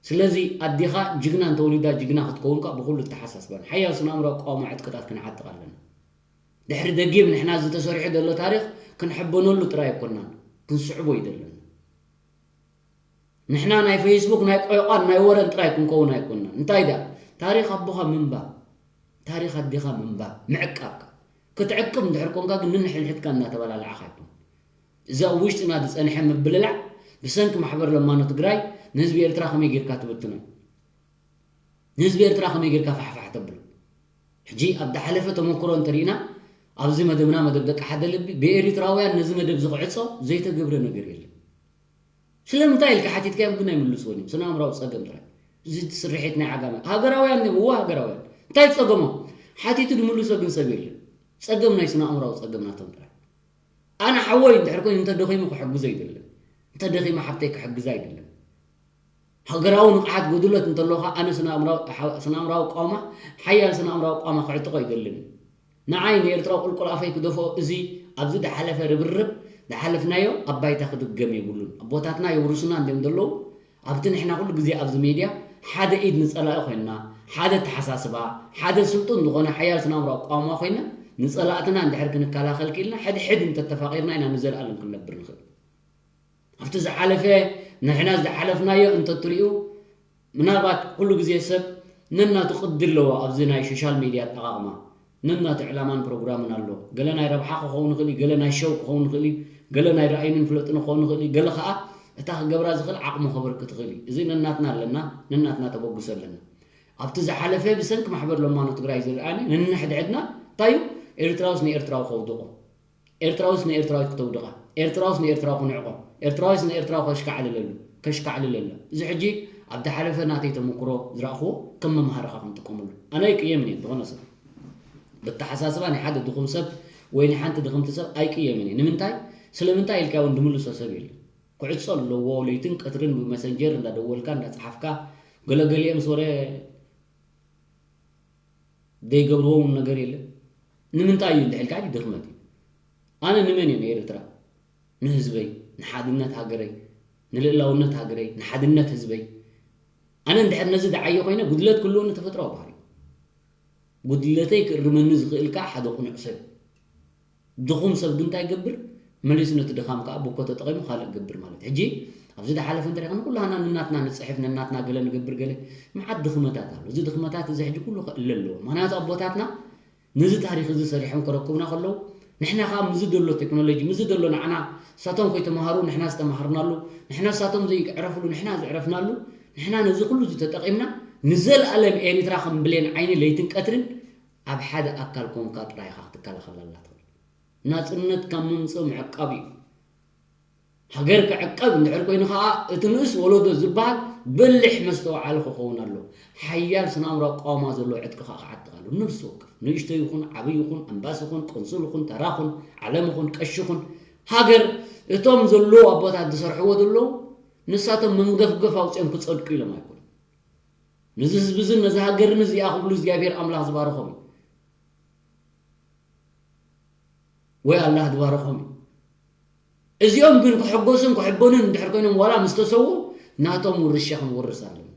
ስለዚ ኣዴኻ ጅግና እንተወሊዳ ጅግና ክትከውን ከኣ ብኹሉ ኣተሓሳስባን ሓያል ስነ ኣእምሮ ኣቃውማ ዕጥቅታት ክንዓጥቕ ኣለና። ድሕሪ ደጊም ንሕና እዚ ተሰሪሑ ዘሎ ታሪኽ ክንሕበነሉ ጥራይ ኣይኮናን፣ ክንስዕቦ እዩ ዘለና። ንሕና ናይ ፌስቡክ ናይ ቆይቋን ናይ ወረን ጥራይ ክንከውን ኣይኮናን። እንታይ ደኣ? ታሪኽ ኣቦኻ ምንባብ፣ ታሪኽ ኣዴኻ ምንባብ፣ ምዕቃብካ። ክትዕቅብ እንድሕር ኮንካ ግን ንንሕንሕትካ እናተበላላዕኻ ኣይኮን። እዚ ኣብ ውሽጥና ዝጸንሐ ምብልላዕ ብሰንኪ ማሕበር ለማኖ ትግራይ ንህዝቢ ኤርትራ ከመይ ጌርካ ትብትኖ? ንህዝቢ ኤርትራ ከመይ ጌርካ ፋሕፋሕ ተብሎ? ሕጂ ኣብ ዝሓለፈ ተመክሮ እንተሪእና፣ ኣብዚ መደብና፣ መደብ ደቂ ሓደ ልቢ፣ ብኤሪትራውያን ነዚ መደብ ዝኽዕጾ ዘይተገብረ ነገር የለን። ስለምንታይ ኢልካ ሓቲትካዮም ግን ኣይምልስዎን እዮም። ስነ ኣእምራዊ ጸገም ጥራይ። እዚ ስርሒት ናይ ዓጋመ። ሃገራውያን ድዮም? እወ ሃገራውያን። እንታይ ጸገሞም? ሓቲቱ ዝምልሶ ግን ሰብ የለን። ጸገም ናይ ስነ ኣእምራዊ ጸገም ናቶም ጥራይ። ኣነ ሓወይ እንድሕር ኮይኑ እንተ ደኺሙ ክሕግዞ ኣይደልን። እንተ ደኺማ ሓብተይ ክሕግዛ ኣይደልን። ሃገራዊ ንቕሓት ጎድሎት እንተሎ ኸኣ ኣነ ስነ ኣእምራዊ፣ ሓ-፣ ስነ ኣእምራዊ ኣቃውማ፣ ሓያል ስነ ኣእምራዊ ኣቃውማ ክዕጥቖ ኣይደልን። ንዓይ ንኤርትራዊ ቁልቁል ኣፈይ ክደፍኦ እዚ ኣብዚ ዝሓለፈ ርብርብ ዝሓለፍናዮ ኣብ ባይታ ክድገም የብሉን። ኣቦታትና የውርሱና እንድዮም ዘለዉ። ኣብቲ ንሕና ኩሉ ግዜ ኣብዚ ሜድያ ሓደ ኢድ ንጸላኢ ኮይንና፣ ሓደ ኣተሓሳስባ፣ ሓደ ስልጡን ዝኾነ ሓያል ስነ ኣእምሮ ኣቃውማ ኮይንና ንጸላእትና እንድሕር ክንከላኸል ክኢልና ሕድሕድ እንተተፋቒርና ኢና ንዘለኣለም ክንነብር ንኽእል። ኣብቲ ዝሓለፈ ንሕና ዝሓለፍናዮ እንተትሪኡ ምናልባት ኩሉ ግዜ ሰብ ነናቱ ቅዲ ኣለዎ ኣብዚ ናይ ሶሻል ሜድያ ኣጠቓቕማ። ነናቱ ዕላማን ፕሮግራምን ኣሎ። ገለ ናይ ረብሓ ክኸውን ይኽእል እዩ፣ ገለ ናይ ሸው ክኸውን ይኽእል እዩ፣ ገለ ናይ ርኣይንን ፍለጥን ክኸውን ይኽእል እዩ፣ ገለ ኸኣ እታ ክገብራ ዝኽእል ዓቕሙ ከበርክት ይኽእል እዩ። እዚ ነናትና ኣለና፣ ነናትና ተበግሶ ኣለና። ኣብቲ ዝሓለፈ ብሰንኪ ማሕበር ለማኖ ትግራይ ዝረኣኒ ነንሕድሕድና እንታይ እዩ? ኤርትራውስ ንኤርትራዊ ከውድቖ፣ ኤርትራውስ ንኤርትራዊ ክተውድቓ፣ ኤርትራውስ ንኤርትራዊ ክንዕቆ፣ ኤርትራዊስ ንኤርትራዊ ከሽካዕልለሉ፣ ከሽካዕልለላ። እዚ ሕጂ ኣብ ዝሓለፈ ናተይ ተመክሮ ዝረኣኽዎ ከም መምሃሪ ኸኣ ክንጥቀመሉ። ኣነ ኣይቅየምን እየ ዝኾነ ሰብ። ብኣተሓሳስባ ናይ ሓደ ድኹም ሰብ ወይ ንሓንቲ ድኽምቲ ሰብ ኣይቅየምን እየ። ንምንታይ? ስለምንታይ ኢልካ እውን ድምልሶ ሰብ የለን። ክዕጾ ኣለዎ፣ ለይትን ቀትርን ብመሰንጀር እንዳደወልካ እንዳጸሓፍካ፣ ገለገሊኦም ሶረ ዘይገብርዎ እውን ነገር የለን። ንምንታይ እዩ እንድሕልካ ድኽመት እዩ። ኣነ ንመን እየ ንኤርትራ? ንህዝበይ፣ ንሓድነት ሃገረይ፣ ንልእላውነት ሃገረይ፣ ንሓድነት ህዝበይ። ኣነ እንድሕር ነዚ ደዓየ ኮይነ ጉድለት ክህልወኒ ተፈጥራዊ ባህሪ እዩ። ጉድለተይ ክእርመኒ ዝኽእል ከኣ ሓደ ቅኑዕ ሰብ እዩ። ድኹም ሰብ ግን እንታይ ይገብር? መሊሱ ነቲ ድኻም ከኣ ብኮ ተጠቒሙ ካልእ ይገብር ማለት እዩ። ሕጂ ኣብዚ ዝሓለፈ እንተሪእኻ ንኩላህና ንናትና ንጽሕፍ፣ ንናትና ገለ ንገብር፣ ገለ መዓት ድኽመታት ኣሎ። እዚ ድኽመታት እዚ ሕጂ ኩሉ ክእለ ኣለዎ። ምኽንያቱ ኣቦታትና ነዚ ታሪኽ እዚ ሰሪሖም ከረክቡና ከለዉ ንሕና ከኣ ምስዚ ዘሎ ቴክኖሎጂ ምስዚ ዘሎ ንዓና ንሳቶም ከይተምሃሩ ንሕና ዝተማሃርናሉ፣ ንሕና ንሳቶም ዘይዕረፍሉ ንሕና ዝዕረፍናሉ፣ ንሕና ነዚ ኩሉ እዚ ተጠቒምና ንዘለኣለም ኤሪትራ ከም ብሌን ዓይኒ ለይትን ቀትርን ኣብ ሓደ ኣካል ኮንካ ጥራይ ኢኻ ክትከላኸለላ ትኽእል። ናጽነት ካብ ምምጽኡ ምዕቃብ እዩ። ሃገር ክዕቀብ እንድሕር ኮይኑ ከኣ እቲ ንኡስ ወለዶ ዝበሃል በሊሕ መስተውዓሊ ክኸውን ኣለዎ። ሓያል ስነ ኣእምሮ ኣቃውማ ዘለዎ ዕጥቂ ከኣ ክዓጥቕ ኣለዎ። ነፍሲ ወከፍ ንእሽቶ ይኹን ዓብዪ ይኹን ኣምባሲ ይኹን ቆንስል ይኹን ተራ ይኹን ዓለም ይኹን ቀሺ ይኹን ሃገር እቶም ዘለዉ ኣቦታት ዝሰርሕዎ ዘለዉ ንሳቶም መንገፍገፍ ኣውፅኦም ክፀድቁ ኢሎም ኣይኮኑን። ነዚ ህዝቢ እዝን ነዚ ሃገርን እዚኣ ክብሉ እግዚኣብሔር ኣምላኽ ዝባረኾም እዩ። ወይ ኣላህ ዝባረኾም እዩ። እዚኦም ግን ክሕጎሱን ክሕበኑን እንድሕር ኮይኖም ዋላ ምስ ተሰዉ ናቶም ውርሻ ክንወርስ ኣለና።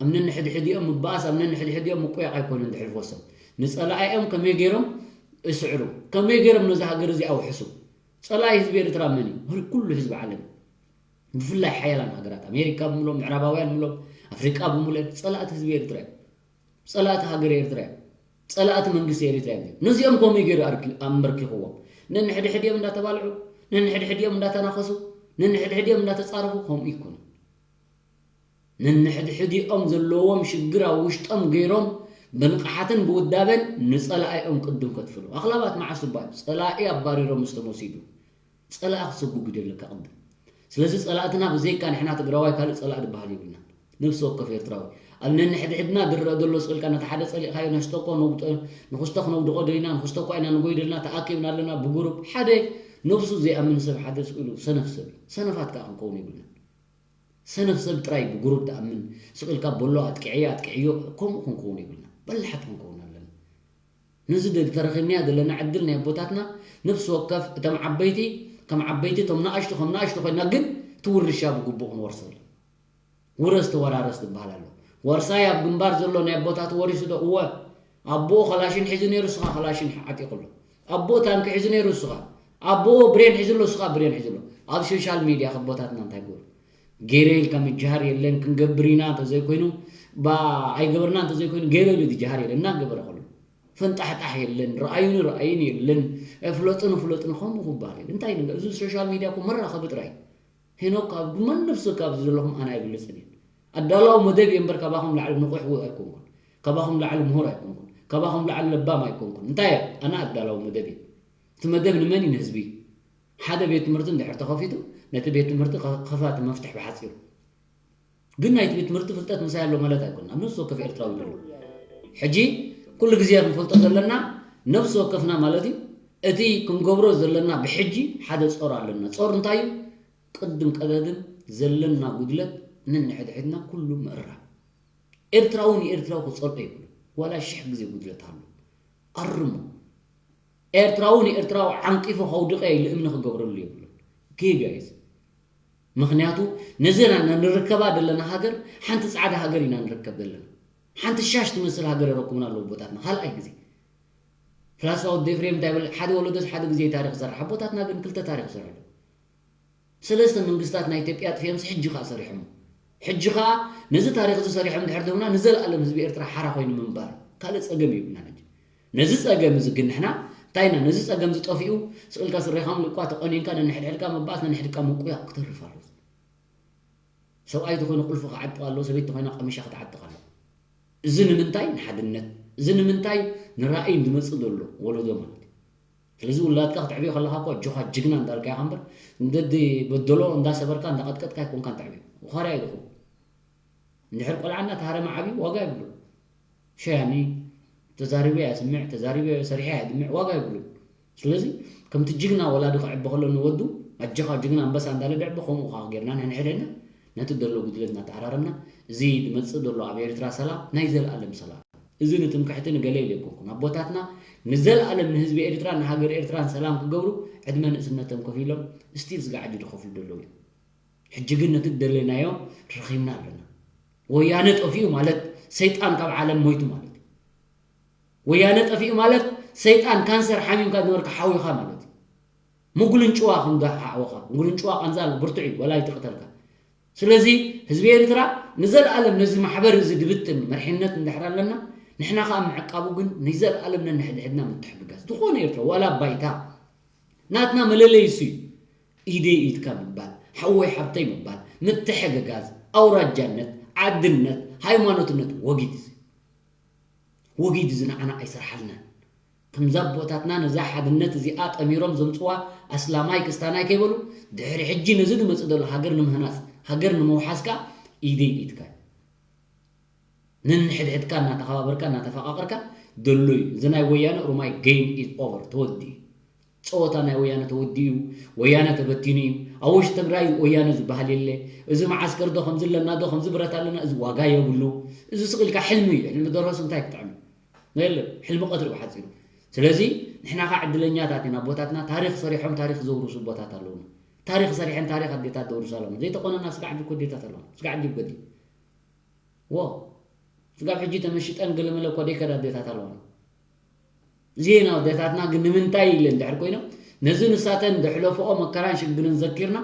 ኣብ ነንሕድሕዲኦም ምባኣስ ኣብ ነንሕድሕዲኦም ምቁያቕ ኣይኮነን ድሕልፎ ሰብ ንጸላኢኦም ከመይ ገይሮም እስዕሩ ከመይ ገይሮም ነዚ ሃገር እዚ ኣውሕሱ። ጸላኢ ህዝቢ ኤርትራ መን እዩ? ኩሉ ህዝቢ ዓለም እዩ። ብፍላይ ሓያላን ሃገራት ኣሜሪካ ብምሎም ምዕራባውያን ብምሎም ኣፍሪቃ ብምሎም ጸላእቲ ህዝቢ ኤርትራ እዩ። ጸላእቲ ሃገር ኤርትራ እዮም። ጸላእቲ መንግስቲ ኤርትራ እዮም። ነዚኦም ከመይ ገይሩ ኣርኪ- ኣመርኪኽዎም? ነንሕድሕዲኦም እንዳተባልዑ፣ ነንሕድሕዲኦም እንዳተናኸሱ፣ ነንሕድሕዲኦም እንዳተጻረፉ ከምኡ ይኮኑ። ነንሕድሕዲኦም ዘለዎም ሽግር ኣብ ውሽጦም ገይሮም ብንቕሓትን ብውዳበን ንጸላኢኦም ቅድም ከጥፍሉ። ኣኽላባት መዓስ እባ እዩ ጸላኢ ኣባሪሮም ምስ ተመሲዱ። ጸላኢ ክሰጉጉ ይደለካ ቅድም። ስለዚ ጸላእትና ብዘይካ ንሕና ትግራዋይ ካልእ ጸላኢ ዝበሃል የብልና። ነፍሲ ወከፍ ኤርትራዊ ኣብ ነንሕድሕድና ዝረአ ዘሎ ስእልካ ነቲ ሓደ ጸሊእካዮ ነስተኮ ነውጥ- ንኽስቶ ክነውድቆ ደሊና ንኽስቶ እኳ ኢና ንጎይ ደልና ተኣኪብና ኣለና ብጉሩብ ሓደ ነብሱ ዘይኣምን ሰብ ሓደ ስእሉ ሰነፍ ሰብ እዩ። ሰነፋት ከዓ ክንከውን የብልና። ሰነፍ ሰብ ጥራይ ብጉሩብ ተኣምን ስእልካ በሎ ኣጥቅዕዮ ኣጥቅዕዮ ከምኡ ክንከውን የብልና። በላሓት ክንከውን ኣለና። ነዚ ተረኺብናያ ዘለና ዕድል ናይ ኣቦታትና ነፍሲ ወከፍ እቶም ዓበይቲ ከም ዓበይቲ እቶም ንኣሽቱ ከም ንኣሽቱ ኮይና ግን እቲ ውርሻ ብግቡእ ክንወርሶ ኣለና። ውረስ ተወራረስ ዝበሃል ኣሎ። ወርሳይ ኣብ ግንባር ዘሎ ናይ ኣቦታቱ ወሪሱ ዶ? እወ። ኣቦኡ ከላሽን ሒዙ ነይሩ እስኻ ከላሽን ዓጢቑ ኣሎ። ኣቦኡ ታንኪ ሒዙ ነይሩ እስኻ። ኣቦኡ ብሬን ሒዙ ኣሎ እስኻ ብሬን ሒዙ ኣሎ። ኣብ ሶሻል ሚድያ ከቦታትና እንታይ ገይሩ? ገይረ ኢልካ ምጅሃር የለን ክንገብር ኢና እንተዘይኮይኑ ባ ኣይገበርና እንተዘይኮይኑ ገይረ ኢሉ ዝጅሃር የለን እናገበረ ከሎ ፈንጣሕጣሕ የለን ረኣዩኒ ረኣይን የለን ፍለጡኒ ፍለጡኒ ከምኡ ክበሃል የለን እንታይ ንብል እዚ ሶሻል ሚድያ እኮ መራኸቢ ጥራይ ሄኖክ ካብ መን ነብስካ ኣብዚ ዘለኹም ኣነ ኣይብልፅን እየ ኣዳላዊ መደብ እየ እምበር ካባኹም ላዕሊ ንቑሕ እውን ኣይኮንኩን ካባኹም ላዕሊ ምሁር ኣይኮንኩን ካባኹም ላዕሊ ለባም ኣይኮንኩን እንታይ እየ ኣነ ኣዳላዊ መደብ እየ እቲ መደብ ንመን እዩ ንህዝቢ ሓደ ቤት ትምህርቲ እንድሕር ተኸፊቱ ነቲ ቤት ትምህርቲ ከፋቲ መፍትሕ ብሓፂሩ ግን ናይቲ ቤት ትምህርቲ ፍልጠት ምሳይ ኣሎ ማለት ኣይኮን ኣብ ነፍሲ ወከፍ ኤርትራዊ ዘሎ ሕጂ ኩሉ ግዜ ክንፈልጦ ዘለና ነፍሲ ወከፍና ማለት እዩ እቲ ክንገብሮ ዘለና ብሕጂ ሓደ ጾር ኣለና ጾር እንታይ እዩ ቅድም ቀደድም ዘለና ጉድለት ነንሕድሕድና ኩሉ ምእራም ኤርትራዊ ንኤርትራዊ ክጸልኦ ይብሉ ዋላ ሽሕ ግዜ ጉድለት ኣሎ ኣርሞ ኤርትራዊ ንኤርትራዊ ዓንቂፉ ከውድቐ ኢሉ እምኒ ክገብረሉ የብሉን። ጌጋ እዩ እዚ። ምኽንያቱ ነዘና ንርከባ ዘለና ሃገር ሓንቲ ጻዕዳ ሃገር ኢና ንርከብ ዘለና። ሓንቲ ሻሽ ትመስል ሃገር የረኩብና ኣለዉ ኣቦታትና። ካልኣይ ግዜ ፍላስፋ ወዲ ኤፍሬም እንታይ ይብል ሓደ ወለዶስ ሓደ ግዜ ታሪኽ ይሰርሕ ኣቦታትና ግን ክልተ ታሪኽ ይሰርሑ። ሰለስተ መንግስታት ናይ ኢትዮጵያ ኣጥፊኦምስ ሕጂ ከኣ ሰሪሖሞ። ሕጂ ከኣ ነዚ ታሪኽ እዚ ሰሪሖም እንድሕር ተብሉና ንዘለኣለም ህዝቢ ኤርትራ ሓራ ኮይኑ ምንባር ካልእ ጸገም የብልናን ሕጂ። ነዚ ጸገም እዚ ግን ንሕና እንታይ ኢና ነዚ ጸገም እዚ ጠፊኡ ስቕ ኢልካ ስረኻ ኣውሊቕካ ተቖኒንካ ነንሕድሕድካ ምብኣስ ነንሕድካ ምቁያቕ ክተርፍ ኣለዎ። ሰብኣይ ተኾይኑ ቁልፊ ክዓጥቕ ኣለዎ፣ ሰበይቲ ተኾይና ቀሚሻ ክትዓጥቕ ኣለዋ። እዚ ንምንታይ ንሓድነት፣ እዚ ንምንታይ ንራእይ ዝመጽእ ዘሎ ወለዶ ማለት እዩ። ስለዚ ውላድካ ክተዕብዮ ከለኻ እኮ ኣጆኻ ጅግና እንዳልካ ኢኻ እምበር እንደዲ በደሎ እንዳሰበርካ እንዳቐጥቀጥካ ኣይኮንካን ተዕብዮ። ወኻርያ ኢኹም። እንድሕር ቆልዓ እናተሃረመ ዓብዩ ዋጋ የብሉን። ሸያኒ ተዛሪበ እያ ስምዕ፣ ተዛሪበ ሰሪሐ እያ ድምዕ ዋጋ የብሉን። ስለዚ ከምቲ ጅግና ወላዲ ክዕቢ ከሎ ንወዱ ኣጀኻ ጅግና ኣንበሳ እንዳለ ድዕቢ ከምኡ ከዓ ጌርና ንሕንሕደና ነቲ ዘሎ ጉድለት እናተዓራረምና እዚ ዝመፅእ ዘሎ ኣብ ኤርትራ ሰላም ናይ ዘለኣለም ሰላም እዚ ንትምክሕቲ ንገለ ኢለ ኣይኮንኩን። ኣቦታትና ንዘለኣለም ንህዝቢ ኤርትራን ንሃገር ኤርትራን ሰላም ክገብሩ ዕድመ ንእስነቶም ከፊሎም ስቲል ስጋዕ ሕጂ ዝኸፍሉ ዘለዉ እዮም። ሕጂ ግን ነቲ ዝደለናዮ ረኺብና ኣለና። ወያነ ጠፊኡ ማለት ሰይጣን ካብ ዓለም ሞይቱ ማለት እዩ። ወያነ ጠፊኡ ማለት ሰይጣን ካንሰር ሓሚምካ ዝነበርካ ሓዊኻ ማለት እዩ። ምጉልንጭዋ ከም ዝሓወኻ፣ ምጉልንጭዋ ቃንዛ ኣሎ፣ ብርቱዕ እዩ፣ ወላ ይትቕተልካ። ስለዚ ህዝቢ ኤርትራ ንዘለኣለም ነዚ ማሕበር እዚ ድብትን መርሒነት እንድሕር ኣለና፣ ንሕና ከኣ ምዕቃቡ ግን ንዘለኣለም ነንሕድሕድና ምትሕግጋዝ። ዝኾነ ኤርትራ፣ ዋላ ባይታ፣ ናትና መለለይ እሱ እዩ። ኢደይ ኢድካ ምባል፣ ሓወይ ሓብተይ ምባል፣ ምትሕግጋዝ፣ ኣውራጃነት፣ ዓድነት፣ ሃይማኖትነት ወጊድ እዚ። ወጊድ እዚ ንዓና ኣይሰርሓልናን። ከምዛ ኣቦታትና ነዛ ሓድነት እዚኣ ጠሚሮም ዘምጽዋ ኣስላማይ ክስታናይ ከይበሉ፣ ድሕሪ ሕጂ ነዚ ዝመጽእ ዘሎ ሃገር ንምህናጽ፣ ሃገር ንምውሓስ ከኣ ኢደይ ኢድካ እዩ። ነንሕድሕድካ እናተኸባበርካ እናተፈቓቐርካ ደሎ እዩ። እዚ ናይ ወያነ ሩማይ game is over፣ ተወዲኡ። ጸወታ ናይ ወያነ ተወዲኡ እዩ። ወያነ ተበቲኑ እዩ። ኣብ ውሽጢ ትግራይ ወያነ ዝበሃል የለ። እዚ መዓስከር ዶ ከምዚ ኣለና ዶ ከምዚ ብረት ኣለና፣ እዚ ዋጋ የብሉ። እዚ ስቕ ኢልካ ሕልሚ እዩ። ሕልሚ ደርሆስ እንታይ ክጥዕም እዩ? የለን። ሕልሚ ቀትሪ ብሓጺሩ። ስለዚ ንሕና ኸዓ ዕድለኛታት ኢና። ኣቦታትና ታሪኽ ሰሪሖም ታሪኽ ዘውርሱ ኣቦታት ኣለውና። ታሪኽ ሰሪሐን ታሪኽ ኣዴታት ዘውርሳ ኣለውና። ዘይተቆነና ስጋዕ ጅብ ኮ ኣዴታት ኣለውና። ስጋዕ ጅብ ገዲ። ዎ፣ ስጋብ ሕጂ ተመሽጠን ገለመለ እኮ ደይከዳ ኣዴታት ኣለዋና። እዚኤን ኣዴታትና ግን ንምንታይ ኢለን ድሕር ኮይኖም፣ ነዚ ንሳተን ዘሕለፍኦ መከራን ሽግርን ዘኪርና፣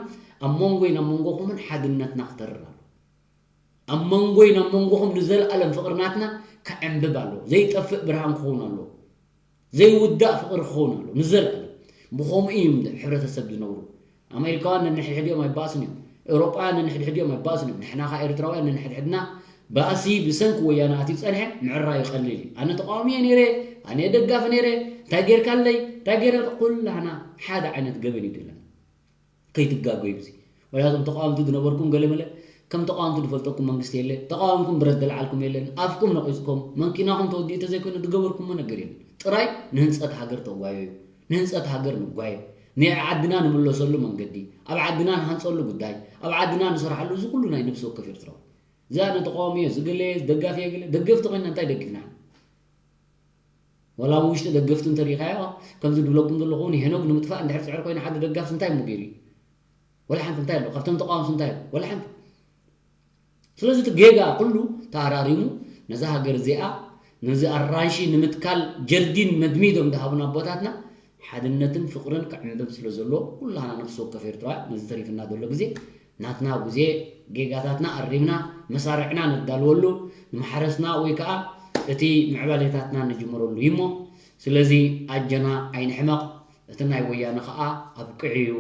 ኣብ መንጎይን ኣብ መንጎኹምን ሓድነትና ክተርር ኣለዎ። ኣብ መንጎይን ኣብ መንጎኹም ንዘለኣለም ፍቕርናትና ክዕንብብ ኣለዎ። ዘይጠፍእ ብርሃን ክኸውን ኣለዎ። ዘይውዳእ ፍቕሪ ክኸውን ኣለዎ ንዘለኣለም። ብኸምኡ እዮም ሕብረተሰብ ዝነብሩ። ኣሜሪካውያን ነንሕድሕዲኦም ኣይባእሱን እዮም። ኤውሮጳውያን ነንሕድሕዲኦም ኣይባእሱን እዮም። ንሕና ኸኣ ኤርትራውያን ነንሕድሕድና ባእሲ ብሰንኪ ወያነ ኣትዩ ዝጸንሐ ምዕራዩ ቀሊል እዩ። ኣነ ተቃዋሚ እየ ነይረ፣ ኣነ እየ ደጋፊ ነይረ፣ እንታይ ጌርካለይ፣ እንታይ ጌረልካ፣ ኩላህና ሓደ ዓይነት ገበን እዩ ዘለና። ከይትጋገዩ ብዚ። ወላ እዞም ተቃወምቲ ዝነበርኩም ገለመለ፣ ከም ተቃወምቲ ዝፈልጠኩም መንግስቲ የለ፣ ተቃወምኩም ብረት ዘልዓልኩም የለን፣ ኣፍኩም ነቂጽኩም፣ መንኪናኹም ተወዲኡ ተዘይኮይኑ ዝገበርኩምዎ ነገር የለን። ጥራይ ንህንጸት ሃገር ተጓየዩ፣ ንህንጸት ሃገር ንጓየ፣ ንዓድና ንምለሰሉ መንገዲ፣ ኣብ ዓድና ንሃንጸሉ ጉዳይ፣ ኣብ ዓድና ንሰርሓሉ፣ እዚ ኩሉ ናይ ነብሲ ወከፍ ኤርትራዊ። እዚ ኣነ ተቃዋሚ እየ፣ እዚ ገለ እየ፣ ደጋፊ እየ ገለ፣ ደገፍቲ ኮይንና እንታይ ደጊፍና? ወላ ኣብ ውሽጢ ደገፍቲ እንተሪኢኻዮ፣ ከምዚ ዝብለኩም ዘለኹ እውን ሄኖግ ንምጥፋእ እንድሕር ጽዕር ኮይኑ ሓደ ደጋፊ እንታይ እሞ ገይሩ እዩ? ወላ ሓንቲ እንታይ ኣሎ? ካብቶም ተቃወምቲ እንታይ ኣሎ? ወላ ሓንቲ። ስለዚ እቲ ጌጋ ኩሉ ተኣራሪሙ ነዛ ሃገር እዚኣ ነዚ ኣራንሺ ንምትካል ጀርዲን መድሚዶም ዝሃቡና ኣቦታትና ሓድነትን ፍቕርን ክዕንብብ ስለ ዘለዎ ኩላህና ነፍሲ ወከፍ ኤርትራውያን ነዚ ተሪፍና ዘሎ ግዜ ናትና ግዜ ጌጋታትና ኣሪምና መሳርዕና ነዳልወሉ ንማሕረስና ወይ ከኣ እቲ ምዕባሌታትና ንጅምረሉ እዩ እሞ ስለዚ ኣጀና ኣይንሕመቕ። እቲ ናይ ወያነ ከኣ ኣብቂዑ እዩ።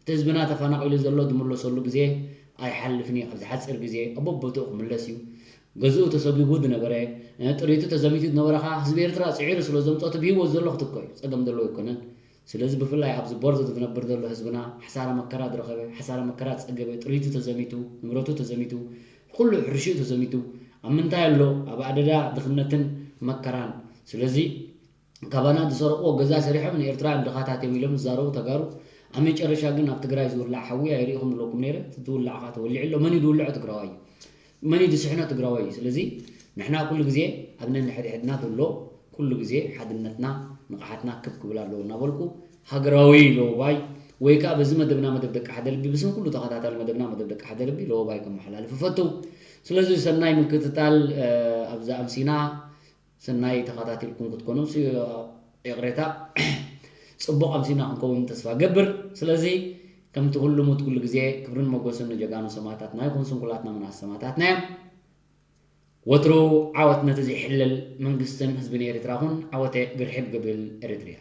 እቲ ህዝብና ተፈናቒሉ ዘሎ ዝምለሰሉ ግዜ ኣይሓልፍን እዩ። ኣብዚ ሓጺር ግዜ ኣብ በቦትኡ ክምለስ እዩ። ገዝኡ ተሰጒጉ ዝነበረ፣ ጥሪቱ ተዘሚቱ ዝነበረ ከኣ ህዝቢ ኤርትራ ጽዒሩ ስለ ዘምጽኦ እቲ ብህይወት ዘሎ ክትኮ እዩ። ጸገም ዘለዎ ኣይኮነን። ስለዚ ብፍላይ ኣብዚ ቦርዘት ዝነብር ዘሎ ህዝብና ሓሳረ መከራ ዝረኸበ፣ ሓሳረ መከራ ዝጸገበ፣ ጥሪቱ ተዘሚቱ፣ ንብረቱ ተዘሚቱ፣ ኩሉ ሕርሽኡ ተዘሚቱ፣ ኣብ ምንታይ ኣሎ? ኣብ ኣደዳ ድኽነትን መከራን። ስለዚ ካባና ዝሰረቕዎ ገዛ ሰሪሖም ንኤርትራውያን ድኻታት እዮም ኢሎም ዝዛረቡ ተጋሩ፣ ኣብ መጨረሻ ግን ኣብ ትግራይ ዝውላዕ ሓዊ ኣይሪኢኹም ብለኩም ነይረ። እቲ ዝውላዕ ኸኣ ተወሊዑ ኣሎ። መን እዩ ዝውልዖ? ትግራዋይ እዩ። መን እዩ ዝስሕኖ? ትግራዋይ እዩ። ስለዚ ንሕና ኩሉ ግዜ ኣብ ነንሕድሕድና ዘሎ ኩሉ ግዜ ሓድነትና ንቕሓትና ክብ ክብል ኣለዎ እናበልኩ ሃገራዊ ለወባይ ወይ ከዓ በዚ መደብና መደብ ደቂ ሓደ ልቢ ብስም ኩሉ ተኸታታሊ መደብና መደብ ደቂ ሓደ ልቢ ለወባይ ከመሓላልፍ እፈቱ። ስለዚ ሰናይ ምክትታል ኣብዚ ኣምሲና ሰናይ ተኸታቲልኩም ክትኮኑ ይቕሬታ ጽቡቕ ኣምሲና ክንከውን ተስፋ ገብር። ስለዚ ከምቲ ኩሉ ሙት ኩሉ ግዜ ክብርን መጎስን ንጀጋኑ ሰማእታትና ይኹን ስንኩላትና ምንኣስ ሰማእታትና እዮም። ወትሩ ዓወት ነቲ ዘይሕለል መንግስትን ህዝብን ኤርትራ ኹን ዓወተ ግርሕብ ግብል ኤርትርያ።